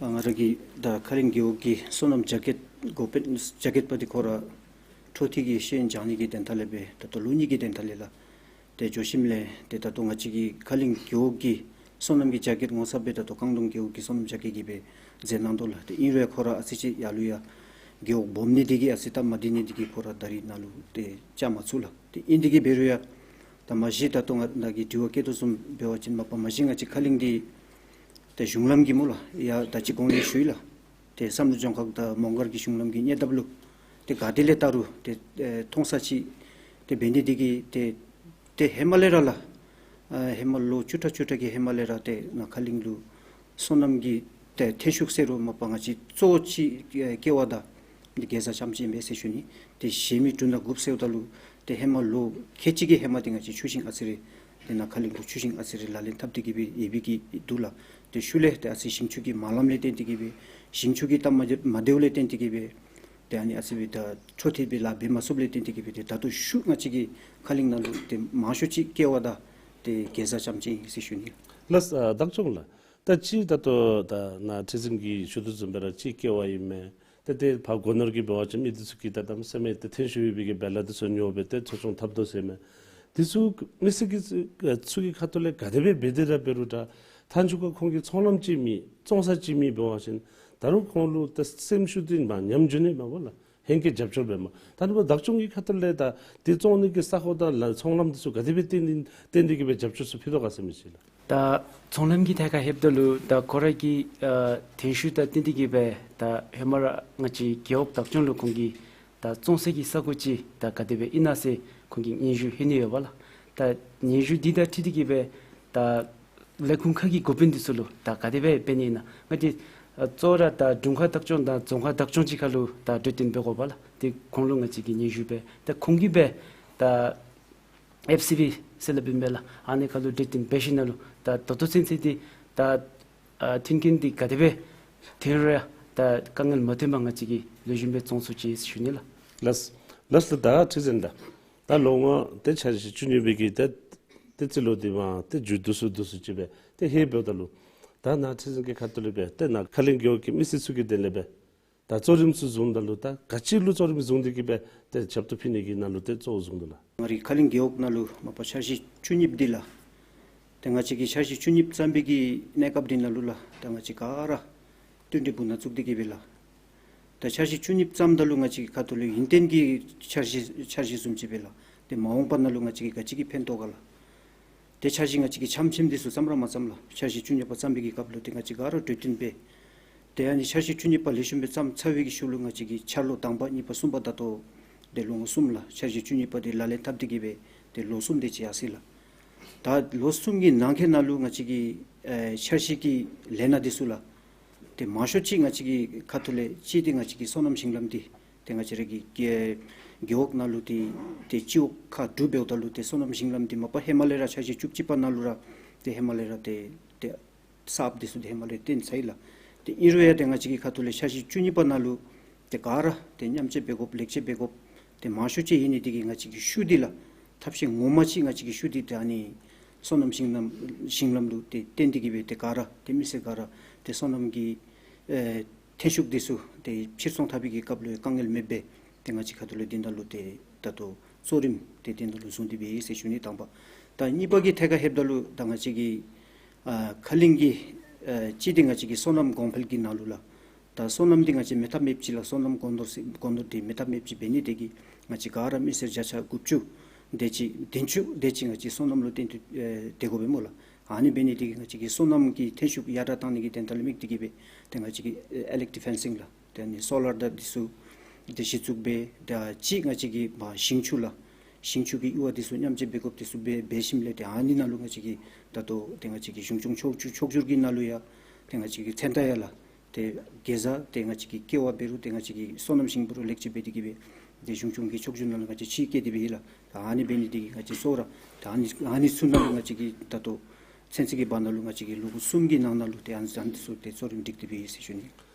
ང་ར་གི་ད་ཁ་གླིང་རྒེད་འོག་གི་སོ་ནམ་རྒྱ་སྐྱེད་འགོ་དཔོན་རྒྱ་སྐྱེད་པ་འདི་ཁོ་ར་འཕྲོ་མཐུད་ཀྱི་ཤེས་ཡོན་སྦྱང་ནི་གི་དོན་དག་ལས་སྦེ་ད་ལྟོ་ལོ་གཉིས་ཀྱི་དོན་དག་ལས་ལགས། ཏེ་འགྱོ་ཞིནམ་ལས་ཏེ་ད་ལྟོ་ང་བཅས་ཀྱི་ཁ་གླིང་རྒེད་འོག་གི་སོ་ནམ་གྱི་རྒྱ་སྐྱེད་ངོ་ཚབ་སྦེ་ད་ལྟོ་རྐང་དུང་རྒེད་འོག་གི་སོ་ནམ་རྒྱ་སྐྱེད་ཀྱིས་སྦེ་མཛད་གནང་དོ་ལགས། ཏེ་ཨིན་རུང་ཁོ་ར་ཨ་ཙི་ཅིག་ཡར་ལུ་ཡང་རྒེད་འོག་སྦོམ་ནི་འདི་གིས་ཨ་ཙི་སྟབས་མ་བདེ་ནི་འདི་གིས་ཁོ་ར་ད་རིས་ནཱ་ལུ་ཏེ་བཅར་མ་ཚུགས་ལགས། ཏེ་ཨིན་འདི་གིས་འབད་རུང་ཡང་ད་མ་གཞི་ད་ལྟོ་ང་ནཱ་གི་དྲི་བ་བཀོད་དོ་བཟུམ་འབད་བ་ཅིན་མ་པ་མ་གཞི་ང་བཅས་ཁ་གླིང་འདི་ཏེ་གཞུང་ལམ་གྱི་སྨོ་ལགས། ཡ་ད་ཅི་གོང་ལས་ཞུ་ཡི་ལགས། ཏེ་བསམ་གྲུབ་ལྗོངས་མཁར་དང་མོང་སྒར་གྱི་གཞུང་ལམ་གྱི་གནས་སྟངས་ལུ་ཏེ་ག་ཏེ་ལས་བལྟ་རུང་ཏེ་ཨེ་མཐོང་ས་ཅིག་ཏེ་འབད་ནི་འདི་གིས་ཏེ་ཏེ་ཧེ་མ་ལས་ར་ལགས། ཨ་ཧེ་མ་ལོ་བཅུ་ཕྲག་བཅུ་ཕྲག་གི་ཧེ་མ་ལས་ར་ཏེ་ནཱ་ཁ་གླིང་ལུ་སོ་ནམ་གྱི་ཏེ་ཐོན་ཤུགས་ཟེར་རུང་མ་པ་ང་བཅས་གཙོ་བོ་ཅིག་ཨེ་ཀེ་བ་དང་འདི་གེ་ཛ་རྐྱངམ་ཅིག་མས་ཟེར་ཞུ་ནི། ཏེ་གཞན་མི་འབྲུ་སྣ་དགུ་ཟེརཝ་ད་ལུ་ཏེ་ཧེ་མ་ལོ་ཁལ་གཅིག་གི་ཧེ་མ་འདི་ང་བཅས་ཆུ་ཤིང་ཨ་ཙི་རེ་ཏེ་ནཱ་ཁ་གླིང་ལུ་ཆུ་ཤིང་ཨ་ཙི་རེ་ལག་ལེན་འཐབ་སྟེ་གིས་སྦེ་ཡོད་པའི་གི་འདུག་ལགས། ཏེ་ཤུལ་ལས་ཏེ་ཨ་ཙི་ཞིང་ཆུ་གི་མ་ལངམ་ལས་བརྟེན་ཏེ་གིས་སྦེ་ཞིང་ཆུ་གི་སྟབས་མ་བདེ་མ་བདེཝ་ལས་བརྟེན་ཏེ་གིས་སྦེ་ ཏེ་ཨ་ནི་ཨ་ཙི་སྦེ་ད་འཕྲོ་མཐུད་སྦེ་ལཱ་འབད་མ་ཚུགསཔ་ལས་བརྟེན་ཏེ་གིས་སྦེ་ཏེ་ད་ལྟོ་ཤུལ་ང་བཅས་ཀྱི་ཁ་གླིང་ནང་ལུ་ཏེ་མང་ཤོས་ཅིག་ཀེ་བ་དང་ཏེ་གེ་ཛ་རྐྱངམ་ཅིག་ཨིན་ཟེར་ཞུ་ནི། ལགས། ཨ་བདག་སྐྱོང་ལགས། ད་ཅི་ད་ལྟོ་ད་ནཱ་ཁྲི་འཛིན་གྱིས་ཞུ་དོ་བཟུམ་སྦེ་ར་ཅིག་ཀེ་བ་ཨིན་མས། ཏེ་ཏེ་ཕར་སྒོ་ནོར་གྱི་འབད་བ་ཅིན་མི་འདི་ཚུ་གིས་ད་གནམ་མེད་ས་མེད་ཏེ་ཐོན་ཤུགས་ཡོད་པའི་གི་བེ་ལ་འདི་ཚུ་ཉོ་སྦེ་ཏེ་འཚོ་སྐྱོང་འཐབ་དོ་ཟེར་མས། འདི་ཚུ་མི་སེར་གྱི་ཚུ་གི་ཁ་ཐུག་ལས་ག་དེ་སྦེ་འབད་དེ་ར་འབད་རུང་འདྲ། མཐའ་མཇུག་ཁར་ཁོང་གིས་ཚོང་ལམ་ཅིག་མེད་བཙོང་ས་ཅིག་མེད་འབད་བ་ཅིན་ད་རུང་ཁོང་ལུ་ཏེ་སེམས་ཤུགས་འདི་མར་ཉམས་འགྱོ་ནི་མས་པ་ལགས། ཧེང་སྐལ་རྒྱབ་སྐྱོར་འབད་མ། ད་ནི་བདག་སྐྱོང་གི་ཁ་ཐུག་ལས་ད་འདི་བཙོང་ནི་གི་ས་གོ་དང་ལཱ་ཚོང་ལམ་འདི་ཚུ་ག་དེ་སྦེ་བརྟེན་ནི་བརྟེན་ཏེ་གིས་སྦེ་རྒྱབ་སྐྱོར་ཚུ་ཕུལ་དོ་ག་ཟེར་མི་ཅིག་ལགས། ད་ཚོང་ལམ་གྱི་ཐད་ཁར་ལྷོདཔ་ད་ལུ་ད་ཁོ་ར་གི་ཨ་ཐོན་ཤུགས་དང་བསྟུན་ཏེ་གིས་སྦེ་ད་ཧེ་མ་ར་ང་བཅས་རྒེད་འོག་བདག་སྐྱོང་ལུ་ཁོང་གིས་ད་བཙོང་ས་གི་ས་གོ་ཅིག་ད་ག་དེ་སྦེ་ཨིན་ན་ཟེར་ཁོང་གིས་སྙན་ཞུ་ལྷོད་ནི་ཡོད་པ་ལགས། ད་སྙན་ཞུ་འདི་དང་འཁྲིལ་ཏེ་གིས་སྦེ་ད་ལས་ཁུངས་ཁག་གི་འགོ་དཔོན་འདི་ཚུ་ལུ་ད་ག་དེ་སྦེ་འབད་ནི་ཨིན་ན། ང་བཅས་ཨ་གཙོ་བོ་ར་ད་དྲུང་ཁག་བདག་སྐྱོང་དང་རྫོང་ཁག་བདག་སྐྱོང་གཅིག་ཁར་ལུ་ད་གྲོས་བསྟུན་འབད་དགོ་པ་ལགས། ཏེ་ཁོང་ལུ་ང་བཅས་ཀྱིས་སྙན་ཞུ་འབད། ད་ཁོང་གིས་སྦེ་ད་ཨེཕ་སི་བི་ཟེར་སླབ་ཨིན་པས་ལགས། ཨ་ནི་ཁར་ལུ་གྲོས་བསྟུན་འབད་ཞིནམ་ལས་ད་ད་ལྟོ་ཚུན་ཚོད་འདི་ད་ཨ་མཐུན་རྐྱེན་འདི་ག་དེ་སྦེ་ཐོན་རུང་ཡང་ད་དཀའ་ངལ་མ་ཐོན་པར་ང་བཅས་ཀྱིས་ལེགས་ཤོམ་སྦེ་བཙོང་ཚུགས་ཅི་ཟེར་ཞུ་ནི་ལགས། ལགས། ལགས་ལགས། ད་ཁྲི་འཛིན་ད་ད་ལོ་ངོ་ཏེ་འཆར་གཞི་བཅུ་གཉིས་པའི་གི་ཏེ་ཏེ་རྩིས་ལོ་འདི་མ་ཏེ་མཇུག་བསྡུ་སུ་བསྡུ་སུ་ཅིག་སྦེ་ཏེ་ཧེ་འབདཝ་ད་ལུ་ད་ནཱ་ཁྲི་འཛིན་གྱི་ཁ་ཐུག་ལས་སྦེ་ཏེ་ནཱ་ཁ་གླིང་རྒེད་འོག་གི་མི་སེར་ཚུ་གི་དོན་ལས་སྦེ་ད་གཙོ་རིམ་ཚུ་བཟུངམ་ད་ལུ་ད་ག་ཅི་ལུ་གཙོ་རིམ་བཟུང་སྟེ་གིས་སྦེ་ཏེ་ཞབས་ཏོག་ཕུལ་ནི་གི་ནང་ལུ་ཏེ་གཙོ་བོ་བཟུང་དོ་ལགས། ང་རའི་ཁ་གླིང་རྒེད་འོག་ནང་ལུ་མ་པ་འཆར་གཞི་བཅུ་གཉིས་པ་འདི་ལགས། ཏེ་ང་བཅས་ཀྱིས་འཆར་གཞི་བཅུ་གཉིས་པ་བརྩམས་པའི་གི་གནས་སྐབས་འདི་ནང་ལུ་ལགས། ད་ང་བཅས་ག་ར་བསྟུན་གྲོས་འབུ་ནང་བཙུགས་ཏེ་གིས་སྦེ་ལགས། ད་འཆར་གཞི་བཅུ་གཉིས་པ་བརྩམ་ད་ལུ་ང་བཅས་ཀྱི་ཁ་ཐུག་ལུ་ཡུན་བརྟན་གྱི་འཆར་གཞི་འཆར་གཞི་བཟུམ་ཅིག་སྦེ་ལགས། ཏེ་མ་འོངས་པ་ནང་ལུ་ང་བཅས་ཀྱིས་ག་ཅི་གི་ཕན་ཐོགས་ག་ལགས། ཏེ་འཆར་གཞི་ང་བཅས་ཀྱིས་ཆམ་ཆིམ་འདི་ཚུ་བརྩམ་ར་མ་བརྩམ་ལགས། འཆར་གཞི་བཅུ་གཉིས་པ་བརྩམ་པའི་གི་སྐབས་ལུ་ཏེ་ང་བཅས་ག་ར་གྲོས་བསྟུན་འབད། ཏེ་ཨ་ནི་འཆར་གཞི་བཅུ་གཉིས་པ་ལེགས་ཤོམ་སྦེ་བརྩམས་ཚར་བའི་གི་ཤུལ་ལུ་ང་བཅས་ཀྱིས་འཆར་ལོ་དང་པ་གཉིས་པ་གསུམ་པ་ད་ལྟོ་ཏེ་ལོ་ངོ་གསུམ་ལགས། འཆར་གཞི་བཅུ་གཉིས་པ་འདི་ལག་ལེན་འཐབ་སྟེ་གིས་སྦེ་ཏེ་ལོ་གསུམ་དེ་ཅིག་ཡར་སོ་ཡི་ལགས། ད་ལོ་གསུམ་གྱི་ནང་འཁོད་ནང་ལུ་ང་བཅས་ཀྱི་ཨེ་འཆར་གཞི་གི་ལས་སྣ་འདི་ཚུ་ལགས། ཏེ་མང་ཤོས་ཅིག་ང་བཅས་ཀྱི་ཁ་ཐུག་ལས་ཅིག་འདི་ང་བཅས་ཀྱི་སོ་ནམ་ཞིང་ལམ་འདི་ཏེ་ང་བཅས་ར་གི་རྒེད་རྒེད་འོག་ནང་ལུ་ཏེ་ཏེ་སྤྱི་འོག་ཁག་དྲུག་འབདཝ་ད་ལུ་ཏེ་སོ་ནམ་ཞིང་ལམ་འདི་མ་པ་ཧེ་མ་ལས་ར་འཆར་གཞི་བཅུ་གཅིག་པ་ནང་ལུ་ར་ཏེ་ཧེ་མ་ལས་ར་ཏེ་ཏེ་གསརཔ་འདི་ཚུ་ཏེ་ཧེ་མ་ལས་བཏོན་ཚར་ཡི་ལགས། ཏེ་ཨིན་རུང་ཡང་ཏེ་ང་བཅས་ཀྱི་ཁ་ཐུག་ལས་འཆར་གཞི་བཅུ་གཉིས་པ་ནང་ལུ་ཏེ་ག་ར་ཏེ་མཉམ་སྤྱོད་འབད་དགོཔ་ལེགས་སྤྱོད་འབད་དགོཔ་ཏེ་མང་ཤོས་ཅིག་ཨིན་ནི་དེ་གིས་ང་བཅས་ཀྱི་ཤུགས་འདི་ལགས། ཐབས་ཤེས་ངོ་མ་ཅིག་ང་བཅས་ཀྱི་ཤུགས་འདི་ཏེ་ཨ་ནི་སོ་ནམ་ཞིང་ལམ་ཞིང་ལམ་ལུ་ཏེ་བརྟེན་ཏེ་གིས་སྦེ་ཏེ་ག་ར་ཏེ་མི་སེར་ག་ར་ཏེ་སོ་ནམ་གྱི་ཨེ་ཐོན་ཤུགས་འདི་ཚུ་ཏེ་ཕྱིར་ཚོང་འཐབ་པའི་གི་སྐབས་ལུ་དཀའ་ངལ་མེདཔ་སྦེ་ཏེ་ང་བཅས་ཁ་ཐུག་ལས་དེ་ནང་ལུ་ཏེ་ད་ལྟོ་གཙོ་རིམ་ཏེ་དེ་ནང་ལུ་བཟུང་སྟེ་འབད་ཡི་ཟེར་ཞུ་ནི་དང་པ། ད་གཉིས་པ་གི་ཐད་ཁར་ལྷོདཔ་ད་ལུ་ད་ང་བཅས་ཀྱི་ཨ་ཁ་གླིང་གི་ཨ་ཅིག་འདི་ང་བཅས་ཀྱི་སོ་ནམ་གོང་འཕེལ་གྱི་ནང་ལུ་ལགས། ད་སོ་ནམ་འདི་ང་བཅས་མེད་ཐབས་མེདཔ་ཅིག་ལགས། སོ་ནམ་སྒོ་ནོར་སི་སྒོ་ནོར་འདི་མེད་ཐབས་མེདཔ་ཅིག་འབད་ནི་དེ་གིས་ང་བཅས་ག་ར་མི་སེར་བརྒྱ་ཆ་དགུ་བཅུ་དེ་ཅིག་བདུན་ཅུ་དེ་ཅིག་ང་བཅས་སོ་ནམ་ལུ་བརྟེན་ཏེ་ཨེ་སྡོད་དགོ་པས་སྨོ་ལགས། ཨ་ནི་འབད་ནི་དེ་གིས་ང་བཅས་ཀྱི་སོ་ནམ་གྱི་ཐོན་ཤུགས་ཡར་དྲག་བཏང་ནི་གི་དོན་དག་ལུ་དམིགས་ཏེ་གིས་སྦེ་ཏེ་ང་བཅས་ཀྱིས་ཨེ་ཨི་ལེག་ཊིག་ཕེན་སིང་ལགས། ཏེ་ཨ་ནི་སོ་ལར་དང་འདི་ཚུ་ཏེ་གཞི་བཙུགས་འབད། ད་ཅིག་ང་བཅས་ཀྱིས་མ་ཞིང་ཆུ་ལགས། ཞིང་ཆུ་གི་ཡུར་བ་འདི་ཚུ་མཉམ་སྤྱོད་འབད་དགོཔ་འདི་ཚུ་འབད་འབད་ཞིནམ་ལས་ཏེ་ཨ་ནི་ནང་ལུ་ང་བཅས་ཀྱིས་ད་ལྟོ་ཏེ་ང་བཅས་ཀྱི་གཞུང་སྐྱོང་ཕྱོགས་བཅུ་ཕྱོགས་བཅུར་གྱི་ནང་ལུ་ཡང་ཏེ་ང་བཅས་ཀྱི་ཚོད་ལྟ་ཡང་ལགས། ཏེ་གེ་ཛ་ཏེ་ང་བཅས་ཀྱི་ཀེ་བ་འབད་རུང་ཏེ་ང་བཅས་ཀྱི་སོ་ནམ་ཞིང་འབད་རུང་ལེགས་བཅོས་འབད་དེ་གིས་སྦེ་ཏེ་གཞུང་སྐྱོང་གི་ཕྱོགས་བཅུ་ནང་ལུ་ང་བཅས་ཕྱི་བསྐྱལ་ཏེ་འབད་ཡི་ལགས། ད་ཨ་ནི་འབད་ནི་དེ་གིས་ང་བཅས་ཚུ་ར་ད་ཨ་ནི་ཨ་ནི་ཚུ་ནང་ལུ་ང་བཅས་ཀྱིས་ད་ལྟོ་ཚུན་ཚོད་ཀྱི་བར་ན་ལུ་ང་བཅས་ཀྱིས་ལོ་གསུམ་གྱི་ནང་ན་ལུ་ཏེ་ཨ་ནི་ཨ་ནི་ཚུ་ཏེ་གཙོ་རིམ་སྒྲིག་སྟེ་འབད་ཡི་ཟེར་ཞུ་ནི།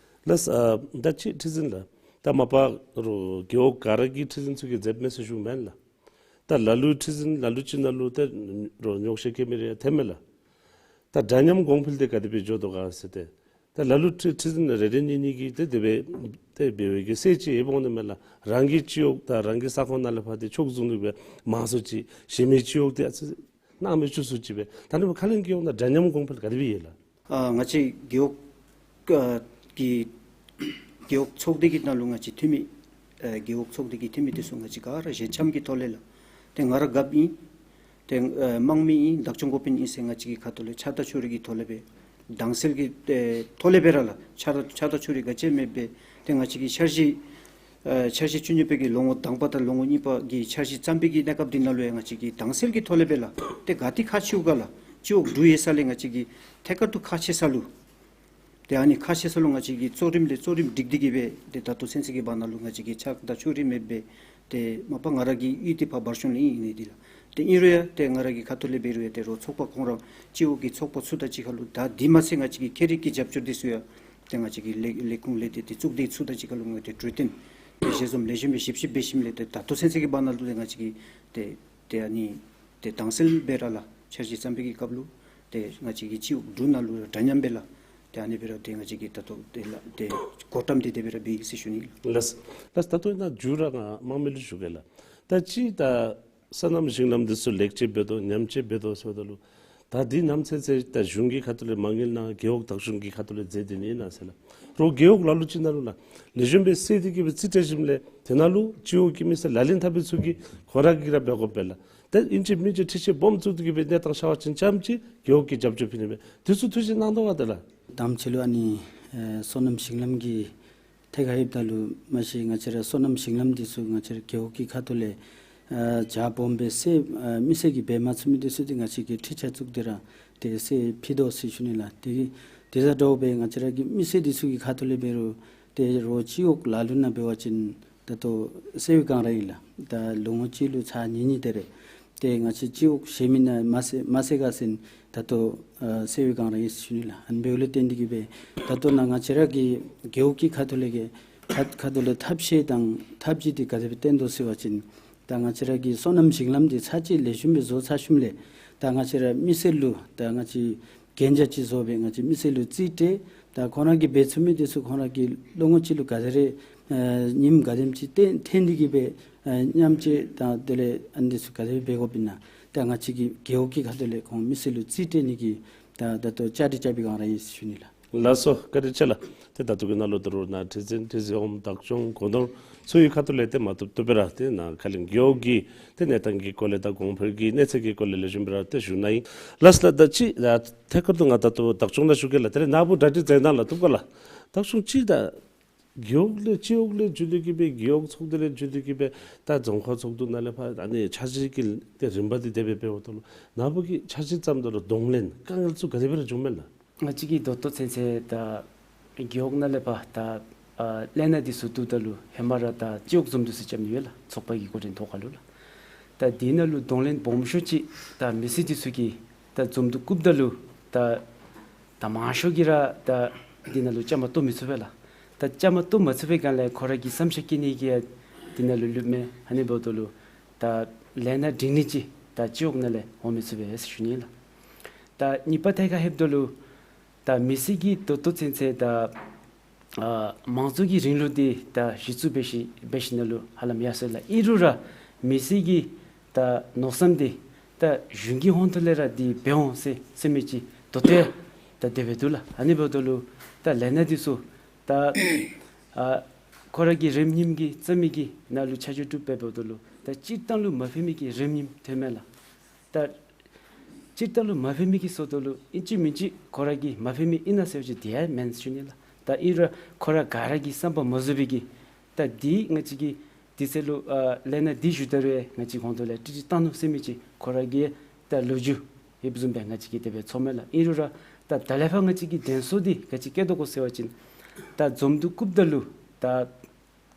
ལགས། ཨ་ད་ཅི་ཁྲི་འཛིན་ལགས། ད་མ་པ་རོགས་རྒེད་འོག་ག་ར་གི་ཁྲི་འཛིན་ཚུ་གིས་མཛདཔ་མས་ཟེར་ཞུཝ་མེན་ལགས། ད་ལ་ལུ་ཁྲི་འཛིན་ལ་ལུ་ཅིག་ནང་ལུ་ཏེ་རོགས་ཉོགས་བཤད་བཀོད་མི་རེ་ཐོནམ་མས་ལགས། ད་འདྲ་མཉམ་གོང་འཕེལ་འདི་ག་དེ་སྦེ་འགྱོ་དོ་ག་ཟེར་ཏེ། ད་ལ་ལུ་ཁྲི་ཁྲི་འཛིན་རེ་རེ་གཉིས་གཉིས་ཀྱིས་ཏེ་དེ་སྦེ་ཏེ་འབད་བའི་གི་སྲིད་ཅིག་ཡོདཔ་འོང་ནི་མས་ལགས། རང་གི་སྤྱི་འོག་དང་རང་གི་ས་ཁོངས་ནང་ལས་ཕར་ཏེ་ཕྱོགས་བཟུང་སྟེ་སྦེ་མང་སུ་ཅིག་གཞན་མི་སྤྱི་འོག་འདི་ཨ་ཙི་སྣང་མེད་བཅུག་སུ་ཅིག་སྦེ། ད་ནི་ཁ་གླིང་རྒེད་འོག་ནང་འདྲ་མཉམ་གོང་འཕེལ་ག་དེ་སྦེ་ཡོད་ལགས། ཨ་ང་བཅས་རྒེད་འོག་ཨ་གི་རྒེད་འོག་ཚོགས་སྡེ་གི་ནང་ལུ་ང་བཅས་འཐུས་མི་ཨ་རྒེད་འོག་ཚོགས་སྡེ་གི་འཐུས་མི་འདི་ཚུ་ང་བཅས་ག་ར་ཞལ་འཆམ་གྱི་ཐོག་ལས་ལགས། ཏེ་ང་ར་རྒཔོ་ཨིན། ཏེ་ཨ་དམངས་མི་ཨིན། བདག་སྐྱོང་འགོ་དཔོན་ཨིན་ཟེར་ང་བཅས་ཀྱི་ཁ་ཐུག་ལས་ཆ་ད་ཆོ་རིགས་ཀྱི་ཐོག་ལས་སྦེ་དྭངས་གསལ་གྱི་ཨེ་ཐོག་ལས་སྦེ་ར་ལགས། ཆ་ད་ཆ་ད་ཆོ་རིགས་ག་ཅི་མེདཔ་སྦེ་ཏེ་ང་བཅས་ཀྱི་འཆར་གཞི་ཨ་འཆར་གཞི་བཅུ་གཉིས་པའི་གི་ལོ་ངོ་དང་པ་དང་ལོ་ངོ་གཉིས་པ་གི་འཆར་གཞི་བརྩམ་པའི་གི་གནས་སྐབས་འདི་ནང་ལུ་ཡང་ང་བཅས་ཀྱིས་དྭངས་གསལ་གྱི་ཐོག་ལས་སྦེ་ལགས། ཏེ་ག་ཏེ་ཁག་ཆེཝ་ག་ལགས། སྤྱི་འོག་དྲུག་ཡོད་ས་ལས་ང་བཅས་ཀྱིས་ཐད་ཀར་དུ་ཁག་ཆེ་ས་ལུ་ཏེ་ཨ་ནི་ཁག་ཆེ་ས་ལུ་ང་བཅས་ཀྱིས་གཙོ་རིམ་ལས་གཙོ་རིམ་སྒྲིག་སྟེ་གིས་སྦེ་ཏེ་ད་ལྟོ་ཚུན་ཚོད་ཀྱི་བར་ན་ལུ་ང་བཅས་ཀྱིས་ཆ་ད་ཆོ་རིགས་མེདཔ་སྦེ་ཏེ་མ་པ་ང་ར་གི་གཡུས་འདི་ཕར་བར་གཞུང་ལས་ཨིན་ནི་འདི་ལགས། ཏེ་ཨིན་རུང་ཡང་ཏེ་ང་ར་གི་ཁ་ཐུག་ལས་འབད་རུང་ཡང་ཏེ་རོགས་ཚོགས་པ་ཁོང་ར་སྤྱི་འོག་གི་ཚོགས་པ་ཚུ་དང་གཅིག་ཁར་ལུ་ད་འདི་མ་ཚད་ང་བཅས་ཀྱི་ཁྱད་རིག་གི་རྒྱབ་སྐྱོར་འདི་ཚུ་ཡང་ཏེ་ང་བཅས་ཀྱི་ལས་ལས་ཁུངས་ལས་སྡེ་ཏེ་གཙུག་སྡེ་ཚུ་དང་གཅིག་ཁར་ལུ་ང་བཅས་གྲོས་བསྟུན་ ཏེ་ཞལ་འཛོམས་ལེགས་ཤོམ་སྦེ་ཞིབ་ཞིབ་འབད་ཞིནམ་ལས་ཏེ་ད་ལྟོ་ཚུན་ཚོད་ཀྱི་བར་ན་ལུ་ཏེ་ང་བཅས་ཀྱིས་ཏེ་ཏེ་ཨ་ནི་ཏེ་དྭངས་གསལ་སྦེ་ར་ལགས་འཆར་གཞི་བརྩམ་པའི་གི་སྐབས་ལུ་ཏེ་ང་བཅས་ཀྱི་སྤྱི་འོག་འབྲུག་ནང་ལུ་ར་འདྲ་མཉམ་སྦེ་ལགས་ཏེ་ཨ་ནི་སྦེ་ར་ཏེ་ང་བཅས་ཀྱིས་ད་ལྟོ་ཏེ་ལགས་ཏེ་གོ་བརྡ་འདི་དེ་སྦེ་ར་འབད་ཡི་ཟེར་ཞུ་ནི་ལགས། ལགས་ལགས། ད་ལྟོ་ནཱ་མཇུག་ར་ང་དམངས་མི་ལུ་ཞུ་གེ་ལགས། ད་ཅི་ད་སོ་ནམ་ཞིང་ལམ་འདི་ཚུ་ལེགས་བཅོས་འབད་དོ་ཉམས་བཅོས་འབད་དོ་ཟེརཝ་ད་ལུ་ད་འདི་ནམ་ཚེ་ཚེ་ད་གཞུང་གི་ཁ་ཐུག་ལས་མ་དངུལ་ནང་རྒེད་འོག་བདག་སྐྱོང་གི་ཁ་ཐུག་ལས་མཛད་དེ་ནི་ཨིན་ན་ཟེར་ལགས། རོགས་རྒེད་འོག་ལ་ལུ་ཅིག་ནང་ལུ་ལགས་ལེགས་ཤོམ་སྦེ་སེལ་ཏེ་གི་སྦེ་རྩིས་སྤྲོད་ཞིནམ་ལས་དེ་ནང་ལུ་སྤྱི་འོག་གི་མི་སེར་ལག་ལེན་འཐབ་པའི་ཚུ་གིས་ཁོང་ར་གིས་ར་འབད་དགོ་པས་ལགས། ཏེ་ཨིན་ཅི་མིན་ཅི་འཕྲུལ་ཆས་སྦོམ་བཙུགས་ཏེ་གི་སྦེ་གནས་སྟངས་ཤར་བ་ཅིན་ཙམ་ཅིག་རྒེད་འོག་གིས་རྒྱབ་སྐྱོར་ཕུལ་ནི་མས། དེ་ཚུ་ཐུགས་བཞེད་གནང་དོ་ག་ཏེ་ལགས། དང་པ་ཅིག་ལུ་ཨ་ནི་ཨེ་སོ་ནམ་ཞིང་ལམ་གྱི་ཐད་ཁར་ལྷོདཔ་ད་ལུ་མ་གཞི་ང་བཅས་ར་སོ་ནམ་ཞིང་ལམ་འདི་ཚུ་ང་བཅས་ར་རྒེད་འོག་གི་ཁ་ཐུག་ལས་ཨ་རྒྱ་སྦོམ་སྦེ་སེལ་ཨ་མི་སེར་གྱིས་འབད་མ་ཚུགས་མི་འདི་ཚུ་འདི་ང་བཅས་ཀྱིས་འཕྲུལ་ཆས་བཙུགས་ཏེ་ར་ཏེ་སེལ་ཕུལ་དོ་ཟེར་ཞུ་ནི་ལགས། དེ་གི་དེ་དང་འདྲཝ་སྦེ་ང་བཅས་ར་གི་མི་སེར་འདི་ཚུ་གི་ཁ་ཐུག་ལས་འབད་རུང་ཏེ་རོགས་སྤྱི་འོག་ལ་ལུ་ནང་འབད་བ་ཅིན་ད་ལྟོ་སེལ་བའི་སྒང་ར་ཨིན་ལགས། ད་ལོ་ངོ་གཅིག་ལུ་ཚར་གཉིས་གཉིས་དེ་རེ་ཏེ་ང་བཅས་སྤྱི་འོག་གཞན་མི་ནང་མ་སེལ་མ་སེལ་ག་ཟེར་ད་ལྟོ་ཨ་སེལ་བའི་སྒང་ར་ཨིན་ཟེར་ཞུ་ནི་ལགས། ཨ་ནི་འབདཝ་ལས་བརྟེན་ཏེ་གི་སྦེ་ད་ལྟོ་ནཱ་ང་བཅས་ར་གི་རྒེད་འོག་གི་ཁ་ཐུག་ལས་ཀྱི་ཁ་ཁ་ཐུག་ལས་ཐབས་ཤེས་དང་ཐབས་ཇུས་འདི་ག་དེ་སྦེ་བཏོན་དོ་ཟེར་བ་ཅིན་ད་ང་བཅས་ར་གི་སོ་ནམ་ཞིང་ལམ་འདི་ཚར་གཅིག་ལེགས་ཤོམ་སྦེ་བཟོ་ཚར་ཞིནམ་ལས་ད་ང་བཅས་ར་མི་སེར་ལུ་ད་ང་བཅས་གན་རྒྱ་ཅིག་བཟོ་སྦེ་ང་བཅས་མི་སེར་ལུ་རྩིས་སྤྲོད། ད་ཁོང་ར་གིས་འབད་ཚུགས་མི་འདི་ཚུ་ཁོང་ར་གིས་ལོ་ངོ་གཅིག་ལུ་ག་དེ་རེ་ཨེ་ཉིནམ་ག་དེམ་ཅིག་ཏེ་འཐེན་ཏེ་གི་སྦེ་ཨེ་ཉམས་བཅོས་དང་དེ་ལས་ཨ་ནི་འདི་ཚུ་ག་དེ་སྦེ་འབད་དགོཔ་ཨིན་ན་ད་ང་བཅས་ཀྱི་རྒེད་འོག་གི་ཁ་ཐུག་ལས་ཁོང་མི་སེར་ལུ་རྩིས་སྤྲོད་ནི་གི་ད་ད་ལྟོ་བཅའ་སྒྲིག་རྐྱབ་པའི་སྒང་ར་ཨིན་ཟེར་ཞུ་ནི་ལགས། ལགས་སོ། བཀའ་དྲིན་ཆེ་ལགས། ཏེ་ད་ལྟོ་གི་ནང་ལུ་ད་རུང་ནཱ་ཁྲི་འཛིན་ཁྲི་འཛིན་འོགམ་བདག་སྐྱོང་སྐུ་མགྲོན་ཚུ་གི་ཁ་ཐུག་ལས་ཏེ་མ་བཏུབ་བཏུབ་སྦེ་ར་ཏེ་ནཱ་ཁ་ལས་རྒེད་འོག་གི་ཏེ་གནས་སྟངས་ཀྱི་སྐོར་ལས་དང་གོང་འཕེལ་གྱི་གནས་ཚད་ཀྱི་སྐོར་ལས་ལེགས་ཤོམ་སྦེ་ར་ཏེ་ཞུ་གནང་ཡི། ལགས་ལགས། ད་ཅི་ད་ཐད་ཀར་དུ་ང་ད་ལྟོ་བདག་སྐྱོང་ནང་ཞུ་གེ་ལགས། དེ་ལས་ནཱ་བུ་གྲ་སྒྲིག་མཛད་གནང་ལགས། བཏུབ་ག་ལགས། བདག་སྐྱོང་ཅིག་ད་རྒེད་འོག་ལས་སྤྱི་འོག་ལས་བརྒྱུད་དེ་གི་སྦེ་རྒེད་འོག་ཚོགས་སྡེ་ལས་བརྒྱུད་དེ་གི་སྦེ་ད་རྫོང་ཁག་ཚོགས་འདུ་ནང་ལས་ཕར་ཨ་ནི་འཆར་གཞི་གི་ཏེ་རིམ་པ་འདི་དེ་སྦེ་འབདཝ་ད་ལུ་ནཱ་བུ་གིས་འཆར་གཞི་བརྩམ་ད་ལུ་གདོང་ལེན་དཀའ་ངལ་ཚུ་ག་དེ་སྦེ་ར་བྱུངམ་མས་ལགས། ང་བཅས་ཀྱིས་ད་ལྟོ་ཚུན་ཚོད་ད་རྒེད་འོག་ནང་ལས་ཕར་ད་ཨ་ལས་སྣ་འདི་ཚུ་བསྡུཝ་ད་ལུ་ཧེ་མ་ར་ད་སྤྱི་འོག་འཛོམས་འདུ་ཟེར་རྐྱབ་ནི་ཡོད་ལགས། ཚོགས་པ་གི་འགོ་འདྲེན་ཐོག་ཁ་ལུ་ལགས། ད་དེ་ནང་ལུ་གདོང་ལེན་སྦོམ་ཤོས་ཅིག་ད་མི་སེར་འདི་ཚུ་གིས་ད་འཛོམས་འདུ་བཀུགཔ་ད་ལུ་ད་ད་མང་ཤོས་ཀྱིས་ར་ད་དེ་ནང་ལུ་བཅའ་མར་གཏོགས་མི་ཚུགས་པས་ལགས། ད་བཅའ་མར་གཏོགས་མ་ཚུགས་པའི་སྒང་ལས་ཁོ་ར་གི་བསམ་འཆར་བཀོད་ནི་གི་ཡང་དེ་ནང་ལུ་ལུསཔ་མས། ཨ་ནི་འབདཝ་ད་ལུ་ད་ལས་སྣ་སྒྲིང་ནི་ཅིག་ད་སྤྱི་འོག་ནང་ལས་འོང་མི་ཚུགས་པས་ཟེར་ཞུ་ནི་ལགས། ད་གཉིས་པ་ཐད་ཁར་ལྷོདཔ་ད་ལུ་ད་མི་སེར་གྱིས་ད་ལྟོ་ཚུན་ཚོད་ད་ཨ་མང་གཙོ་གི་རིང་ལུགས་འདི་ད་གཞི་བཙུགས་འབད་ཞིནམ་འབད་ཞིནམ་ལས་ཧ་ལམ་ཡར་སོ་ཡི་ལགས། ཨིན་རུང་ར་མི་སེར་གྱི་ད་མནོ་བསམ་འདི་ད་གཞུང་གི་ཧོངས་ཐོག་ལས་ར་འདི་འབད་འོང་ཟེར་ཟེར་མི་ཅིག་ད་ལྟོ་ཡང་ད་དེ་སྦེ་འདུག་ལགས། ཨ་ནི་འབདཝ་ད་ལུ་ད་ལས་སྣ་འདི་ཚུ་ད་ཨ་ཁོ་ར་གི་རནམ་ཉིནམ་གྱི་རྩོད་མེད་ཀྱི་ནང་ལུ་ཆ་འཇོག་གྲུབ་སྦེ་འབདཝ་ད་ལུ་ད་སྤྱིར་བཏང་ལུ་མ་ཕན་མི་གི་རནམ་ཉིནམ་ཐོནམ་མས་ལགས། ད་སྤྱིར་བཏང་ལུ་མ་ཕན་མི་གི་ཟེརཝ་ད་ལུ་ཨིན་ཅི་མིན་ཅི་ཁོ་ར་གི་མ་ཕན་མི་ཨིན་ན་ཟེར་བ་ཅིན་དེ་ཡང་མེན་ཟེར་ཞུ་ནི་ལགས། ད་ཨིན་རུང་ཁོ་ར་ག་ར་གི་བསམ་པ་མ་རྫོགས་པའི་གི་ད་འདི་ང་བཅས་ཀྱིས་དུས་ཚོད་ལུ་ཨ་ལས་སྣ་འདི་ཞུ་ད་རུང་ང་བཅས་ཧོངས་ཐོག་ལས་ཀྲིག་ཀྲི་བཏང་ནུག་ཟེར་མི་ཅིག་ཁོ་ར་གི་ད་ལོ་རྒྱུས་ཡོདཔ་བཟུམ་སྦེ་ང་བཅས་ཀྱིས་དེ་སྦེ་ཚོརཝ་མས་ལགས། ཨིན་རུང་ར་ད་ད་ལས་ཕར་ང་བཅས་ཀྱིས་དྲན་གསོ་འདི་ག་ཅི་བསྐྱེད་དོ་གོ་ཟེར་བ་ཅིན་ད་འཛོམས་འདུ་བཀུགཔ་ད་ལུ་ད་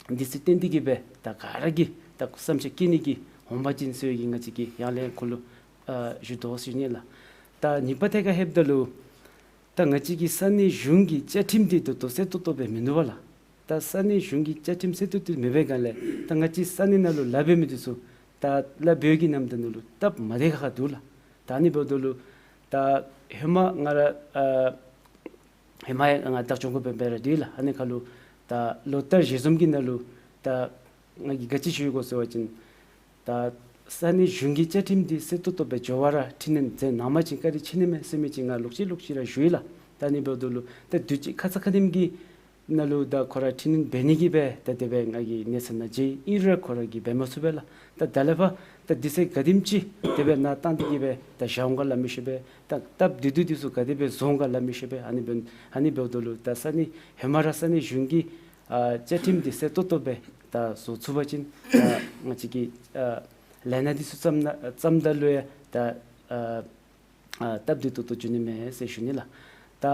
འདི་ཚུ་བརྟེན་ཏེ་གི་སྦེ་ད་ག་ར་གིས་ད་བསམ་འཆར་བཀོད་ནི་གི་འོང་པ་ཅིན་ཟེར་བའི་གི་ང་བཅས་ཀྱིས་ཡང་ལན་ཁོ་ལུ་ཨ་ཞུ་དོ་ཟེར་ཞུ་ནི་ལགས། ད་གཉིས་པ་ཐད་ཁར་ལྷོདཔ་ད་ལུ་ད་ང་བཅས་ཀྱི་ས་གནས་གཞུང་གི་བཅའ་ཁྲིམས་འདི་ད་ལྟོ་གསལ་ཏོག་ཏོ་སྦེ་མིན་འདུག་པ་ལགས། ད་ས་གནས་གཞུང་གི་བཅའ་ཁྲིམས་གསལ་ཏོག་ཏོ་མེད་པའི་སྒང་ལས་ད་ང་བཅས་ས་གནས་ནང་ལུ་ལཱ་འབད་མི་འདི་ཚུ་ད་ལཱ་འབད་བའི་གི་ནམ་དུས་ནང་ལུ་སྟབས་མ་བདེ་ཁག་ཁ་འདུག་ལགས། ད་ཨ་ནི་འབདཝ་ད་ལུ་ད་ཧེ་མ་ང་ར་ཨ་ཧེ་མ་ཡང་ང་བདག་སྐྱོང་གུ་འབད་འབད་ར་འདི་ལགས། ཨ་ནི་ཁ་ལུ་ད་ལོ་ལྟར་ཞལ་འཛོམས་ཀྱི་ནང་ལུ་ད་ང་གིས་ག་ཅི་ཞུ་ཡི་གོ་ཟེར་བ་ཅིན་ད་ས་གནས་གཞུང་གི་བཅའ་ཁྲིམས་འདི་གསལ་ཏོག་ཏོ་སྦེ་འགྱོ་བར་འཕྲི་སྣོན་མཛད་གནང་པ་ཅིན་བཀའ་དྲིན་ཆེ་ནི་མས་ཟེར་མི་ཅིག་ང་ལོག་ཅི་ལོག་ཅི་ར་ཞུ་ཡི་ལགས། ད་ཨ་ནི་འབདཝ་ད་ལུ་ད་དུས་ཅི་ཁ་ཙ་ཁ་ཉིནམ་གི་ནང་ལུ་ད་ཁོ་ར་འཕྲི་སྣོན་འབད་ནི་གི་སྦེ་ད་དེ་སྦེ་ང་གིས་གནས་ཚུལ་ནང་མཇལ་ཡི། ཨིན་རུང་ཁོ་ར་གིས་འབད་མ་ཚུགས་པས་ལགས། ད་ད་ལས་ཕར་ད་དུས་ཚོད་ག་དེམ་ཅིག་དེ་སྦེ་ནཱ་བཏང་སྟེ་གི་སྦེ་ད་བཞག་འོང་ག་སླབ་མི་ཤེས་པས། ད་སྟབས་བདེ་སྡུག་འདི་ཚུ་ག་དེ་སྦེ་བཟོ་འོང་ག་སླབ་མི་ཤེས་པས། ཨ་ནི་འབད་ཨ་ནི་འབདཝ་ད་ལུ་ད་ས་གནས་ཧེ་མ་ར་ས་གནས་གཞུང་གི་ཨ་བཅའ་ཁྲིམས་འདི་གསལ་ཏོག་ཏོ་སྦེ་ད་བཟོ་ཚུགས་པ་ཅིན་ད་ང་བཅས་ཀྱིས་ཨ་ལས་སྣ་འདི་ཚུ་བརྩམ་ན་བརྩམ་ད་ལུ་ཡང་ད་ཨ་ཨ་སྟབས་བདེ་ཏོག་ཏོ་འགྱོ་ནི་མས་ཟེར་ཞུ་ནི་ལགས། ད་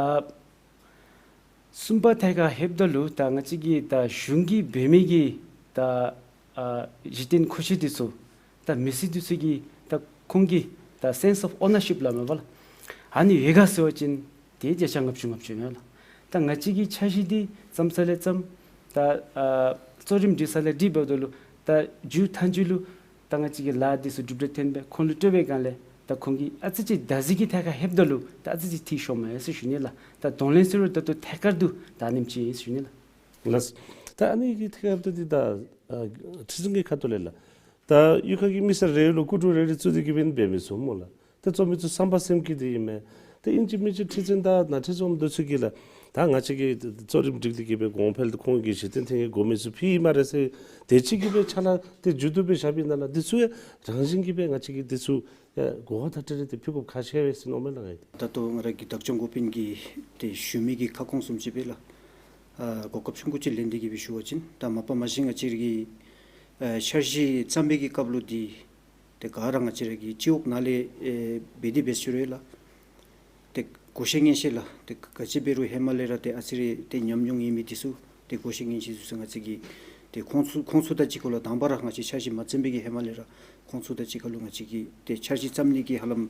གསུམ་པ་ཐད་ཁར་ལྷོདཔ་ད་ལུ་ད་ང་བཅས་ཀྱི་ད་གཞུང་གིས་འབད་མི་གི་ད་ཨ་གཞི་རྟེན་མཁོ་ཆས་འདི་ཚུ་ད་མི་སེར་འདི་ཚུ་གིས་ད་ཁོང་གི་ད་sense of ownership སླབ་མས་པ་ལགས། ཨ་ནི་ཡོད་ག་ཟེར་བ་ཅིན་དེ་བརྒྱ་ཆ་ལྔ་བཅུ་ལྔ་བཅུ་ཡོད་ལགས། ད་ང་བཅས་ཀྱིས་འཆར་གཞི་འདི་བརྩམ་ས་ལས་བརྩམས། ད་ཨ་གཙོ་རིམ་སྒྲིག་ས་ལས་སྒྲིག་འབདཝ་ད་ལུ་ད་མཇུག་མཐའ་མཇུག་ལུ་ད་ང་བཅས་ཀྱི་ལཱ་འདི་ཚུ་གྲུབ་འབྲས་ཐོན་སྦེ་ཁོང་ལུ་སྤྲོད་པའི་སྒང་ལས་ད་ཁོང་གིས་ཨ་ཙི་ཅིག་བདག་འཛིན་གྱི་ཐད་ཁར་ལྷོདཔ་ད་ལུ་ད་ཨ་ཙི་ཅིག་འཐུས་ཤོར་མས་ཟེར་ཞུ་ནི་ལགས། ད་གདོང་ལེན་ཟེར་རུང་ད་ལྟོ་ཐད་ཀར་དུ་ད་ཨ་ནེམ་ཅིག་ཨིན་ཟེར་ཞུ་ནི་ལགས། ལགས། ད་ཨ་ནི་གི་ཐད་ཁར་ལྷོདཔ་ད་འདི་ད་ཨ་ཁྲི་འཛིན་གྱི་ཁ་ཐུག་ལས་ལགས། ད་གཡུས་ཁ་གི་མི་སེར་རེ་ལུ་སྐུ་དྲུང་རེ་རེ་བཙུགས་ཏེ་གིས་འབད་མི་ཚུགས་སྨོ་ལགས། ཏེ་གཙོ་མི་ཚུ་བསམ་པ་སེམས་བསྐྱེད་དེ་ཨིན་མས། ཏེ་ཨིན་ཅི་མིན་ཅི་ཁྲི་འཛིན་དང་ནང་ཁྲི་འཛོམས་འདི་ཚུ་གིས་ལགས། ད་ང་བཅས་ཀྱིས་གཙོ་རིམ་སྒྲིག་སྟེ་གིས་འབད་གོང་འཕེལ་དུ་ཁོང་གི་གཞི་རྟེན་ཐེངས་གི་དགོ་མི་ཚུ་ཕུལ་ཡི་སྨ་རེ་ཟེར་དེ་ཅིག་གིས་འབད་ཕྱག་ལཱ་དེ་མཇུག་བསྡུ་སྦེ་བཞགཔ་ཨིན་ན་ལགས། འདི་ཚུ་ཡང་རང་བཞིན་གྱིས་འབད་ང་བཅས་ཀྱིས་འདི་ཚུ་ཡང་གོ་བ་ད་ཏེ་རེ་ཏེ་ཕུལ་དགོཔ་ཁག་ཆེ་བས་ཟེར་མནོཝ་མས་ལགས་ང་ཡང་། ད་ལྟོ་ང་ར་གི་བདག་སྐྱོང་འགོ་དཔོན་གྱིས་ཏེ་ཞུ་མི་གི་ཁ་སྐོང་བཟུམ་ཅིག་འབད་ལགས། ཨ་གོ་སྐབས་ཆུང་ཀུ་ཅིག་ལེན་ཏེ་གིས་འབད་ཞུ་བ་ཅིན་ད་མ་པ་མ་གཞི་ང་བཅས་ར་གི་ཨ་འཆར་གཞི་བརྩམ་པའི་གི་སྐབས་ལུ་འདི་ཏེ་ག་ར་ང་བཅས་ར་གི་སྤྱི་འོག་ནང་ལས་ཨེ་འབད་དེ་འབད་ཞུ་རུང་ལགས། ཏེ་བགོ་བཤའ་ངན་ཤེས་ལགས། ཏེ་ག་ཅི་འབད་རུང་ཧེ་མ་ལས་ར་ཏེ་ཨ་ཙི་རེ་ཏེ་ཉམས་མྱོང་ཡོད་མི་འདི་ཚུ་ཏེ་བགོ་བཤའ་ངན་ཤེས་ཚུ་ང་བཅས་ཀྱིས་ཏེ་ཁོང་ཚུ་ཁོང་ཚུ་དང་གཅིག་ཁར་ལུ་དང་པ་ར་ང་བཅས་འཆར་གཞི་མ་བརྩམ་པའི་གི་ཧེ་མ་ལས་ར་ཁོང་ཚུ་དང་གཅིག་ཁར་ལུ་ང་བཅས་ཀྱིས་ཏེ་འཆར་གཞི་བརྩམ་ནི་གི་ཧ་ལམ་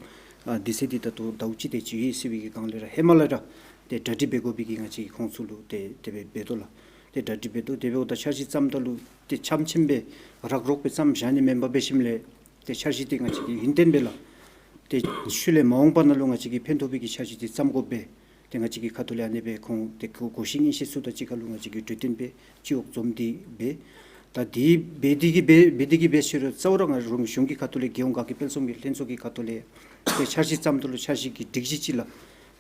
ཨ་དུས་ཚོད་འདི་ད་ལྟོ་ཟླཝ་གཅིག་དེ་ཅིག་ཡོད་ཟེར་བའི་གི་སྒང་ལས་ར་ཧེ་མ་ལས་ར་ཏེ་གྲ་སྒྲིག་འབད་དགོ་པའི་གི་ང་བཅས་ཀྱིས་ཁོང་ཚུ་ལུ་ཏེ་དེ་སྦེ་འབད་དོ་ལགས། ཏེ་གྲ་སྒྲིག་འབད་དོ། དེ་འབདཝ་ད་འཆར་གཞི་བརྩམ་ད་ལུ་ཏེ་ཆམ་ཆེམ་སྦེ་རག་རོག་སྦེ་བརྩམ་བཞག་ནི་མེན་པར་འབད་ཞིནམ་ལས་ཏེ་འཆར་གཞི་འདི་ང་བཅས་ཀྱིས་ཡུན་བརྟན་སྦེ་ལགས། ཏེ་ཤུལ་ལས་མ་འོངས་པ་ནང་ལུ་ང་བཅས་ཀྱིས་ཕན་ཐོགས་པའི་གི་འཆར་གཞི་འདི་བརྩམ་དགོ་པས། ཏེ་ང་བཅས་ཀྱི་ཁ་ཐུག་ལས་ཨ་ནི་སྦེ་ཁོང་ཏེ་བགོ་བཤའ་ངན་ཤེས་ཚུ་དང་གཅིག་ཁར་ལུ་ང་བཅས་ཀྱིས་གྲོས་བསྟུན་འབད་སྤྱི་འོག་འཛོམས་ཏེ་འབད། ད་འདི་འབད་དེ་གིས་འབད་འབད་དེ་གིས་འབད་ཞུ་རུང་རྩ་བ་ར་ང་རང་གཞུང་གི་ཁ་ཐུག་ལས་རྒྱལ་ཡོངས་དགའ་སྐྱིད་དཔལ་འཛོམས་ཀྱི་ལྷན་ཚོགས་ཀྱི་ཁ་ཐུག་ལས་ཏེ་འཆར་གཞི་བརྩམ་ད་ལུ་འཆར་གཞི་གི་སྒྲིག་གཞི་ཅིག་ལགས།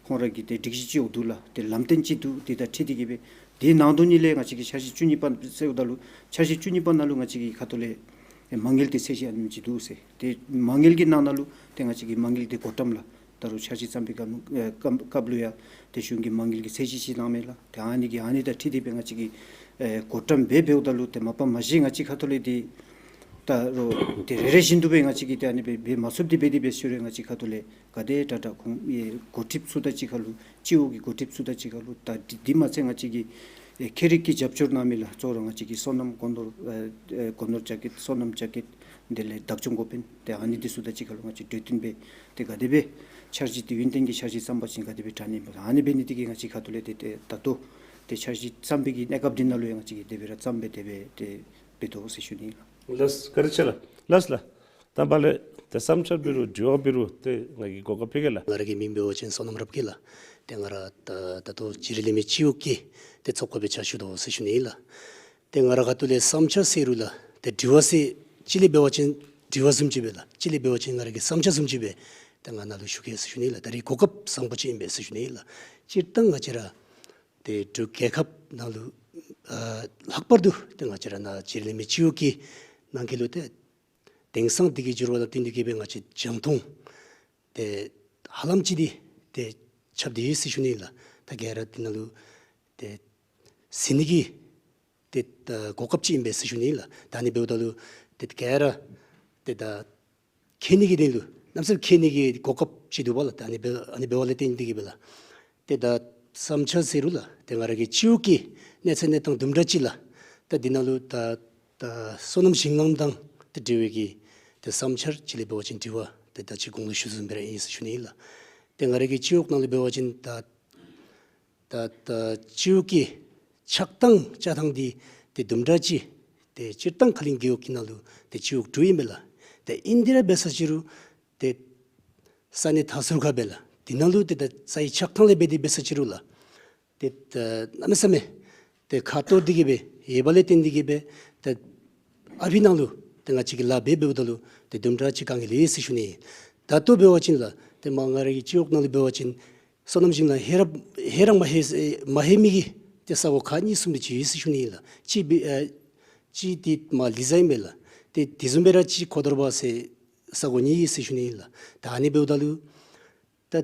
ཁོང་ར་གི་ཏེ་སྒྲིག་གཞི་ཅིག་འོང་འདུག་ལགས། ཏེ་ལམ་སྟོན་ཅིག་འདུག། དེ་དང་འཁྲིལ་ཏེ་གིས་འབད་དེའི་ནང་དོན་ཉིད་ལས་ང་བཅས་ཀྱིས་འཆར་གཞི་བཅུ་གཉིས་པ་ཟེརཝ་ད་ལུ་འཆར་གཞི་བཅུ་གཉིས་པ་ནང་ལུ་ང་བཅས་ཀྱི་ཁ་ཐུག་ལས་མ་དངུལ་གྱི་ཚད་གཞི་ཨ་ནེམ་ཅིག་འདུག་ཟེར། ཏེ་མ་དངུལ་གྱི་ནང་ན་ལུ་ཏེ་ང་བཅས་ཀྱིས་མ་དངུལ་འདི་བགོ་བཀྲམ་ལགས། ད་རུང་འཆར་གཞི་བརྩམ་པའི་སྐབས་ཨེ་སྐབས་སྐབས་ལུ་ཡང་ཏེ་གཞུང་གིས་མ་དངུལ་གྱི་ཚད་གཞི་ཅིག་གནང་མས་ལགས། ཏེ་ཨ་ནི་གི་ཨ་ནི་དང་འཁྲིལ་ཏེ་སྦེ་ང་བཅས་ཀྱིས་ཨེ་བགོ་བཀྲམ་འབད་འབདཝ་ད་ལུ་ཏེ་མ་པ་མ་གཞི་ང་བཅས་ཁ་ཐུག་ལས་འདི་ད་རུང་ཏེ་རེ་རེ་བཞིན་དུ་སྦེ་ང་བཅས་ཀྱིས་ཏེ་ཨ་ནི་སྦེ་འབད་མ་ཚུགསཔ་འདི་འབད་དེ་འབད་ཞུ་རུང་ང་བཅས་ཁ་ཐུག་ལས་ག་དེ་དྲག་དྲག་ཁོང་ཨེ་འགོ་ཁྲིདཔ་ཚུ་དང་གཅིག་ཁར་ལུ་སྤྱི་འོག་གི་འགོ་ཁྲིདཔ་ཚུ་དང་གཅིག་ཁར་ལུ་ད་འདི་འདི་མ་ཚད་ང་བཅས་ཀྱིས་ཨེ་མཁས་རིག་གི་རྒྱབ་སྐྱོར་གནང་མི་ལགས། གཙོ་བོ་ར་ང་བཅས་ཀྱི་སོ་ནམ་སྒོ་ནོར་ཨེ་ཨེ་སྒོ་ནོར་བྱ་སྐྱེད་སོ་ནམ་བྱ་སྐྱེད་དེ་ལས་བདག་སྐྱོང་འགོ་དཔོན་ཏེ་ཨ་ནི་འདི་ཚུ་དང་གཅིག་ཁར་ལུ་ང་བཅས་གྲོས་བསྟུན་འབད་དེ་ག་དེ་སྦེ་འཆར་གཞི་འདི་ཡུན་བརྟན་གྱི་འཆར་གཞི་བརྩམ་པ་ཅིན་ག་དེ་སྦེ་དྲག་ནི་ཨིན་པ་ཨ་ནི་འབད་ནི་འདི་གིས་ང་བཅས་ཁ་ཐུག་ལས་ཏེ་ཏེ་ད་ལྟོ་ཏེ་འཆར་གཞི་བརྩམ་པའི་གི་གནས་སྐབས་འདི་ནང་ལུ་ཡང་ང་བཅས་ཀྱིས་དེ་སྦེ་ར་བརྩམས་སྦེ་དེ་སྦེ་ཏེ་འབད་དོ་ཟེར་ཞུ་ནི་ཨིན་ལགས། ལགས་བཀའ་དྲིན་ཆེ་ལགས། ལགས་ལགས། ད་འབདན་ལས་ཏེ་བསམ་འཆར་འབད་རུང་དྲི་བ་འབད་རུང་ཏེ་ང་གིས་གོ་སྐབས་ཕུལ་གེ་ལགས། ང་ར་གི་མིང་འབད་བ་ཅིན་བསོད་ནམས་རབ་རྒྱས་ལགས། ཏེ་ང་ར་ད་ད་ལྟོ་བྱི་རིལ་ལས་མི་སྤྱི་འོག་གི་ཏེ་ཚོགས་པ་སྦེ་ཕྱག་ཞུ་དོ་ཟེར་ཞུ་ནི་ཨིན་ལགས། ཏེ་ང་ར་ཁ་ཐུག་ལས་བསམ་འཆར་ཟེར་རུང་ལགས་ཏེ་དྲི་བ་ཟེར་ཅིག་ལས་འབད་བ་ཅིན་དྲི་བ་བཟུམ་ཅིག་སྦེ་ལགས། ཅིག་ལས་འབད་བ་ཅིན་ང་ར་གི་བསམ་འཆར་བཟུམ་ཅིག་སྦེ་ཏེ་ང་ནཱ་ལུ་ཞུ་གེ་ཟེར་ཞུ་ནི་ཨིན་ལགས། ད་རིས་གོ་སྐབས་བཟང་པོ་ཅིག་ཨིན་པས་ཟེར་ཞུ་ནི་ཨིན་ལགས། སྤྱིར་བཏང་ང་བཅས་ར་ཏེ་འབྲུག་རྒྱལ་ཁབ་ནང་ལུ་ཨ་ལྷག་པར་དུ་ཏེ་ང་བཅས་ར་ནཱ་བྱི་རིལ་ལས་མི་སྤྱི་འོག་གི་ནང་འཁོད་ལུ་ཏེ་དེང་སང་འདི་གི་འགྱུར་བ་དང་བསྟུན་ཏེ་གིས་སྦེ་ང་བཅས་རྒྱང་མཐོང་ཏེ་ཧ་ལམ་ཅིག་འདི་ཏེ་ཁྱབ་སྟེ་ཡོད་ཟེར་ཞུ་ནི་ཨིན་ལགས། ད་ག་ར་འདི་ནང་ལུ་ཏེ་གཟིགས་ནི་གི་ཏེ་ད་གོ་སྐབས་ཅིག་ཨིན་པས་ཟེར་ཞུ་ནི་ཨིན་ལགས། ད་ཨ་ནི་འབདཝ་ད་ལུ་ཏེ་ག་ར་ཏེ་ད་མཁྱེན་ནི་གི་དོན་ལུ་གནམ་མེད་ས་མེད་མཁྱེན་ནི་གི་གོ་སྐབས་ཅིག་འདུག་པ་ལགས། ད་ཨ་ནི་འབད་ཨ་ནི་འབདཝ་ལས་བརྟེན་ཏེ་གིས་སྦེ་ལགས། ཏེ་ད་བསམ་འཆར་ཟེར་རུང་ལགས་ཏེ་ང་ར་གི་སྤྱི་འོག་གི་གནས་ཚད་གནས་སྟངས་དུམ་གྲ་ཅིག་ལགས། ད་འདི་ནང་ལུ་ད་ད་སོ་ནམ་ཞིང་ལམ་དང་ཏེ་འབྲེལ་བའི་གི་ཏེ་བསམ་འཆར་ཅིག་ལས་འབད་བ་ཅིན་དྲི་བ་ཏེ་ད་ཅི་གོང་ལུ་ཞུ་བཟུམ་སྦེ་ར་ཨིན་ཟེར་ཞུ་ནི་ཨིན་ལགས། ཏེ་ང་ར་གི་སྤྱི་འོག་ནང་ལུ་འབད་བ་ཅིན་ད་ད་ད་སྤྱི་འོག་གི་ཆགས་སྟངས་རྐྱབ་ཐངས་འདི་ཏེ་དུམ་གྲ་ཅིག་ཏེ་སྤྱིར་བཏང་ཁ་གླིང་རྒེད་འོག་གི་ནང་ལུ་ཏེ་སྤྱི་འོག་དྲུག་ཨིན་པས་ལགས། ཏེ་ཨིན་ཏེ་ར་འབད་ས་ཅིག་རུང་ཏེ་ས་གནས་མཐའ་ཟུར་ཁར་སྦེ་ལགས། འདི་ནང་ལུ་ཏེ་ད་སའི་ཆགས་སྟངས་ལས་འབད་དེ་འབད་ས་ཅིག་རུང་ལགས། ཏེ་ད་གནམ་མེད་ས་མེད་ཏེ་ཁ་འཐོར་ཏེ་གིས་སྦེ་ཡོད་པ་ལས་བརྟེན་ཏེ་གིས་སྦེ་ཏེ་ཨ་ཕི་ནང་ལུ་ཏེ་ང་བཅས་ཀྱིས་ལཱ་འབད་འབདཝ་ད་ལུ་ཏེ་དུམ་གྲ་ཅིག་དཀའ་ངལ་ཡོད་ཟེར་ཞུ་ནི་ཨིན། ད་ལྟོ་འབད་བ་ཅིན་ལགས་ཏེ་མར་ང་ར་གི་སྤྱི་འོག་ནང་ལུ་འབད་བ་ཅིན་སོ་ནམ་ཞིང་ལམ་ཧེ་ར་ཧེ་ར་མ་ཧེ་མ་ཧེ་མི་གི་ཏེ་ས་གོ་ཁག་གཉིས་གསུམ་དེ་ཅིག་ཡོད་ཟེར་ཞུ་ནི་ཨིན་ལགས། གཅིག་འབད་ཨ་གཅིག་འདི་མར་ལི་ཟ་ཨིན་པས་ལགས། ཏེ་དེ་བཟུམ་སྦེ་ར་གཅིག་ཁོ་ཐོར་པ་ཟེར་ས་གོ་གཉིས་ཡོད་ཟེར་ཞུ་ནི་ཨིན་ལགས། ད་ཨ་ནི་འབདཝ་ད་ལུ་ད་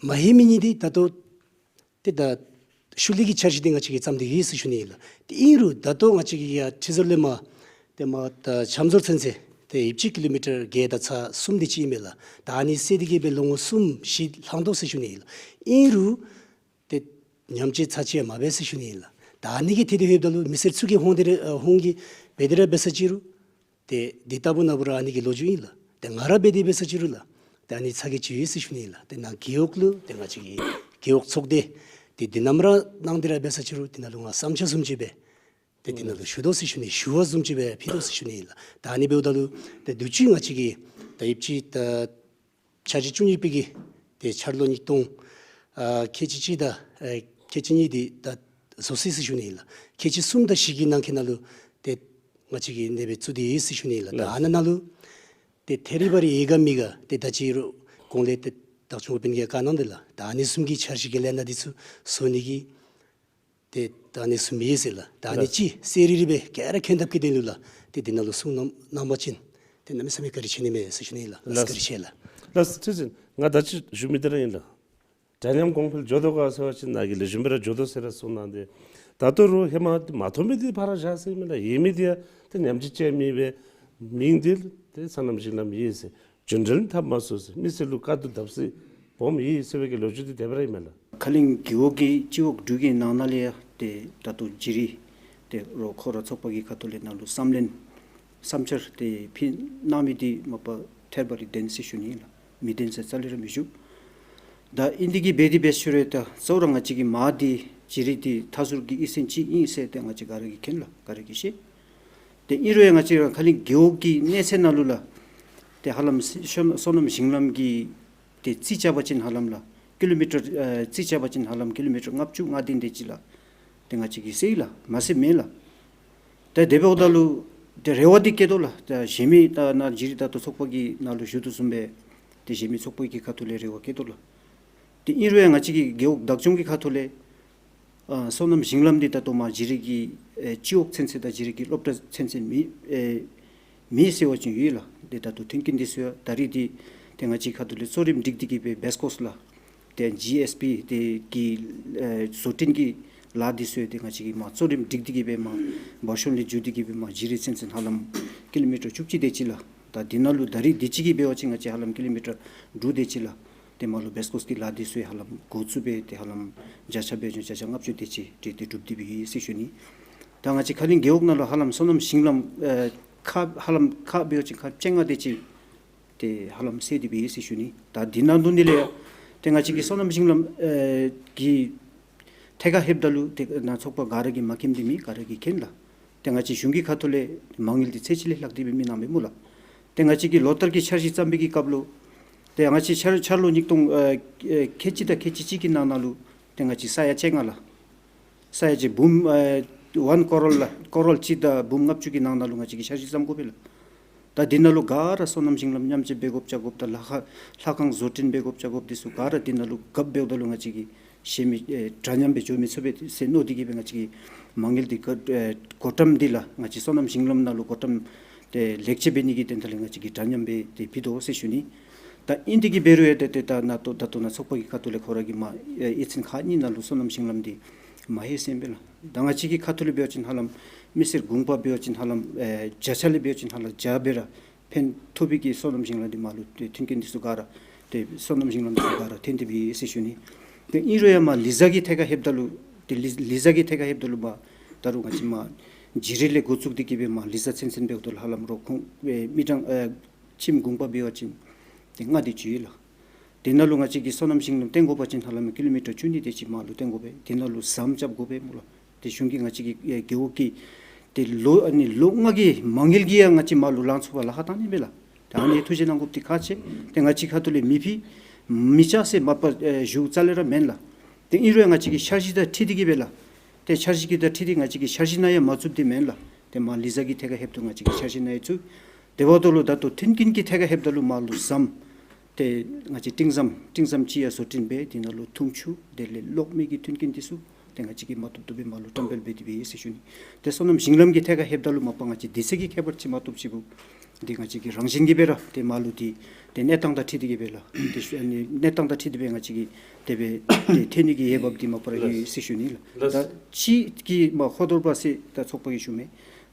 མ་ཧེ་མི་གཉིས་འདི་ད་ལྟོ་ཏེ་ད་ཤུལ་ལས་ཀྱི་འཆར་གཞི་འདི་ང་བཅས་ཀྱིས་བརྩམས་ཏེ་ཡོད་ཟེར་ཞུ་ནི་ཨིན་ལགས། ཏེ་ཨིན་རུང་ད་ལྟོ་ང་བཅས་ཀྱི་ཡར་ཁྲི་ཟུར་ལས་མར་ཏེ་མར་ད་ཆམ་ཟོར་ཚུན་ཚོད་ཏེ་ཡུདཔ་ཅིག་ཀི་ལོ་མི་ཊར་བརྒྱད་དང་ཚག་གསུམ་དེ་ཅིག་ཨིན་མས་ལགས། ད་ཨ་ནི་བསལ་ཏེ་གིས་སྦེ་ལོ་ངོ་གསུམ་བཞི་ལང་དོ་ཟེར་ཞུ་ནི་ཨིན་ལགས། ཨིན་རུང་ཏེ་ཉམས་བཅོས་ཚར་གཅིག་ཡང་མ་འབད་ཟེར་ཞུ་ནི་ཨིན་ལགས། ད་ཨ་ནི་གི་ཐད་དེ་ལྷོདཔ་ད་ལུ་མི་སེར་ཚུ་གིས་ཧོང་སྟེ་ར་ཨ་ཧོང་གིས་འབད་དེ་ར་འབད་ས་ཅིག་རུང་ཏེ་འདི་ལྟ་བུ་ན་བུ་ར་ཨ་ནི་གི་ལོ་རྒྱུས་ཨིན་ལགས། ཏེ་ང་ར་འབད་དེ་འབད་ས་ཅིག་རུང་ལགས་ཏེ་ཨ་ནི་ཚ་གྱང་ཅིག་ཡོད་ཟེར་ཞུ་ནི་ཨིན་ལགས། ཏེ་ནཱ་རྒེད་འོག་ལུ་ཏེ་ང་བཅས་ཀྱི་རྒེད་འོག་ཚོགས་སྡེ་འདི་འདི་ནམ་ར་གནང་སྟེ་ར་འབད་ས་ཅིག་རུང་འདི་ནང་ལུ་ང་བསམ་འཆར་བཟུམ་ཅིག་སྦེ་ ཏེ་དེ་ནང་ལུ་ཞུ་དོ་ཟེར་ཞུ་ནི། ཞུ་བ་བཟུམ་ཅིག་སྦེ་ཕུལ་དོ་ཟེར་ཞུ་ནི་ཨིན་ལགས། ད་ཨ་ནི་འབདཝ་ད་ལུ་ཏེ་དུས་ཅི་ང་བཅས་ཀྱིས་ད་ཡོདཔ་ཅིག་ད་འཆར་གཞི་བཅུ་གཉིས་པའི་གི་ཏེ་འཆར་ལོ་ཉིས་སྟོང་ཨ་ཁལ་གཅིག་གཅིག་དང་ཨེ་ཁལ་གཅིག་གཉིས་འདི་ད་བཟོ་ཚར་ཡི་ཟེར་ཞུ་ནི་ཨིན་ལགས། ཁལ་གཅིག་གསུམ་དང་བཞི་གི་ནང་འཁོད་ནང་ལུ་ཏེ་ང་བཅས་ཀྱིས་གནས་སྦེ་བཙུགས་ཏེ་ཡོད་ཟེར་ཞུ་ནི་ཨིན་ལགས། ད་ཨ་ནཱ་ནང་ལུ་ཏེ་ཐད་རི་བ་རི་ཡོད་ག་མེད་ག་ཏེ་ད་ཅི་རུང་གོང་ལས་ཏེ་བདག་སྐྱོང་འོག་པའི་གི་བཀའ་གནང་དེ་ལགས། ད་ཨ་ནི་བཟུམ་གྱི་འཆར་གཞི་གི་ལས་སྣ་འདི་ཚུ་བཟོ་ནི་གི་ཏེ་ད་ཨ་ནི་བཟུམ་ཡོད་ཟེར་ལགས། ད་ཨ་ནི་ལགས། ཅིག་གསལ་རི་རི་སྦེ་ག་ར་མཁྱེན་ཐབས་ཀྱི་དོན་ལུ་ལགས། ཏེ་འདི་ནང་ལུ་གསུང་གནང་གནང་པ་ཅིན་ཏེ་གནམ་མེད་ས་མེད་བཀའ་དྲིན་ཆེ་ནི་མས་ཟེར་ཞུ་ནི་ལགས། ལགས། བཀའ་དྲིན་ཆེ་ལགས། ལགས། ཁྲི་འཛིན་ང་ད་ཅི་ཞུ་མི་དེ་ར་ཨིན་ལགས། འདྲ་མཉམ་གོང་འཕེལ་འགྱོ་དོ་ག་ཟེར་བ་ཅིན་ནཱ་གི་ལེགས་ཤོམ་སྦེ་ར་འགྱོ་དོ་ཟེར་ར་གསུང་གནང་སྟེ། ད་ལྟོ་རུང་ཧེ་མ་མ་ཐོབ་མི་འདི་ཕར་བཞག་ཟེར་མི་ལགས། ཡོད་མི་འདི་ཡང་ཏེ་ཉམས་ཅིག་བཅད་མི་སྦེ་མིང་འདི་ཏེ་སོ་ནམ་ཞིང་ལམ་ཡོད་ཟེར། རྒྱུན་འགྲུལ་འཐབ་མ་ཚུགས་ཟེར། མི་སེར་ལུ་དཀའ་སྡུག་བརྡབ་གསིག་སྦོམ་ཡོད་ཟེར་བའི་གི་ལོ་རྒྱུས་འདི་དེ་སྦེ་ར་ཨིན་མས་ལགས། ཁ་གླིང་རྒེད་འོག་གི་སྤྱི་འོག་དྲུག་གི་ནང་ན་ལས་ཡང་ཏེ་ད་ལྟོ་བརྗེ་རེས་ཏེ་རོགས་ཁོ་ར་ཚོགས་པ་གི་ཁ་ཐུག་ལས་ནང་ལུ་བསམ་ལན་བསམ་འཆར་ཏེ་ཕུལ་གནང་མི་འདི་མ་པ་ཐད་རི་བ་རི་བདེན་ཟེར་ཞུ་ནི་ཨིན་ལགས། མི་བདེན་ཟེར་རྩ་ལས་ར་མི་ཞུ། ད་ཨིན་དེ་གིས་འབད་དེ་འབད་ཞུ་རུང་ད་གཙོ་བོ་ར་ང་བཅས་ཀྱི་མ་འདི་བརྗེ་རེས་འདི་མཐའ་ཟུར་གྱི་ཨི་སེན་ཅིག་ཨིན་ཟེར་ཏེ་ང་བཅས་ག་ར་གིས་མཁྱེན་ལགས། ག་ར་གིས་ཤེས། ཏེ་ཨིན་རུང་ཡང་ང་བཅས་ར་ཁ་གླིང་རྒེད་འོག་གི་གནས་ཚད་ནང་ལུ་ལགས། ཏེ་ཧ་ལམ་སི་སོ་སོ་ནམ་ཞིང་ལམ་གྱི་ཏེ་རྩིས་རྐྱབ་པ་ཅིན་ཧ་ལམ་ལགས་ཀི་ལོ་མི་ཊར་ཨེ་རྩིས་རྐྱབ་པ་ཅིན་ཧ་ལམ་ཀི་ལོ་མི་ཊར་ལྔ་བཅུ་ང་བདུན་དེ་ཅིག་ལགས། ཏེ་ང་བཅས་ཀྱིས་ཟེར་ཡི་ལགས། མ་ཟེར་མེན་ལགས། ཏེ་དེ་འབདཝ་ད་ལུ་ཏེ་རེ་བ་འདི་བསྐྱེད་དོ་ལགས། ཏེ་གཞན་མི་ད་ནཱ་བརྗེ་རེས་ད་ལྟོ་ཚོགས་པ་གི་ནང་ལུ་ཞུ་དོ་བཟུམ་སྦེ་ཏེ་གཞན་མི་ཚོགས་པ་གི་ཁ་ཐུག་ལས་རེ་བ་བསྐྱེད་དོ་ལགས། ཏེ་ཨིན་རུང་ཡང་ང་བཅས་ཀྱི་རྒེད་འོག་བདག་སྐྱོང་གི་ཁ་ཐུག་ལས་ཨ་སོ་ནམ་ཞིང་ལམ་འདི་ད་ལྟོ་མ་བརྗེ་རེས་ཀྱི་ཨེ་སྤྱི་འོག་ཚུན་ཚོད་དང་བརྗེ་རེས་ཀྱི་སློབ་གྲྭ་ཚུན་ཚོད་མེད་ཨེ་མེད་ཟེར་བ་ཅིན་ཡོད་ལགས། འདི་ད་ལྟོ་མཐུན་རྐྱེན་འདི་ཚུ་ཡང་ད་རེས་འདི་ཏེ་ང་བཅས་ཁ་ཐུག་ལས་གཙོ་རིམ་སྒྲིག་སྟེ་གིས་སྦེ་བེསི་ཀོསི་ལགས། ཏེ་ཇི་ཨེསི་པི་འདི་གི་ཨེ་བཟོ་སྐྲུན་གྱི་ལཱ་འདི་ཚུ་ཡང་ཏེ་ང་བཅས་ཀྱིས་མ་གཙོ་རིམ་སྒྲིག་སྟེ་གིས་སྦེ་མ་བ་ཤོང་ལས་འགྱོ་སྟེ་གིས་སྦེ་མ་བརྗེ་རེས་ཚུན་ཚོད་ཧ་ལམ་ཀི་ལོ་མི་ཊར་བཅུ་གཅིག་དེ་ཅིག་ལགས། ད་འདི་ནང་ལུ་ད་རེས་འདི་ཅིག་གིས་འབད་བ་ཅིན་ང་བཅས་ཧ་ལམ་ཀི་ལོ་མི་ཊར་དྲུག་དེ་ཅིག་ལགས། ཏེ་མ་ལུ་བེསི་ཀོསི་གི་ལཱ་འདི་ཚུ་ཡང་ཧ་ལམ་འགོ་བཙུགས་སྦེ་ཏེ་ཧ་ལམ་བརྒྱ་ཆ་འབད་བ་ཅིན་བརྒྱ་ཆ་ལྔ་བཅུ་དེ་ཅིག་ཏེ་ཏེ་གྲུབ་སྟེ་སྦེ་ཡོད་ཟེར་ཞུ་ནི། ད་ང་བཅས་ཁ་གླིང་རྒེད་འོག་ནང་ལུ་ཧ་ལམ་སོ་ནམ་ཞིང་ལམ་ཨེ་ཁག་ཧ་ལམ་ཁག་འབད་བ་ཅིན་ཁག་བཅོ་ལྔ་དེ་ཅིག་ཏེ་ཧ་ལམ་སེལ་ཏེ་སྦེ་ཡོད་ཟེར་ཞུ་ནི། ད་འདི་ནང་དོན་འདི་ལས་ཡང་ཏེ་ང་བཅས་ཀྱི་སོ་ནམ་ཞིང་ལམ་ཨེ་གི་ཐད་ཁར་ལྷོདཔ་ད་ལུ་ཏེ་ནཱ་ཚོགས་པ་ག་ར་གིས་མ་མཁྱེནམ་འདི་མེད། ག་ར་གིས་མཁྱེན་ལགས། ཏེ་ང་བཅས་གཞུང་གི་ཁ་ཐུག་ལས་མ་དངུལ་འདི་ཚད་ཅིག་ལས་ལྷག་སྟེ་སྦེ་མེད་གནང་མས་སྨོ་ལགས། ཏེ་ང་བཅས་ཀྱིས་ལོ་ལྟར་གྱི་འཆར་གཞི་བརྩམ་པའི་གི་སྐབས་ལུ་ཏེ་ང་བཅས་འཆར་འཆར་ལོ་ཉིས་སྟོང་ཨེ་ཨེ་ཁལ་གཅིག་དང་ཁལ་གཅིག་གཅིག་གི་ནང་ན་ལུ་ཏེ་ང་བཅས་ས་ཡ་བཅོ་ལྔ་ལགས། ས་ཡ་གཅིག་འབུམ་ཨེ་ཝན་ཀོ་རོར་ལགས། ཀོ་རོར་གཅིག་དང་འབུམ་ལྔ་བཅུ་གི་ནང་ན་ལུ་ང་བཅས་ཀྱིས་འཆར་གཞི་བརྩམ་དགོ་པས་ལགས། ད་འདི་ནང་ལུ་ག་ར་སོ་ནམ་ཞིང་ལམ་མཉམ་སྤྱོད་འབད་དགོཔ་བྱ་དགོཔ་དང་ལྷ་ཁང་ལྷ་ཁང་བཟོ་སྐྲུན་འབད་དགོཔ་བྱ་དགོཔ་འདི་ཚུ་ག་ར་འདི་ནང་ལུ་རྒཔོ་འབདཝ་ད་ལུ་ང་བཅས་ཀྱིས་གཞན་མི་ཨེ་འདྲ་མཉམ་སྦེ་འགྱོ་མི་ཚུགས་པས་ཟེར་མནོ་སྟེ་གིས་སྦེ་ང་བཅས་ཀྱིས་མ་དངུལ་འདི་ག་ཨེ་བགོ་བཀྲམ་འདི་ལགས་ང་བཅས་སོ་ནམ་ཞིང་ལམ་ནང་ལུ་བགོ་བཀྲམ་ཏེ་ལེགས་ཆ་འབད་ནི་གི་དོན་དག་ལས་ང་བཅས་ཀྱིས་འདྲ་མཉམ་སྦེ་ཏེ་ཕུལ་དོ་ཟེར་ཞུ་ནི། ད་ཨིན་དེ་གིས་འབད་རུང་ཡང་ཏེ་ཏེ་ད་ནཱ་ལྟོ་ད་ལྟོ་ནཱ་ཚོགས་པ་གི་ཁ་ཐུག་ལས་ཁོ་ར་གིས་མ་ཨེ་ཡིག་ཚང་ཁག་གཉིས་ནང་ལུ་སོ་ནམ་ཞིང་ལམ་འདི་མ་ལྷོད་ཟེར་ཨིན་པས་ལགས། ད་ང་བཅས་ཀྱི་ཁ་ཐུག་ལས་འབད་བ་ཅིན་ཧ་ལམ་མི་སེར་གུང་པ་འབད་བ་ཅིན་ཧ་ལམ་ཨེ་བརྒྱ་ཆ་ལས་འབད་བ་ཅིན་ཧ་ལམ་བརྒྱ་སྦེ་ར་ཕན་ཐོགས་པའི་གི་སོ་ནམ་ཞིང་ལམ་འདི་མ་ལུ་ཏེ་མཐུན་རྐྱེན་འདི་ཚུ་ག་ར་ཏེ་སོ་ནམ་ཞིང་ལམ་འདི་ཚུ་ག་ར་ཐོན་ཏེ་སྦེ་ཡོད་ཟེར་ཞུ་ནི། ཏེ་ཨིན་རུང་ཡང་མ་ལི་ཛ་གི་ཐད་ཁར་ལྷོདཔ་ད་ལུ་ཏེ་ལི་ལི་ཛ་གི་ཐད་ཁར་ལྷོདཔ་ད་ལུ་མ་ད་རུང་ང་བཅས་མ་བརྗེ་རེས་ལས་འགོ་བཙུགས་ཏེ་གིས་སྦེ་མ་ལི་ཛ་ཚུན་ཚོད་འབདཝ་ད་ལུ་ཧ་ལམ་རོགས་ཁོང་ཨེ་མི་གྲངས་ཨེ་ཁྱིམ་གུང་པ་འབད་བ་ཅིན་ཏེ་ལྔ་དེ་ཅིག་ཡོད་ལགས། དེ་ནང་ལུ་ང་བཅས་ཀྱིས་སོ་ནམ་ཞིང་ལམ་བཏོན་དགོ་པ་ཅིན་ཧ་ལམ་ཀི་ལོ་མི་ཊར་བཅུ་གཉིས་དེ་ཅིག་མར་ལུ་བཏོན་དགོ་པས། དེ་ནང་ལུ་ཟམ་རྐྱབ་དགོ་པས་སྨོ་ལགས། ཏེ་གཞུང་གིས་ང་བཅས་ཀྱི་ཨེ་རྒེད་འོག་གི་ཏེ་ལོ་ཨ་ནི་ལོ་ལྔ་གི་མ་དངུལ་གྱིས་ཡང་ང་བཅས་མར་ལུ་ལང་ཚུགས་པར་ལཱ་ཁག་བཏང་ནི་མས་ལགས། ད་ཨ་ནི་ཐུགས་རྗེ་གནང་དགོཔ་འདི་ཁག་ཆེ། ཏེ་ང་བཅས་ཁ་ཐུག་ལས་མི་ཕུལ་མི་བྱ་ཟེར་མ་པ་ཨེ་ཞུ་རྩ་ལས་ར་མེན་ལགས། ཏེ་ཨིན་རུང་ང་བཅས་ཀྱི་འཆར་གཞི་དང་འཁྲིལ་ཏེ་གིས་སྦེ་ལགས། ཏེ་འཆར་གཞི་གི་དང་འཁྲིལ་ཏེ་ང་བཅས་ཀྱི་འཆར་གཞི་ནང་ཡང་མ་ཚུདཔ་འདི་མེན་ལགས། ཏེ་མར་ལི་ཛ་གི་ཐད་ཁར་ལྷོདཔ་ད་ང་བཅས་ཀྱི་འཆར་གཞི་ནང་ཡང་ཚུད། དེ་འབདཝ་ད་ལུ་ད་ལྟོ་མཐུན་རྐྱེན་གྱི་ཐད་ཁར་ལྷོདཔ་ད་ལུ་མར་ལུ་ཟམ་ཏེ་ང་བཅས་སྤྲིན་ཟམ་སྤྲིན་ཟམ་ཅིག་ཡང་བཟོ་སྐྲུན་འབད། དེ་ནང་ལུ་འཐུང་ཆུ་དེ་ལས་གློག་མེ་གི་མཐུན་རྐྱེན་འདི་ཚུ་ཏེ་ང་བཅས་ཀྱིས་མ་བཏུབ་བཏུབ་སྦེ་མར་ལུ་བཀྲམ་སྤེལ་འབད་དེ་སྦེ་ཡོད་ཟེར་ཞུ་ནི། ཏེ་སོ་ནམ་ཞིང་ལམ་གྱི་ཐད་ཁར་ལྷོདཔ་ད་ལུ་མ་པ་ང་བཅས་དུས་ཚོད་ཀྱི་ཁྱད་པར་ཅིག་མ་བཏུབ་ཅིག་འབདཝ་འདི་ང་བཅས་ཀྱིས་རང་བཞིན་གྱིས་སྦེ་ར་ཏེ་མར་ལུ་འདི་ཏེ་གནས་སྟངས་དང་འཁྲིལ་ཏེ་གིས་སྦེ་ལགས། ཏེ་ཨ་ནི་གནས་སྟངས་དང་འཁྲིལ་ཏེ་སྦེ་ང་བཅས་ཀྱིས་དེ་སྦེ་ཏེ་ཐོན་ནི་གི་འོས་འབབ་འདི་མ་པ་ར་ཡོད་ཟེར་ཞུ་ནི་ལགས། ད་ཅི་གི་མ་ཧོར་དོར་པ་ཟེར་ད་ཚོགས་པ་གིས་ཞུ་མི་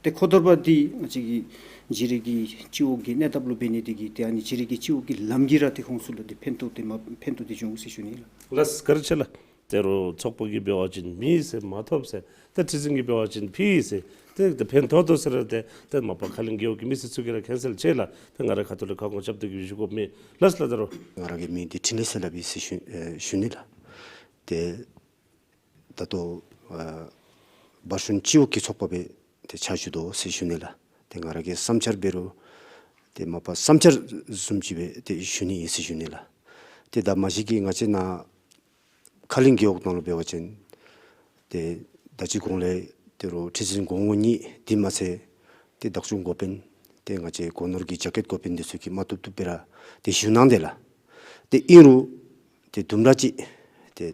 ཏེ་ཧོར་དོར་པ་འདི་ང་བཅས་ཀྱི་བརྗེ་རེས་ཀྱི་སྤྱི་འོག་གི་གནས་ཐབས་ལུ་འབད་ནི་དེ་གིས་ཏེ་ཨ་ནི་བརྗེ་རེས་ཀྱི་སྤྱི་འོག་གི་ལམ་གྱིས་ར་ཏེ་ཁོང་ཚུ་ལུ་ཏེ་ཕན་ཐོགས་ཏེ་མ་ཕན་ཐོགས་ཏེ་འབྱུང་ཟེར་ཞུ་ནི་ལགས། ལགས་བཀའ་དྲིན་ཆེ་ལགས། ད་རུང་ཚོགས་པ་གིས་འབད་བ་ཅིན་མེད་ཟེར་མ་ཐོབ་ཟེར་ཏེ་ཁྲི་འཛིན་གྱིས་འབད་བ་ཅིན་ཕུལ་ཟེར་ཏེ་ཏེ་ཕན་ཐོགས་དོ་ཟེར་ར་ཏེ་ཏེ་མ་པ་ཁ་གླིང་རྒེད་འོག་གི་མི་སེར་ཚུ་གིས་ར་མཁྱེན་གསལ་ཆེ་ལགས། ཏེ་ང་རའི་ཁ་ཐུག་ལས་ཁ་སྐོང་རྐྱབ་སྟེ་གིས་ཞུ་དགོཔ་མེད་ལགས་ལགས། ད་རུང་ང་ར་གི་མིང་འདི་འཕྲིན་ལས་བསོད་ནམས་ཟེར་ཞུ་ཨེ་ཞུ་ནི་ལགས། ཏེ་ད་ལྟོ་ཨ་བ་ཤུན་སྤྱི་འོག་གི་ཚོགས་པ་སྦེ་ ཏེ་ཕྱག་ཞུ་དོ་ཟེར་ཞུ་ནི་ལགས། ཏེ་ང་ར་གི་བསམ་འཆར་འབད་རུང་ཏེ་མ་པ་བསམ་འཆར་བཟུམ་ཅིག་སྦེ་ཏེ་ཞུ་ནི་ཨིན་ཟེར་ཞུ་ནི་ལགས། ཏེ་ད་མ་གཞི་གིས་ང་བཅས་ནཱ་ཁ་གླིང་རྒེད་འོག་ནང་ལུ་འབད་བ་ཅིན་ཏེ་ད་ཅི་གོང་ལས་ཏེ་རོགས་ཁྲི་འཛིན་གོང་འོག་གཉིས་འདི་མ་ཚད་ཏེ་བདག་སྐྱོང་འགོ་དཔོན་ཏེ་ང་བཅས་སྒོ་ནོར་གྱི་རྒྱ་སྐྱེད་འགོ་དཔོན་འདི་ཚུ་གིས་མ་བཏུབ་བཏུབ་སྦེ་ར་ཏེ་ཞུ་གནང་དེས་ལགས། ཏེ་ཨིན་རུང་ཏེ་དུམ་གྲ་ཅིག་ཏེ་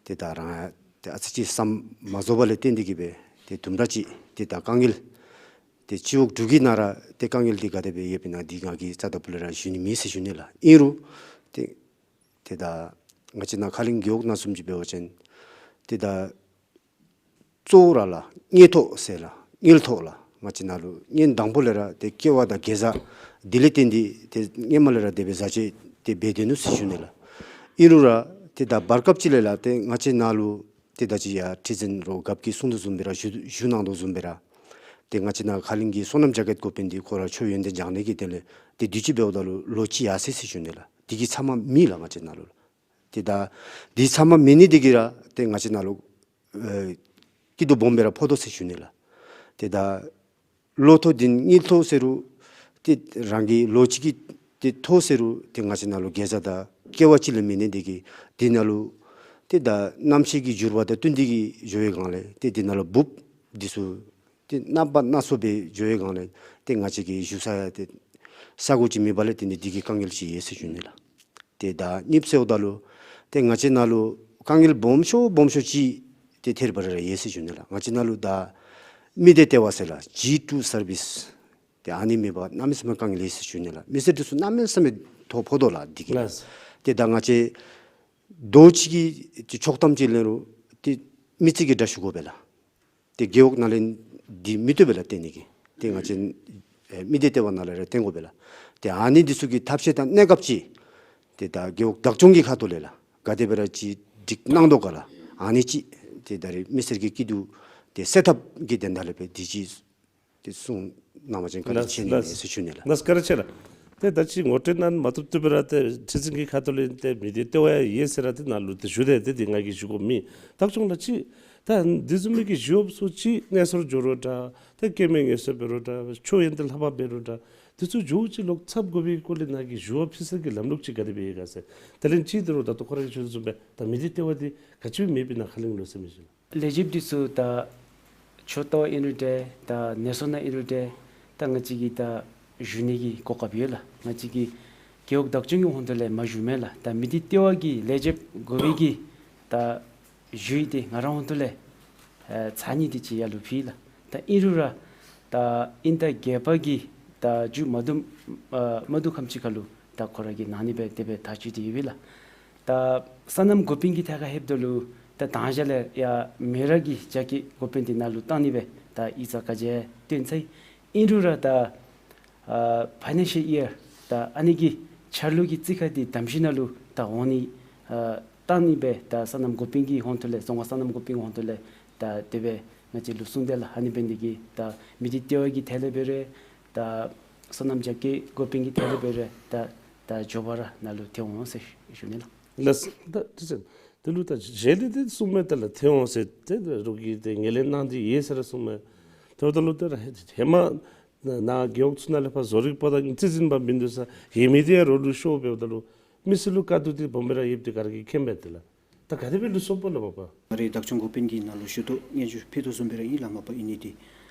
ཏེ་ད་རང་ཏེ་ཨ་ཙི་ཅིག་བསམ་མ་རྫོགས་པ་ལས་བརྟེན་ཏེ་གིས་སྦེ་ཏེ་དུམ་གྲ་ཅིག་ཏེ་ད་དཀའ་ངལ་ཏེ་སྤྱི་འོག་འབྲུག་གི་ནང་ར་ཏེ་དཀའ་ངལ་འདི་ག་དེ་སྦེ་ཡོདཔ་ཨིན་ན་འདི་ང་གིས་རྩ་དང་པོ་ལས་ར་ཞུ་ནི་མེད་ཟེར་ཞུ་ནི་ལགས། ཨིན་རུང་ཏེ་ཏེ་ད་ང་བཅས་ནཱ་ཁ་གླིང་རྒེད་འོག་ནང་བཟུམ་ཅིག་འབད་བ་ཅིན་ཏེ་ད་གཙོ་བོ་ར་ལགས་དངུལ་ཐོག་ཟེར་ལགས། དངུལ་ཐོག་ལགས། ང་བཅས་ནཱ་ལུ་སྔོན་དང་པོ་ལས་ར་ཏེ་ཀེ་བ་དང་གེ་ཛ་འདི་ལས་བརྟེན་ཏེ་ཏེ་སྔོན་མ་ལས་ར་དེ་སྦེ་བཟའ་སྤྱོད་ཏེ་འབད་དེ་ནུག་ཟེར་ཞུ་ནི་ལགས། ཨིན་རུང་ར་ཏེ་ད་བར་སྐབས་ཅིག་ལས་ལགས་ཏེ་ང་བཅས་ནཱ་ལུ་ཏེ་ད་ཅི་ཡར་ཁྲི་འཛིན་རོགས་རྒཔོ་གིས་གསུང་དོ་བཟུམ་སྦེ་ར་ཞུ་ཞུ་གནང་དོ་བཟུམ་སྦེ་ར་ཏེ་ང་བཅས་ནཱ་ཁ་གླིང་གི་སོ་ནམ་རྒྱ་སྐྱེད་འགོ་དཔོན་འདི་ཁོ་ར་ཆོས་ཡོན་ཏན་སྦྱང་ནི་གི་དོན་ལས་ཏེ་དུས་ཅི་འབདཝ་ད་ལུ་ལོ་གཅིག་ཡར་སོ་ཡི་ཟེར་ཞུ་ནི་ལགས། དེ་གི་ཚབ་མ་མེད་ལགས་ང་བཅས་ནཱ་ལུ་ལགས། ཏེ་ད་དེ་ཚབ་མ་མེད་ནི་དེ་གིས་ར་ཏེ་ང་བཅས་ནཱ་ལུ་ཨེ་སྐྱིད་སྡུག་སྦོམ་སྦེ་ར་ཕོག་དོ་ཟེར་ཞུ་ནི་ལགས། ཏེ་ད་ལོ་ཐོག་འདི་དངུལ་ཐོག་ཟེར་རུང་ཏེ་རང་གི་ལོ་གཅིག་གི་ཏེ་ཐོག་ཟེར་རུང་ཏེ་ང་བཅས་ནཱ་ལུ་གེ་ཛ་དང་ཀེ་བ་ཅིག་ལས་མེད་ནི་དེ་གིས་དེ་ནང་ལུ་ཏེ་ད་གནམ་གཤིས་ཀྱི་འགྱུར་བ་དང་བསྟུན་ཏེ་གིས་འགྱོ་བའི་སྒང་ལས་ཏེ་དེ་ནང་ལུ་འབུཔ་འདི་ཚུ་ཏེ་ནངས་པ་གནངས་ཚེ་སྦེ་འགྱོ་བའི་སྒང་ལས་ཏེ་ང་བཅས་ཀྱི་བཞུགས་ས་ཡང་ཏེ་ས་གོ་ཅིག་མེད་པ་ལས་ཏེ་ནི་འདི་གི་དཀའ་ངལ་ཅིག་ཡོད་ཟེར་ཞུ་ནི་ལགས། ཏེ་ད་གཉིས་པ་ཟེརཝ་ད་ལུ་ཏེ་ང་བཅས་ནཱ་ལུ་དཀའ་ངལ་སྦོམ་ཤོས་སྦོམ་ཤོས་ཅིག་ཏེ་ཐེར་བ་ར་ཡོད་ཟེར་ཞུ་ནི་ལགས། ང་བཅས་ནཱ་ལུ་ད་མི་སྡེ་ལྟེ་བ་ཟེར་ལགས་ཇི་ཊུ་སར་བིསི་ཏེ་ཨ་ནི་མེད་པར་གནམ་མེད་ས་མེད་དཀའ་ངལ་ཡོད་ཟེར་ཞུ་ནི་ལགས། མི་སེར་འདི་ཚུ་གནམ་མེད་ས་མེད་ཐོ་ཕོག་དོ་ལགས་འདི་གིས་ལགས། ལགས། ཏེ་ད་ང་བཅས་རྡོ་གཅིག་གི་ཆོག་ཐམ་ཅིག་ལེན་རུང་ཏེ་མི་རྩིས་ཀྱི་དྲ་ཞུ་དགོ་པས་ལགས། ཏེ་རྒེད་འོག་ནང་ལས་འདི་མི་བཏུབ་པས་ལགས་བཏོན་ནི་གི། ཏེ་ང་བཅས་ཨེ་མི་སྡེ་ལྟེ་བ་ནང་ལས་ར་བཏོན་དགོ་པས་ལགས། ཏེ་ཨ་ནི་འདི་ཚུ་གི་ཐབས་ཤེས་དང་གནས་སྐབས་ཅིག་ཏེ་ད་རྒེད་འོག་བདག་སྐྱོང་གི་ཁ་ཐུག་ལས་ལགས་ག་དེ་སྦེ་ར་ཅིག་སྒྲིག་གནང་དོ་ག་ལགས། ཨ་ནི་ཅིག་ཏེ་ད་རེས་མི་སེར་གྱི་སྐྱིད་སྡུག་ཏེ་སེལ་ཐབས་ཀྱི་དོན་དག་ལས་སྦེ་འདི་ཅིག་ཏེ་གསུང་གནང་བ་ཅིན་བཀའ་དྲིན་ལགས་ཆེ་ནི་ལགས། ཟེར་ཞུ་ནི་ལགས། ལགས་བཀའ་དྲིན་ཆེ་ལགས། ཏེ་ད་ཅི་ངོ་སྤྲོད་གནང་མ་བཏུབ་བཏུབ་སྦེ་ར་ཏེ་ཁྲི་འཛིན་གྱི་ཁ་ཐུག་ལས་ཏེ་མི་སྡེ་ལྟེ་བ་ཡང་ཡོད་ཟེར་ར་ཏེ་ནཱ་ལུ་ཏེ་ཞུ་དེས། ཏེ་འདི་ང་གིས་ཞུ་དགོཔ་མེད། བདག་སྐྱོང་ལགས་ཅིག་ད་འདི་བཟུམ་མའི་གི་ཞུ་བ་ཚུ་ཅིག་གནས་སོར་འགྱོ་རུང་འདྲ་ཏེ་སྐྱེ་དམན་ངལ་གསོ་འབད་རུང་འདྲ་ཆོས་ཡོན་ཏན་བསླབ་པ་འབད་རུང་འདྲ་འདི་ཚུ་འགྱོ་ཅིག་ལོག་ཚབ་དགོ་པའི་སྐོར་ལས་ནཱ་གིས་ཞུ་བ་ཕུལ་སའི་གི་ལམ་ལུགས་ཅིག་ག་དེ་སྦེ་ཡོད་ག་ཟེར། དེ་ལས་ཅིག་ཏེ་རོགས་ད་ལྟོ་ཁོ་ར་གིས་ཞུ་དོ་བཟུམ་སྦེ་ད་མི་སྡེ་ལྟེ་བ་འདི་ག་ཅི་སྦེ་མེདཔ་ཨིན་ན་ཁ་གླིང་ལུ་ཟེར་མི་ཅིག་ལགས། ལས་བྱེདཔ་འདི་ཚུ་ད་ཆོས་ལྟེ་བ་ཨིན་རུང་འདྲ་ད་ནད་གསོ་ནང་ཨིན་རུང་འདྲ་ད་ང་བཅས་ཀྱིས་ད་ཞུ་ནི་གི་གོ་སྐབས་ཡོད་ལགས། ང་བཅས་ཀྱི་རྒེད་འོག་བདག་སྐྱོང་གི་ཧོང་ཐོག་ལས་མ་ཞུ་མེད་ལགས། ད་མི་སྡེ་ལྟེ་བ་གི་ལས་བྱེདཔ་དགོ་པའི་གི་ད་ཞུ་ཡིག་འདི་ང་རའི་ཧོང་ཐོག་ལས་ཨེ་ཚར་གཉིས་དེ་ཅིག་ཡར་ལུ་ཕུལ་ལགས། ད་ཨིན་རུང་ར་ད་དབྱིན་ཟླ་བརྒྱད་པ་གི་ད་མཇུག་མ་བསྡུ་ཨ་མ་བསྡུ་ཁམས་ཅིག་ཁར་ལུ་ད་ཁོ་ར་གིས་གནང་ནི་སྦེ་དེ་སྦེ་ཐག་བཅད་དེ་ཡོད་པས་ལགས། ད་སོ་ནམ་འགོ་དཔོན་གྱི་ཐད་ཁར་ལྷོདཔ་ད་ལུ་ད་དང་ཞག་ལས་ཡར་མི་རབས་ཀྱི་རྒྱ་སྐྱེད་འགོ་དཔོན་འདི་ནཱ་ལུ་བཏང་ནི་སྦེ་ད་ཡིག་ཚང་བཀའ་རྒྱ་བཏོན་ཚར་ཡི། ཨིན་རུང་ར་ད་ཨ་ཕའི་ནན་ཤཱལ་ཡར་ད་ཨ་ནི་གི་འཆར་ལོ་གི་རྩིས་ཁ་འདི་གདམ་གསེས་ནང་ལུ་ད་འོང་ནི་ཨ་བཏང་ནི་སྦེ་ད་སོ་ནམ་འགོ་དཔོན་གྱི་ཧོང་ཐོག་ལས་རྫོང་ཁག་སོ་ནམ་འགོ་དཔོན་གྱི་ཧོང་ཐོག་ལས་ད་དེ་སྦེ་ང་བཅས་ལུ་གསུངས་དེས་ལགས། ཨ་ནི་འབད་ནི་དེ་གིས་ད་མི་སྡེ་ལྟེ་བ་གི་ཐད་ལས་འབད་རུང་ད་སོ་ནམ་རྒྱ་སྐྱེད་འགོ་དཔོན་གྱི་ཐད་ལས་འབད་རུང་ད་ད་མགྱོགས་པ་ར་ནཱ་ལུ་ཐོན་འོང་ཟེར་ཞུ་ནི་ལགས། ལགས། ད་ཁྲི་འཛིན་དེ་ལུ་ད་གཞན་ལས་ཏེ་གསུངམ་མས། ད་ལགས་ཐོན་འོང་ཟེར་ཏེ་རོགས་ཀྱིས་ཏེ་ངོས་ལེན་གནང་སྟེ་ཡོད་ཟེར་ར་གསུངམ་མས། ཐོབ་ད་ལུ་ཏེ་ར་ཧེ་མ་ནཱ་རྒེད་འོག་ཚུ་ནང་ལས་ཕར་བཟོ་རིག་པ་དང་རྩིས་འཛིན་པ་མིན་འདུག་ཟེར་ཡོད་མི་འདི་ཡང་རོགས་ལུ་ཤོར་འབདཝ་ད་ལུ་མི་སེར་ལུ་དཀའ་སྡུག་འདི་སྦོམ་སྦེ་ར་ཡོདཔ་འདི་ག་ར་གིས་མཁྱེན་པས་ཏེ་ལགས། ད་ག་དེ་སྦེ་ལུས་སོངམ་སྨོ་ལགས་མ་པ། ང་རའི་བདག་སྐྱོང་འགོ་དཔོན་གྱིས་ནཱ་ལུ་ཞུ་དོ་སྙན་ཞུ་ཕུལ་དོ་བཟུམ་སྦེ་ར་ཨིན་ལགས་མ་པ། ཨིན་ནི་འདི་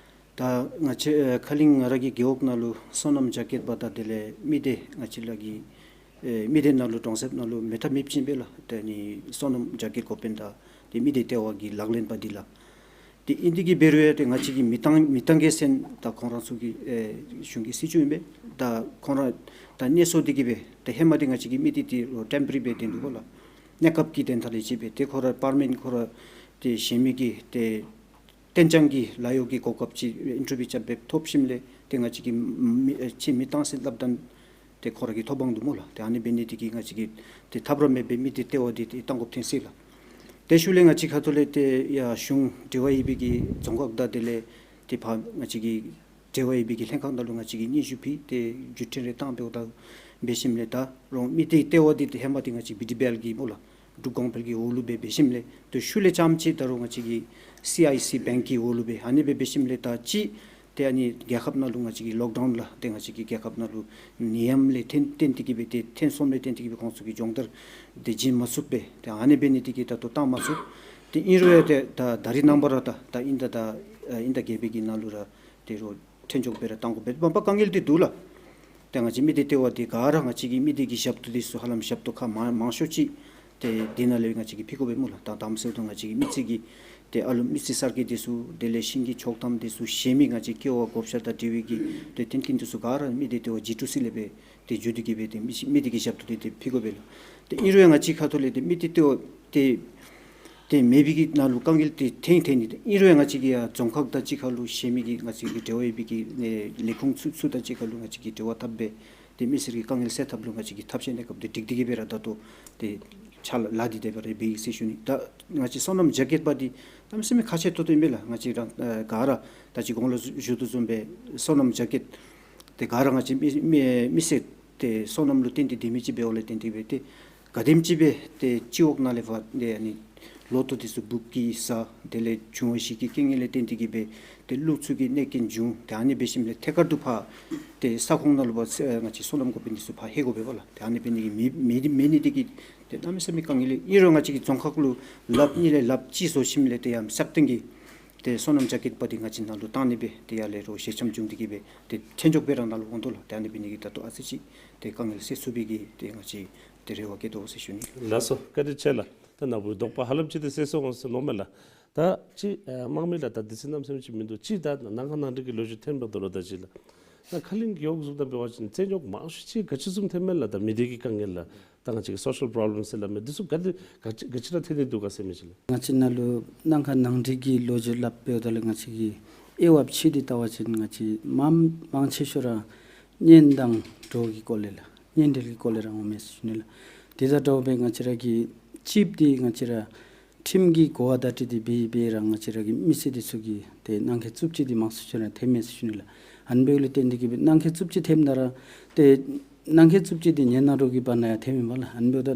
ད་ང་བཅས་ཨེ་ཁ་གླིང་ང་ར་གི་རྒེད་འོག་ནང་ལུ་སོ་ནམ་རྒྱ་སྐྱེད་པ་དང་དེ་ལས་མི་སྡེ་ང་བཅས་ར་གི་ཨེ་མི་སྡེ་ནང་ལུ་གྲོང་གསེབ་ནང་ལུ་མེད་ཐབས་མེདཔ་ཅིག་ཨིན་པས་ལགས། ཏེ་ནི་སོ་ནམ་རྒྱ་སྐྱེད་འགོ་དཔོན་དང་ཏེ་མི་སྡེ་ལྟེ་བ་གི་ལག་ལེན་པ་འདི་ལགས། ཏེ་ཨིན་ཏེ་གིས་འབད་རུང་ཡང་ཏེ་ང་བཅས་ཀྱི་མི་ཏང་མི་ཏང་གི་ཟེར་ད་ཁོང་ར་ཚུ་གི་ཨེ་གཞུང་གི་སྲིད་བྱུས་ཨིན་པས། ད་ཁོང་ར་ད་གནས་ཚུལ་འདི་གིས་སྦེ་ཏེ་ཧེ་མ་འདི་ང་བཅས་ཀྱི་མི་སྡེ་འདི་ཊེམ་པོ་རི་སྦེ་སྡོད་འདུག་གོ་ལགས། གནས་སྐབས་ཀྱི་དོན་དག་ལས་བྱས་སྦེ་ཏེ་ཁོང་ར་པར་མེནཊ་ཁོང་ར་ཏེ་གཞན་མི་གི་ཏེ་གཏན་འཇགས་ཀྱི་ལཱ་གཡོག་གི་གོ་སྐབས་ཅིག་ཨིན་ཊར་བིའུ་རྐྱབ་སྦེ་ཐོབ་ཞིནམ་ལས་ཏེ་ང་བཅས་ཀྱི་མི་ཨེ་ཕྱི་མི་ཏང་ཟེར་སླབ་ད་ཏེ་ཁོང་ར་གིས་ཐོབ་འོང་འདུག་སྨོ་ལགས། ཏེ་ཨ་ནི་འབད་ནི་འདི་གིས་ང་བཅས་ཀྱིས་ཏེ་ཐབས་ར་མེད་པའི་མི་སྡེ་ལྟེ་བ་འདི་ཏེ་གཏང་དགོཔ་ཐོན་ཅི་ལགས། དེ་ཤུལ་ལས་ང་བཅས་ཁ་ཐུག་ལས་ཏེ་ཡར་གཞུང་འབྲེལ་བ་ཡོད་པའི་གི་རྫོང་ཁག་དང་དེ་ལས་ཏེ་ཕར་ང་བཅས་ཀྱི་འབྲེལ་བ་ཡོད་པའི་གི་ལྷན་ཁག་ནང་ལུ་ང་བཅས་ཀྱིས་སྙན་ཞུ་ཕུལ་ཏེ་བརྒྱུད་འཕྲིན་རེ་བཏང་འབདཝ་ད་འབད་ཞིནམ་ལས་ད་རུང་མི་སྡེ་ལྟེ་བ་འདི་ཏེ་ཧེ་མ་འདི་ང་བཅས་བི་ཌི་བི་ཨེལ་གྱི་སྨོ་ལགས། འབྲུག་གོང་འཕེལ་གྱི་འོག་ལུ་སྦེ་འབད་ཞིནམ་ལས་ཏེ་ཤུལ་ལས་རྐྱངམ་ཅིག་ད་རུང་ང་བཅས་ཀྱི་སི་ཨའི་སི་བེངཀ་གི་འོག་ལུ་སྦེ་ཨ་ནི་སྦེ་འབད་ཞིནམ་ལས་ད་ཅི་ཏེ་ཨ་ནི་རྒྱལ་ཁབ་ནང་ལུ་ང་བཅས་ཀྱི་ལོག་ཌའུན་ལགས་ཏེ་ང་བཅས་ཀྱི་རྒྱལ་ཁབ་ནང་ལུ་ནད་ཡམས་ལས་ཐོན་བརྟེན་ཏེ་གིས་སྦེ་ཏེ་ཐོན་སོངམ་ལས་བརྟེན་ཏེ་གིས་སྦེ་ཁོང་ཚུ་གིས་སྦྱོང་བརྡར་ཏེ་བྱིན་མ་ཚུགས་པས། ཏེ་ཨ་ནི་འབད་ནི་དེ་གིས་ད་ལྟོ་བཏང་མ་ཚུགས། ཏེ་ཨིན་རུང་ཡང་ཏེ་ད་ད་རིས་ནངས་པ་ར་ད་ད་ཨིན་ཟླ་ད་ཨ་ཨིན་ཟླ་བརྒྱད་པའི་གི་ནང་ལུ་ར་ཏེ་རོགས་ཐོན་འགྱོ་སྦེ་ར་བཏང་དགོ་པས། མ་པ་དཀའ་ངལ་འདི་འདུག་ལགས། ཏེ་ང་བཅས་མི་སྡེ་ལྟེ་བ་འདི་ག་ར་ང་བཅས་ཀྱི་མི་སྡེ་གི་ཞབས་ཏོག་འདི་ཚུ་ཧ་ལམ་ཞབས་ཏོག་ཁག་མང་མང་ཤོས་ཅིག་ཏེ་འདི་ནང་ལས་ང་བཅས་ཀྱིས་ཕུལ་དགོ་པས་སྨོ་ལགས། ད་དམ་ཟེར་དོ་ང་བཅས་ཀྱི་མི་ཚེ་གི་ཏེ་ཨ་ལུ་མི་ཚེ་གསར་བསྐལ་འདི་ཚུ་དེ་ལས་ཤིང་གི་ཆོག་ཐམ་འདི་ཚུ་གཞན་མི་ང་བཅས་ཀྱི་ཀེ་བ་བགོ་བཤའ་དང་འབྲེལ་བའི་གི་ཏེ་ཐོན་སྐྱེད་འདི་ཚུ་ག་ར་མི་སྡེ་ལྟེ་བ་ཇི་ཊུ་སི་ལས་སྦེ་ཏེ་བརྒྱུད་དེ་གིས་སྦེ་ཏེ་མི་མི་སྡེ་གི་ཞབས་ཏོག་འདི་ཏེ་ཕུལ་དགོ་པས་ལགས། ཏེ་ཨིན་རུང་ཡང་ང་བཅས་ཁ་ཐུག་ལས་ཏེ་མི་སྡེ་ལྟེ་བ་ཏེ་ཏེ་མེད་པའི་གི་ནང་ལུ་དཀའ་ངལ་ཏེ་ཐོན་ཐོན་ནི། ཏེ་ཨིན་རུང་ཡང་ང་བཅས་ཀྱིས་ཡང་རྫོང་ཁག་དང་གཅིག་ཁར་ལུ་གཞན་མི་གི་ང་བཅས་ཀྱི་འབྲེལ་བ་ཡོད་པའི་གི་ཨེ་ལས་ཁུངས་ཚུ་ཚུ་དང་གཅིག་ཁར་ལུ་ང་བཅས་ཀྱིས་འབྲེལ་བ་འཐབ་སྦེ་ཏེ་མི་སེར་གྱི་དཀའ་ངལ་སེལ་ཐབས་ལུ་ང་བཅས་ཀྱིས་ཐབས་ཤེས་གནས་སྐབས་འདི་སྒྲིག་སྟེ་གིས་སྦེ་ར་ད་ལྟོ་ཏེ་ཕྱག་ལཱ་ལཱ་འདི་དེ་སྦེ་ར་འབད་ཡི་ཟེར་ཞུ་ནི། ད་ང་བཅས་སོ་ནམ་རྒྱ་སྐྱེད་པ་འདི་གནམ་མེད་ས་མེད་ཁག་ཆེ་ཏོག་ཏོ་ཨིན་པས་ལགས། ང་བཅས་ར་ཨ་ག་ར་ད་ཅི་གོང་ལུ་ཞུ་དོ་བཟུམ་སྦེ་སོ་ནམ་རྒྱ་སྐྱེད་ཏེ་ག་ར་ང་བཅས་མི་མི་མི་སེར་ཏེ་སོ་ནམ་ལུ་བརྟེན་ཏེ་སྡོད་མི་ཅིག་འབདཝ་ལས་བརྟེན་ཏེ་སྦེ་ཏེ་ག་དེམ་ཅིག་སྦེ་ཏེ་སྤྱི་འོག་ནང་ལས་ཕར་ཏེ་ཨ་ནི་ལོ་ཐོག་འདི་ཚུ་འབུབ་ཀྱི་ས་དེ་ལས་འབྱུང་བ་བཞི་གི་རྐྱེན་ངན་ལས་བརྟེན་ཏེ་གིས་སྦེ་ཏེ་ཀླུ་ཚུ་གི་གནོད་རྐྱེན་འབྱུང་། ཏེ་ཨ་ནི་འབད་ཞིནམ་ལས་ཐད་ཀར་དུ་ཕར་ཏེ་ས་ཁོངས་ནང་ལུ་ཕར་ང་བཅས་སོ་ནམ་འགོ་དཔོན་འདི་ཚུ་ཕར་ལྷོད་དགོ་པས་པ་ལགས། ཏེ་ཨ་ནི་འབད་ནི་གི་མེད་མེད་མེད་ནི་དེ་གིས་ཏེ་གནམ་མེད་ས་མེད་དཀའ་ངལ་ལས། ཨིན་རུང་ང་བཅས་ཀྱིས་རྫོང་ཁག་ལུ་ལགཔ་གཉིས་ལས་ལགཔ་གཅིག་བཟོ་ཞིནམ་ལས་ཏེ་ཡང་སྲ་བརྟན་གྱི་ཏེ་སོ་ནམ་རྒྱ་སྐྱེད་པ་འདི་ང་བཅས་ནང་ལུ་བཏང་ནི་སྦེ་ཏེ་ཡར་ལས་རོགས་ཞལ་འཆམ་བྱུང་སྟེ་གིས་སྦེ་ཏེ་ཐོན་འགྱོ་སྦེ་ར་ནཱ་ལུ་འོང་དོ་ལགས། ཏེ་ཨ་ནི་འབད་ནི་གི་ད་ལྟོ་ཨ་ཙི་ཅིག་ཏེ་དཀའ་ངལ་སེལ་ཚུགས་པའི་གི་ཏེ་ང་བཅས་ཏེ་རེ་བ་བསྐྱེད་དོ་ཟེར་ཞུ་ནི། ལགས་སོ། བཀའ་དྲིན་ཆེ་ལགས། ད་ནཱ་བུ་དོགས་པ་ཧ་ལམ་ཅིག་ཏེ་སེལ་སོང་ཟེར་མནོཝ་མས་ལགས། ད་ཅི་ཨ་དམངས་མི་ལགས་ད་དུས་ཚོད་གནམ་མེད་ས་མེད་ཅིག་མིན་འདུག། ཅིག་ད་ནང་ཁ་ནང་འགྲིག་གི་ལོ་རྒྱུས་ཐོན་འབདཝ་ད་ལུ་ད་ཅི་ལགས། ད་ཁ་གླིང་རྒེད་འོག་བཟུམ་དང་འབད་བ་ཅིན་རྩོད་རྙོགས་མང་ཤོས་ཅིག་ག་ཅི་བཟུམ་ཐོནམ་མས་ལགས། ད་མི་སྡེ་གི་དཀའ་ངལ་ལགས། ད་ང་བཅས་ཀྱི་སོ་ཤལ་པོརོབ་ལེམ་ཟེར་སླབ་མི་འདི་ཚུ་ག་དེ་ག་ཅི་ག་ཅི་ར་ཐོན་ནི་འདུག་ག་ཟེར་མི་ཅིག་ལགས། ང་བཅས་ནཱ་ལུ་ནང་ཁ་ནང་འགྲིག་གི་ལོ་རྒྱུས་སླབ་འབདཝ་ད་ལུ་ང་བཅས་ཀྱི་དབྱེ་བ་ཕྱེ་སྟེ་བལྟ་བ་ཅིན་ང་བཅས་མང་མང་ཆེ་ཤོས་ར་གཉེན་དང་གྲོགས་ཀྱི་སྐོར་ལས་ལགས། གཉེན་འབྲེལ་གྱི་སྐོར་ལས་ར་འོང་མས་ཟེར་ཞུ་ནི་ལགས། དེ་དང་འདྲཝ་སྦེ་ང་བཅས་ར་གི་གཅིགཔ་འདི་ང་བཅས་ར་ཁྲིམས་ཀྱི་གོ་བ་བརྡ་སྤྲོད་འདི་འབད་འབད་ར་ང་བཅས་ར་གི་མི་སེར་འདི་ཚུ་གིས་ཏེ་ནང་འཁོད་རྩུབ་སྤྱོད་འདི་མང་སུ་ཅིག་ར་ཐོནམ་མས་ཟེར་ཞུ་ནི་ལགས། ཨ་ནི་འབདཝ་ལས་བརྟེན་ཏེ་གིས་སྦེ་ནང་འཁོད་རྩུབ་སྤྱོད་ཐོནམ་ད་ར་ཏེ་ནང་འཁོད་རྩུབ་སྤྱོད་འདི་གཉེན་དང་གྲོགས་ཀྱི་བར་ན་ཡང་ཐོནམ་མས་པ་ལགས། ཨ་ནི་འབདཝ་ད་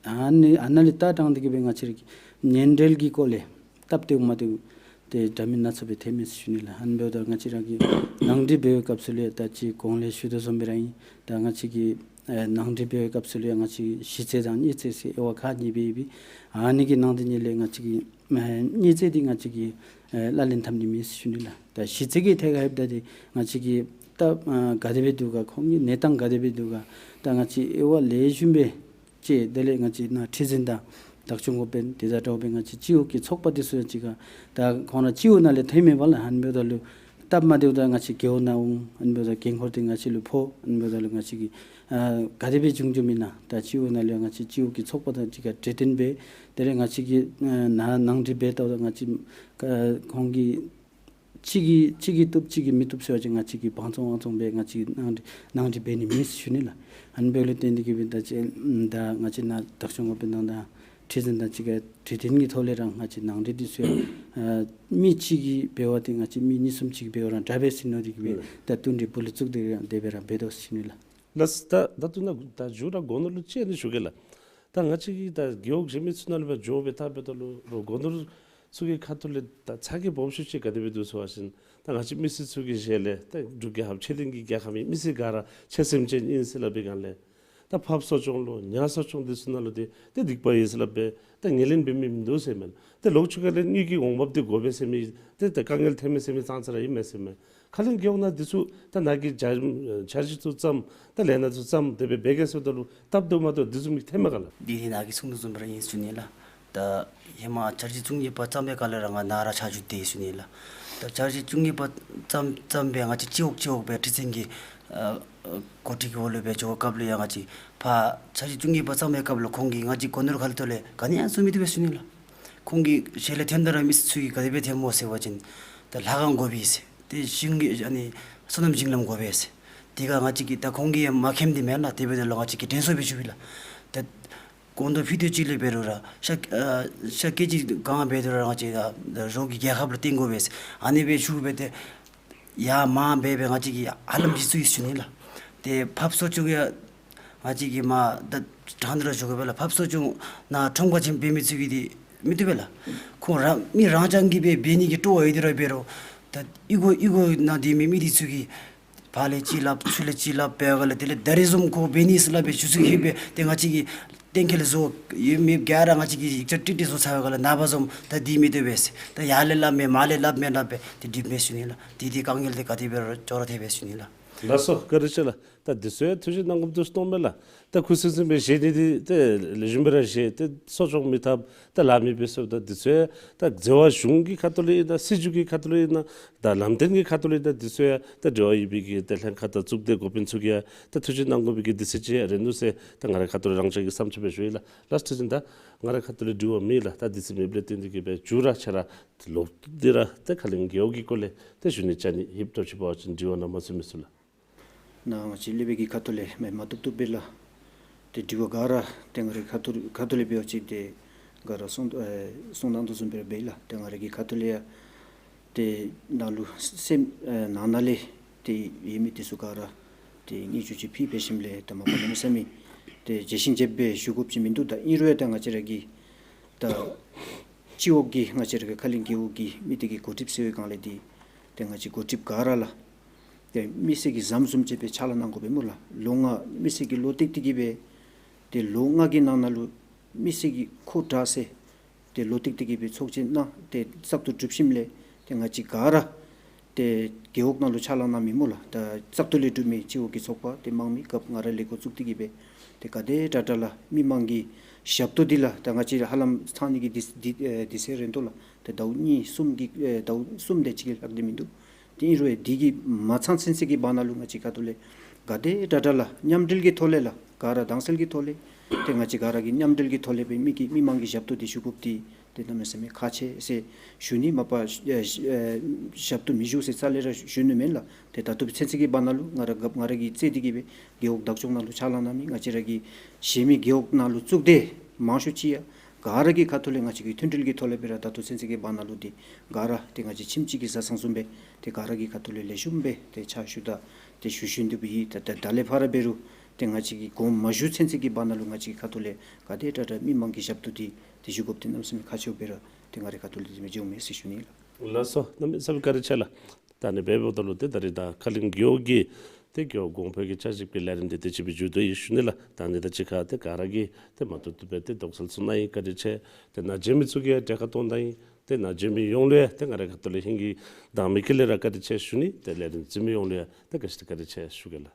ཨ་ནི་ཨ་ནཱ་ལས་ལྟ་སྟངས་འདི་གིས་སྦེ་ང་བཅས་ར་གི་གཉེན་འབྲེལ་གྱི་སྐོར་ལས་སྟབས་བདེཝ་མ་བདེཝ་ཏེ་འདྲ་མིན་སྣ་ཚོགས་སྦེ་ཐོནམ་མས་ཟེར་ཞུ་ནི་ལགས། ཨ་ནི་འབདཝ་ད་ང་བཅས་ར་གིས་ནང་འགྲིག་འབད་བའི་སྐབས་སུ་ལུ་ཡང་ད་ཅི་གོང་ལས་ཞུ་དོ་བཟུམ་སྦེ་ར་ཨིན། ད་ང་བཅས་ཀྱིས་ཨེ་ནང་འགྲིག་འབད་བའི་སྐབས་སུ་ལུ་ཡང་ང་བཅས་ཀྱིས་ཞི་རྩོད་དང་མྱི་རྩོད་ཟེར་དབྱེ་བ་ཁག་གཉིས་སྦེ་ཡོད་པས། ཨ་ནི་གི་ནང་དེ་གཉིས་ལས་ང་བཅས་ཀྱིས་ཨེ་མྱི་རྩོད་འདི་ང་བཅས་ཀྱིས་ཨེ་ལག་ལེན་འཐབ་ནི་མེད་ཟེར་ཞུ་ནི་ལགས། ད་ཞི་རྩོད་ཀྱི་ཐད་ཁར་ལྷོདཔ་ད་འདི་ང་བཅས་ཀྱིས་ད་ཨ་ག་དེ་སྦེ་འདུག་ག་ཁོང་གི་གནས་སྟངས་ག་དེ་སྦེ་འདུག་ག་ད་ང་བཅས་དབྱེ་བ་ལེགས་ཤོམ་སྦེ་དཔྱད། དེ་ལས་ང་བཅས་ནཱ་ཁྲི་འཛིན་དང་བདག་སྐྱོང་འགོ་དཔོན་དེ་དང་འདྲཝ་སྦེ་ང་བཅས་སྤྱི་འོག་གི་ཚོགས་པ་འདི་ཚུ་ཡང་གཅིག་ཁར་ད་ཁོང་ར་སྤྱི་འོག་ནང་ལས་ཐོནམ་མས་པ་ལགས། ཨ་ནི་འབདཝ་ད་ལུ་སྟབས་མ་བདེཝ་ད་ང་བཅས་རྒེད་འོག་ནང་འོང་། ཨ་ནི་འབདཝ་ད་འགན་ཁུར་འདི་ང་བཅས་ལུ་ཕོག། ཨ་ནི་འབདཝ་ད་ལུ་ང་བཅས་ཀྱིས་ཨ་ག་དེ་སྦེ་བྱུང་བྱུངམ་ཨིན་ན་ད་སྤྱི་འོག་ནང་ལས་ང་བཅས་སྤྱི་འོག་གི་ཚོགས་པ་དང་གཅིག་ཁར་གྲོས་བསྟུན་འབད། དེ་ལས་ང་བཅས་ཀྱིས་ཨ་ནཱ་ནང་འགྲིག་འབད་ལྟཝ་ད་ང་བཅས་ཨ་ཁོང་གིས་གཅིག་གིས་གཅིག་གིས་བཏུབ་གཅིག་གིས་མི་བཏུབ་ཟེར་བ་ཅིན་ང་བཅས་ཀྱིས་བང་བཙོང་བང་བཙོང་འབད་ང་བཅས་ནང་འགྲིག་ནང་འགྲིག་འབད་ནི་མེད་ཟེར་ཞུ་ནི་ལགས། ཨ་ནི་འབདཝ་ལས་བརྟེན་ཏེ་གིས་སྦེ་ད་ཅི་ད་ང་བཅས་ནཱ་བདག་སྐྱོང་འགོ་དཔོན་དང་ད་ཁྲི་འཛིན་དང་གཅིག་ཁར་གྲོས་བསྟུན་གྱི་ཐོག་ལས་ར་ང་བཅས་ནང་འགྲིག་འདི་ཚུ་ཡང་ཨ་མི་གཅིག་གིས་འབད་བ་འདི་ང་བཅས་མི་གཉིས་གསུམ་ཅིག་འབད་བ་ར་དྲག་པས་ཟེར་མནོ་སྟེ་གིས་སྦེ་ཨུམ་ད་བསྟུན་གྲོས་སྦུག་ལུ་བཙུགས་ཏེ་ར་དེ་སྦེ་ར་འབད་དོ་ཟེར་ཞུ་ནི་ལགས། ལགས་ད་ད་ལྟོ་ནཱ་ད་མཇུག་ར་སྒོ་ནོར་ལུ་ཅིག་ཨ་ནི་ཞུ་གེ་ལགས། ད་ང་བཅས་ཀྱིས་ད་རྒེད་འོག་གཞན་མི་ཚུ་ནང་ལུ་སྦེ་འགྱོ་སྦེ་བལྟ་འབདཝ་ད་ལུ་རོགས་སྒོ་ནོར་ཚུ་གི་ཁ་ཐུག་ལས་ད་ཚ་གྱང་སྦོམ་ཤོས་ཅིག་ག་དེ་སྦེ་འདུག་ཟེར་བ་ཅིན་ད་ང་བཅས་མི་སེར་ཚུ་གི་ཞལ་ལས་ད་འབྲུག་རྒྱལ་ཁབ་ཕྱི་གླིང་གི་རྒྱལ་ཁབ་ཨིན། མི་སེར་ག་ར་ཆོད་སེམས་ཅན་ཨིན་ཟེར་སླབ་པའི་སྒང་ལས་ད་ཕར་གསོ་སྐྱོང་ལུ་ནཱ་གསོ་སྐྱོང་འདི་ཚུ་ནང་ལུ་ཏེ་ཏེ་སྡིག་པ་ཡོད་ཟེར་སླབ་སྦེ་ད་ངོས་ལེན་འབད་མི་མིན་འདུག་ཟེར་མས། ཏེ་ལོག་ཅིག་ཁ་ལས་དངུལ་གྱི་འོང་འབབ་འདི་དགོ་པས་ཟེར་མི་ཏེ་ད་དཀའ་ངལ་ཐོན་མས་ཟེར་མི་ཙང་ཙ་ར་ཨིན་མས་ཟེར་མས། ཁ་གླིང་རྒེད་འོག་ནང་འདི་ཚུ་ད་ནཱ་གི་འཆར་འཆར་གཞི་ཚུ་བརྩམས་ད་ལས་སྣ་ཚུ་བརྩམས་དེ་སྦེ་འབད་གེ་ཟེརཝ་ད་ལུ་སྟབས་བདེཝ་མ་བདེཝ་འདི་བཟུམ་མའི་ཐོནམ་མས་ག་ལགས། འདི་ནི་ནཱ་གིས་གསུང་དོ་བཟུམ་སྦེ་ར་ཨིན་ཟེར་ཞུ་ནི་ལགས། ད་ཧེ་མ་འཆར་གཞི་བཙུགས་ནི་པ་བརྩམས་པའི་སྐབས་ལས་ར་ང་ནཱ་ར་ཕྱག་ཞུ་སྟེ་ཟེར་ཞུ་ནི་ལགས། ད་འཆར་གཞི་བཙུགས་ནི་པ་བརྩམས་བརྩམས་སྦེ་ང་བཅས་སྤྱི་འོག་སྤྱི་འོག་སྦེ་ཁྲི་འཛིན་གྱི་ཨ་ཨ་འགོ་ཁྲིད་ཀྱི་འོག་ལུ་སྦེ་འགྱོ་བའི་སྐབས་ལུ་ཡང་ང་བཅས་ཕར་འཆར་གཞི་བཙུགས་ནི་པ་བརྩམས་པའི་སྐབས་ལུ་ཁོང་གིས་ང་བཅས་སྒོ་ནོར་ཁ་ཐུག་ལས་ག་ནི་ཡང་གསུང་མི་བཏུབ་པས་ཟེར་ཞུ་ནི་ལགས། ཁོང་གི་ཞལ་ལས་ཐོནམ་ད་ར་མི་སེར་ཚུ་གིས་ག་དེ་སྦེ་ཐོནམ་སྨོ་ཟེར་བ་ཅིན་ད་ལྷ་ཁང་དགོ་པས་ཟེར། ཏེ་ཤིང་གི་ཨ་ནི་སོ་ནམ་ཞིང་ལམ་དགོ་པས་ཟེར། དེ་ཁར་ང་བཅས་ཀྱིས་ད་ཁོང་གིས་མ་མཁྱེནམ་འདི་མེན་ལགས། དེ་འབདཝ་ད་ལུ་ང་བཅས་ཀྱིས་དྲན་གསོ་སྦེ་ཞུ་བས་ལགས། ད་སྐུ་མདོག་ཕྱེད་དེ་ཅིག་ལས་འབད་རུང་ར་ཤ་ཨ་ཤ་ཀེ་ཇི་གང་འབད་རུང་ར་ང་བཅས་ད་ད་རོགས་ཀྱི་རྒྱལ་ཁབ་ལུ་བརྟེན་དགོ་པས་ཟེར། ཨ་ནི་སྦེ་ཞུ་སྦེ་ཏེ་ཡར་མར་འབད་སྦེ་ང་བཅས་ཀྱིས་ཧ་ལམ་ཅིག་བཙུགས་ཡི་ཟེར་ཞུ་ནི་ལགས། ཏེ་ཕར་གསོ་སྐྱོང་ཡང་ང་བཅས་ཀྱིས་མར་ད་ དྲང་སྟེ་ར་ཞུ་དགོ་པས་ལགས། ཕབ་གསོ་སྐྱོང་ནང་ཁྲོམ་ཁ་ཅིག་འབད་མི་ཚུ་གིས་འདི་མི་བཏུབ་པས་ལགས། ཁོང་ར་མི་རང་རྐྱང་གིས་འབད་འབད་ནི་གི་སྤྲོ་བ་ཡོད་དེ་ར་འབད་རུང་ད་ཨི་གོ་ཨི་གོ་ནང་སྡོད་མི་མི་འདི་ཚུ་གིས་ཕར་ལས་ཅིག་སླབ་ཚུར་ལས་ཅིག་སླབ་འབད་བའི་སྒང་ལས་དེ་ལས་ད་རིས་བཟུམ་ཁོ་འབད་ནི་ཟེར་སླབ་སྦེ་ཞུ་ཚུལ་ཡོད་པས། ཏེ་ང་བཅས་ཀྱིས་གཏན་འཁེལ་བཟོ་ཡོད་མེད་ག་ར་ང་བཅས་ཀྱིས་ཡིག་ཆ་བྲིས་བྲིས་བཟོ་ཚར་བའི་སྒང་ལས་ནངས་པ་བཟུམ་ད་འདི་མི་བཏུབ་པས་ཟེར་ད་ཡར་ལས་སླབ་མས་མར་ལས་སླབ་མས་སླབ་སྦེ་ཏེ་འགྲིག་མས་ཞུ་ནི་ལགས། དེ་དེ་དཀའ་ངལ་དེ་ག་དེ་སྦེ་ར་ཅོག་ར་འཐད་པས་ཞུ་ནི་ལགས། ལགས་སོ་བཀའ་དྲིན་ཆེ་ལགས། ད་འདི་ཚུ་ཡང་ཐུགས་བཞེད་གནང་དགོཔ་འདུག་གསུངས་མས་ལགས། ད་ཁུ་སིམ་སིམ་སྦེ་བཞེས་ནི་འདི་ཏེ་ལེགས་ཤོམ་སྦེ་ར་བཞེས། ཏེ་གསོ་སྐྱོང་མི་འཐབ་ད་ལཱ་མི་འབད་ཟེརཝ་ད་འདི་ཚུ་ཡང་ད་འཛོལ་བ་གཞུང་གི་ཁ་ཐུག་ལས་ཨིན་ན་སྲིད་བྱུས་ཀྱི་ཁ་ཐུག་ལས་ཨིན་ན་ད་ལམ་སྟོན་གྱི་ཁ་ཐུག་ལས་ཨིན་ན་འདི་ཚུ་ཡང་ད་འབྲེལ་བ་ཡོད་པའི་གི་ད་ལྷན་ཁག་དང་གཙུག་སྡེ་འགོ་དཔོན་ཚུ་གིས་ཡང་ད་ཐུགས་བཞེད་གནང་དགོ་པའི་གི་དུས་ཚོད་ཅིག་ཡང་རན་ནུག་ཟེར་ད་ང་རའི་ཁ་ཐུག་ལས་རང་འཇགས་ཀྱི་བསམ་ཚུལ་སྦེ་ཞུ་ཡི་ལགས། ལགས་སོ་ཐུགས་རྗེ་ཆེ། ད་ང་རའི་ཁ་ཐུག་ལས་དྲི་བ་མེད་ལགས། ད་དུས་ཚོད་མེདཔ་ལས་བརྟེན་ཏེ་གིས་སྦེ་མཇུག་ར་ཆ་ར་ལོག་སྟེ་ར་ད་ཁ་གླིང་རྒེད་འོག་གི་སྐོར་ལས་ད་ཞུ་ནི་ཅིག་ནི་ཧིབ་ཏོ་ཅིག་འབད་བ་ཅིན་དྲི་བ་ནང་མ་ཚུད་མི་ཚུ་ལགས། ནཱ་ང་བཅས་སློབ་དཔོན་གྱི་ཁ་ཐུག་ལས་མ་མ་བཏུབ་བཏུབ་སྦེ་ལགས། ཏེ་དྲི་བ་ག་ར་ཏེ་ང་རའི་ཁ་ཐུག་ཁ་ཐུག་ལས་འབད་བ་ཅིན་ཏེ་ག་ར་གསུང་ཨེ་གསུང་གནང་དོ་བཟུམ་སྦེ་ར་འབད་ཡི་ལགས། ཏེ་ང་རའི་གི་ཁ་ཐུག་ལས་ཡང་ཏེ་ནང་ལུ་སེམས་ཨེ་ནང་ན་ལས་ཏེ་ཡོད་མི་འདི་ཚུ་ག་ར་ཏེ་སྙན་ཞུ་ཅིག་ཕུལ་འབད་ཞིནམ་ལས་ད་མ་པ་གནམ་མེད་ས་མེད་ཏེ་བརྗེད་ཤིང་བརྗེད་སྦེ་ཞུ་དགོཔ་ཅིག་མིན་འདུག། ད་ཨིན་རུང་ཡང་ད་ང་བཅས་ར་གི་ད་སྤྱི་འོག་གི་ང་བཅས་ར་གི་ཁ་གླིང་རྒེད་འོག་གི་མི་སྡེ་གི་འགོ་ཁྲིདཔ་ཟེར་བའི་སྒང་ལས་འདི་ཏེ་ང་བཅས་འགོ་ཁྲིདཔ་ག་ར་ལགས་ཏེ་མི་སེར་གྱི་ཟམ་བཟུམ་ཅིག་སྦེ་ཕྱག་ལཱ་གནང་དགོ་པས་སྨོ་ལགས། ལོ་ལྔ་མི་སེར་གྱི་ལོ་ཏིག་ཏིག་གི་སྦེ་ཏེ་ལོ་ལྔ་གི་ནང་ན་ལུ་མི་སེར་གྱི་ཁོ་དྲག་ཟེར་ཏེ་ལོ་ཏིག་ཏིག་གི་སྦེ་ཚོགས་ཆེན་གནང་ཏེ་བཙག་འཐུ་གྲུབ་ཞིནམ་ལས་ཏེ་ང་བཅས་ག་ར་ཏེ་རྒེད་འོག་ནང་ལུ་ཕྱག་ལཱ་གནང་མི་སྨོ་ལགས། ད་བཙག་འཐུ་ལས་གྲུབ་མི་སྤྱི་འོག་གི་ཚོགས་པ་ཏེ་དམངས་མི་སྐབས་ང་ར་ལས་འགོ་བཙུགས་ཏེ་གི་སྦེ་ཏེ་ག་དེ་དྲག་དྲག་ལགས་མི་མང་གི་ཞབས་ཏོག་འདི་ལགས། ད་ང་བཅས་ཧ་ལམ་ཚང་ནི་གི་དུས་དུས་ཨེ་དུས་ཚོད་རན་ཏོ་ལགས། ཏེ་ཟླཝ་གཉིས་གསུམ་གྱི་ཨེ་ཟླཝ་གསུམ་དེ་ཅིག་གིས་ལྷག་སྟེ་མིན་འདུག། ཏེ་ཨིན་རུང་ཡང་འདི་གིས་མ་ཚང་ཚུན་ཚོད་ཀྱི་བར་ན་ལུ་ང་བཅས་ཁ་ཐུག་ལས་ག་དེ་དྲག་དྲག་ལགས་མཉམ་འབྲེལ་གྱི་ཐོག་ལས་ལགས་ག་ར་དྭངས་གསལ་གྱི་ཐོག་ལས་ཏེ་ང་བཅས་ག་ར་གིས་མཉམ་འབྲེལ་གྱི་ཐོག་ལས་སྦེ་མི་གི་མི་མང་གི་ཞབས་ཏོག་འདི་ཞུ་དགོཔ་འདི་ཏེ་གནམ་མེད་ས་མེད་ཁག་ཆེ་ཟེར་ཞུ་ནི། མ་པ་ཨེ་ཨེ་ཞབས་ཏོག་མི་ཞུ་ཟེར་རྩ་ལས་ར་ཞུ་ནི་མེན་ལགས། ཏེ་ད་ལྟོ་ཚུན་ཚོད་ཀྱི་བར་ན་ལུ་ང་ར་སྐབས་ང་ར་གིས་བརྩིས་ཏེ་གི་སྦེ་རྒེད་འོག་བདག་སྐྱོང་ནང་ལུ་ཕྱག་ལཱ་གནང་མི་ང་བཅས་ར་གི་གཞན་མི་རྒེད་འོག་ནང་ལུ་གཙུག་སྡེ་མང་ཤོས་ཅིག་ཡང་ག་ར་གི་ཁ་ཐུག་ལས་ང་བཅས་ཀྱི་མཐུན་སྒྲིལ་གྱི་ཐོག་ལས་སྦེ་ར་ད་ལྟོ་ཚུན་ཚོད་ཀྱི་བར་ན་ལུ་ཏེ་ག་ར་ཏེ་ང་བཅས་ཁྱིམ་གཅིག་གི་བཟའ་ཚང་བཟུམ་སྦེ་ཏེ་ག་ར་གི་ཁ་ཐུག་ལས་ལེགས་ཤོམ་སྦེ་ཏེ་ཕྱག་ཞུ་ད་ཏེ་ཞུ་ཞུ་ནི་འདུག་པ་ཡི། ད་ད་ད་ལས་ཕར་འབད་རུང་ཏེ་ང་བཅས་ཀྱིས་དགོངསམ་མ་ཞུ་ཚུན་ཚོད་ཀྱི་བར་ན་ལུ་ང་བཅས་ཀྱི་ཁ་ཐུག་ལས་ག་དེ་དྲག་དྲག་མི་མང་གི་ཞབས་ཏོག་འདི་ཏེ་ཞུ་དགོཔ་འདི་གནམ་མེད་ས་མེད་ཁག་ཆེཝ་སྦེ་ར་ཏེ་ང་རའི་ཁ་ཐུག་ལས་དེ་སྦེ་བརྗོད་མས་ཟེར་ཞུ་ནི་ལགས། ལགས་སོ། གནམ་མེད་ས་མེད་བཀའ་དྲིན་ཆེ་ལགས། ད་ཨ་ནི་སྦེ་འབདཝ་ད་ལུ་ཏེ་ད་རེས་ད་ཁ་གླིང་རྒེད་འོག་གི་ཏེ་རྒེད་འོག་གོང་འཕེལ་གྱི་བསྐྱར་ཞིབ་ཀྱི་ལས་རིམ་འདི་དེ་ཅིག་སྦེ་མཇུག་བསྡུ་ཡི་ཞུ་ནི་ལགས། ད་ཨ་ནི་དང་གཅིག་ཁར་ཏེ་ག་ར་གིས་ཏེ་མ་བཏུབ་བཏུབ་སྦེ་ཏེ་དོགས་སེལ་ཚུ་གནང་ཡི། བཀའ་དྲིན་ཆེ། ཏེ་ནཱ་མཇལ་མི་ཚུ་གིས་ཡང་གྲལ་ཁར་གཏོགས་གནང་ཡི། ཏེ་ནཱ་མཇལ་མི་ཡོངས་ལུ་ཡང་ཏེ་ང་རའི་ཁ་ཐུག་ལས་ཧིང་གི་དྭངས་མའི་དཀྱིལ་ལས་ར་བཀའ་དྲིན་ཆེ་ཞུ་ནི། ཏེ་ལས་རིམ་གཟིགས་མི་ཡོངས་ལུ་ཡང་ཏེ་ག་ཅི་ཏེ་བཀའ་དྲིན་ཆེ་ཞུ་གེ་ལགས།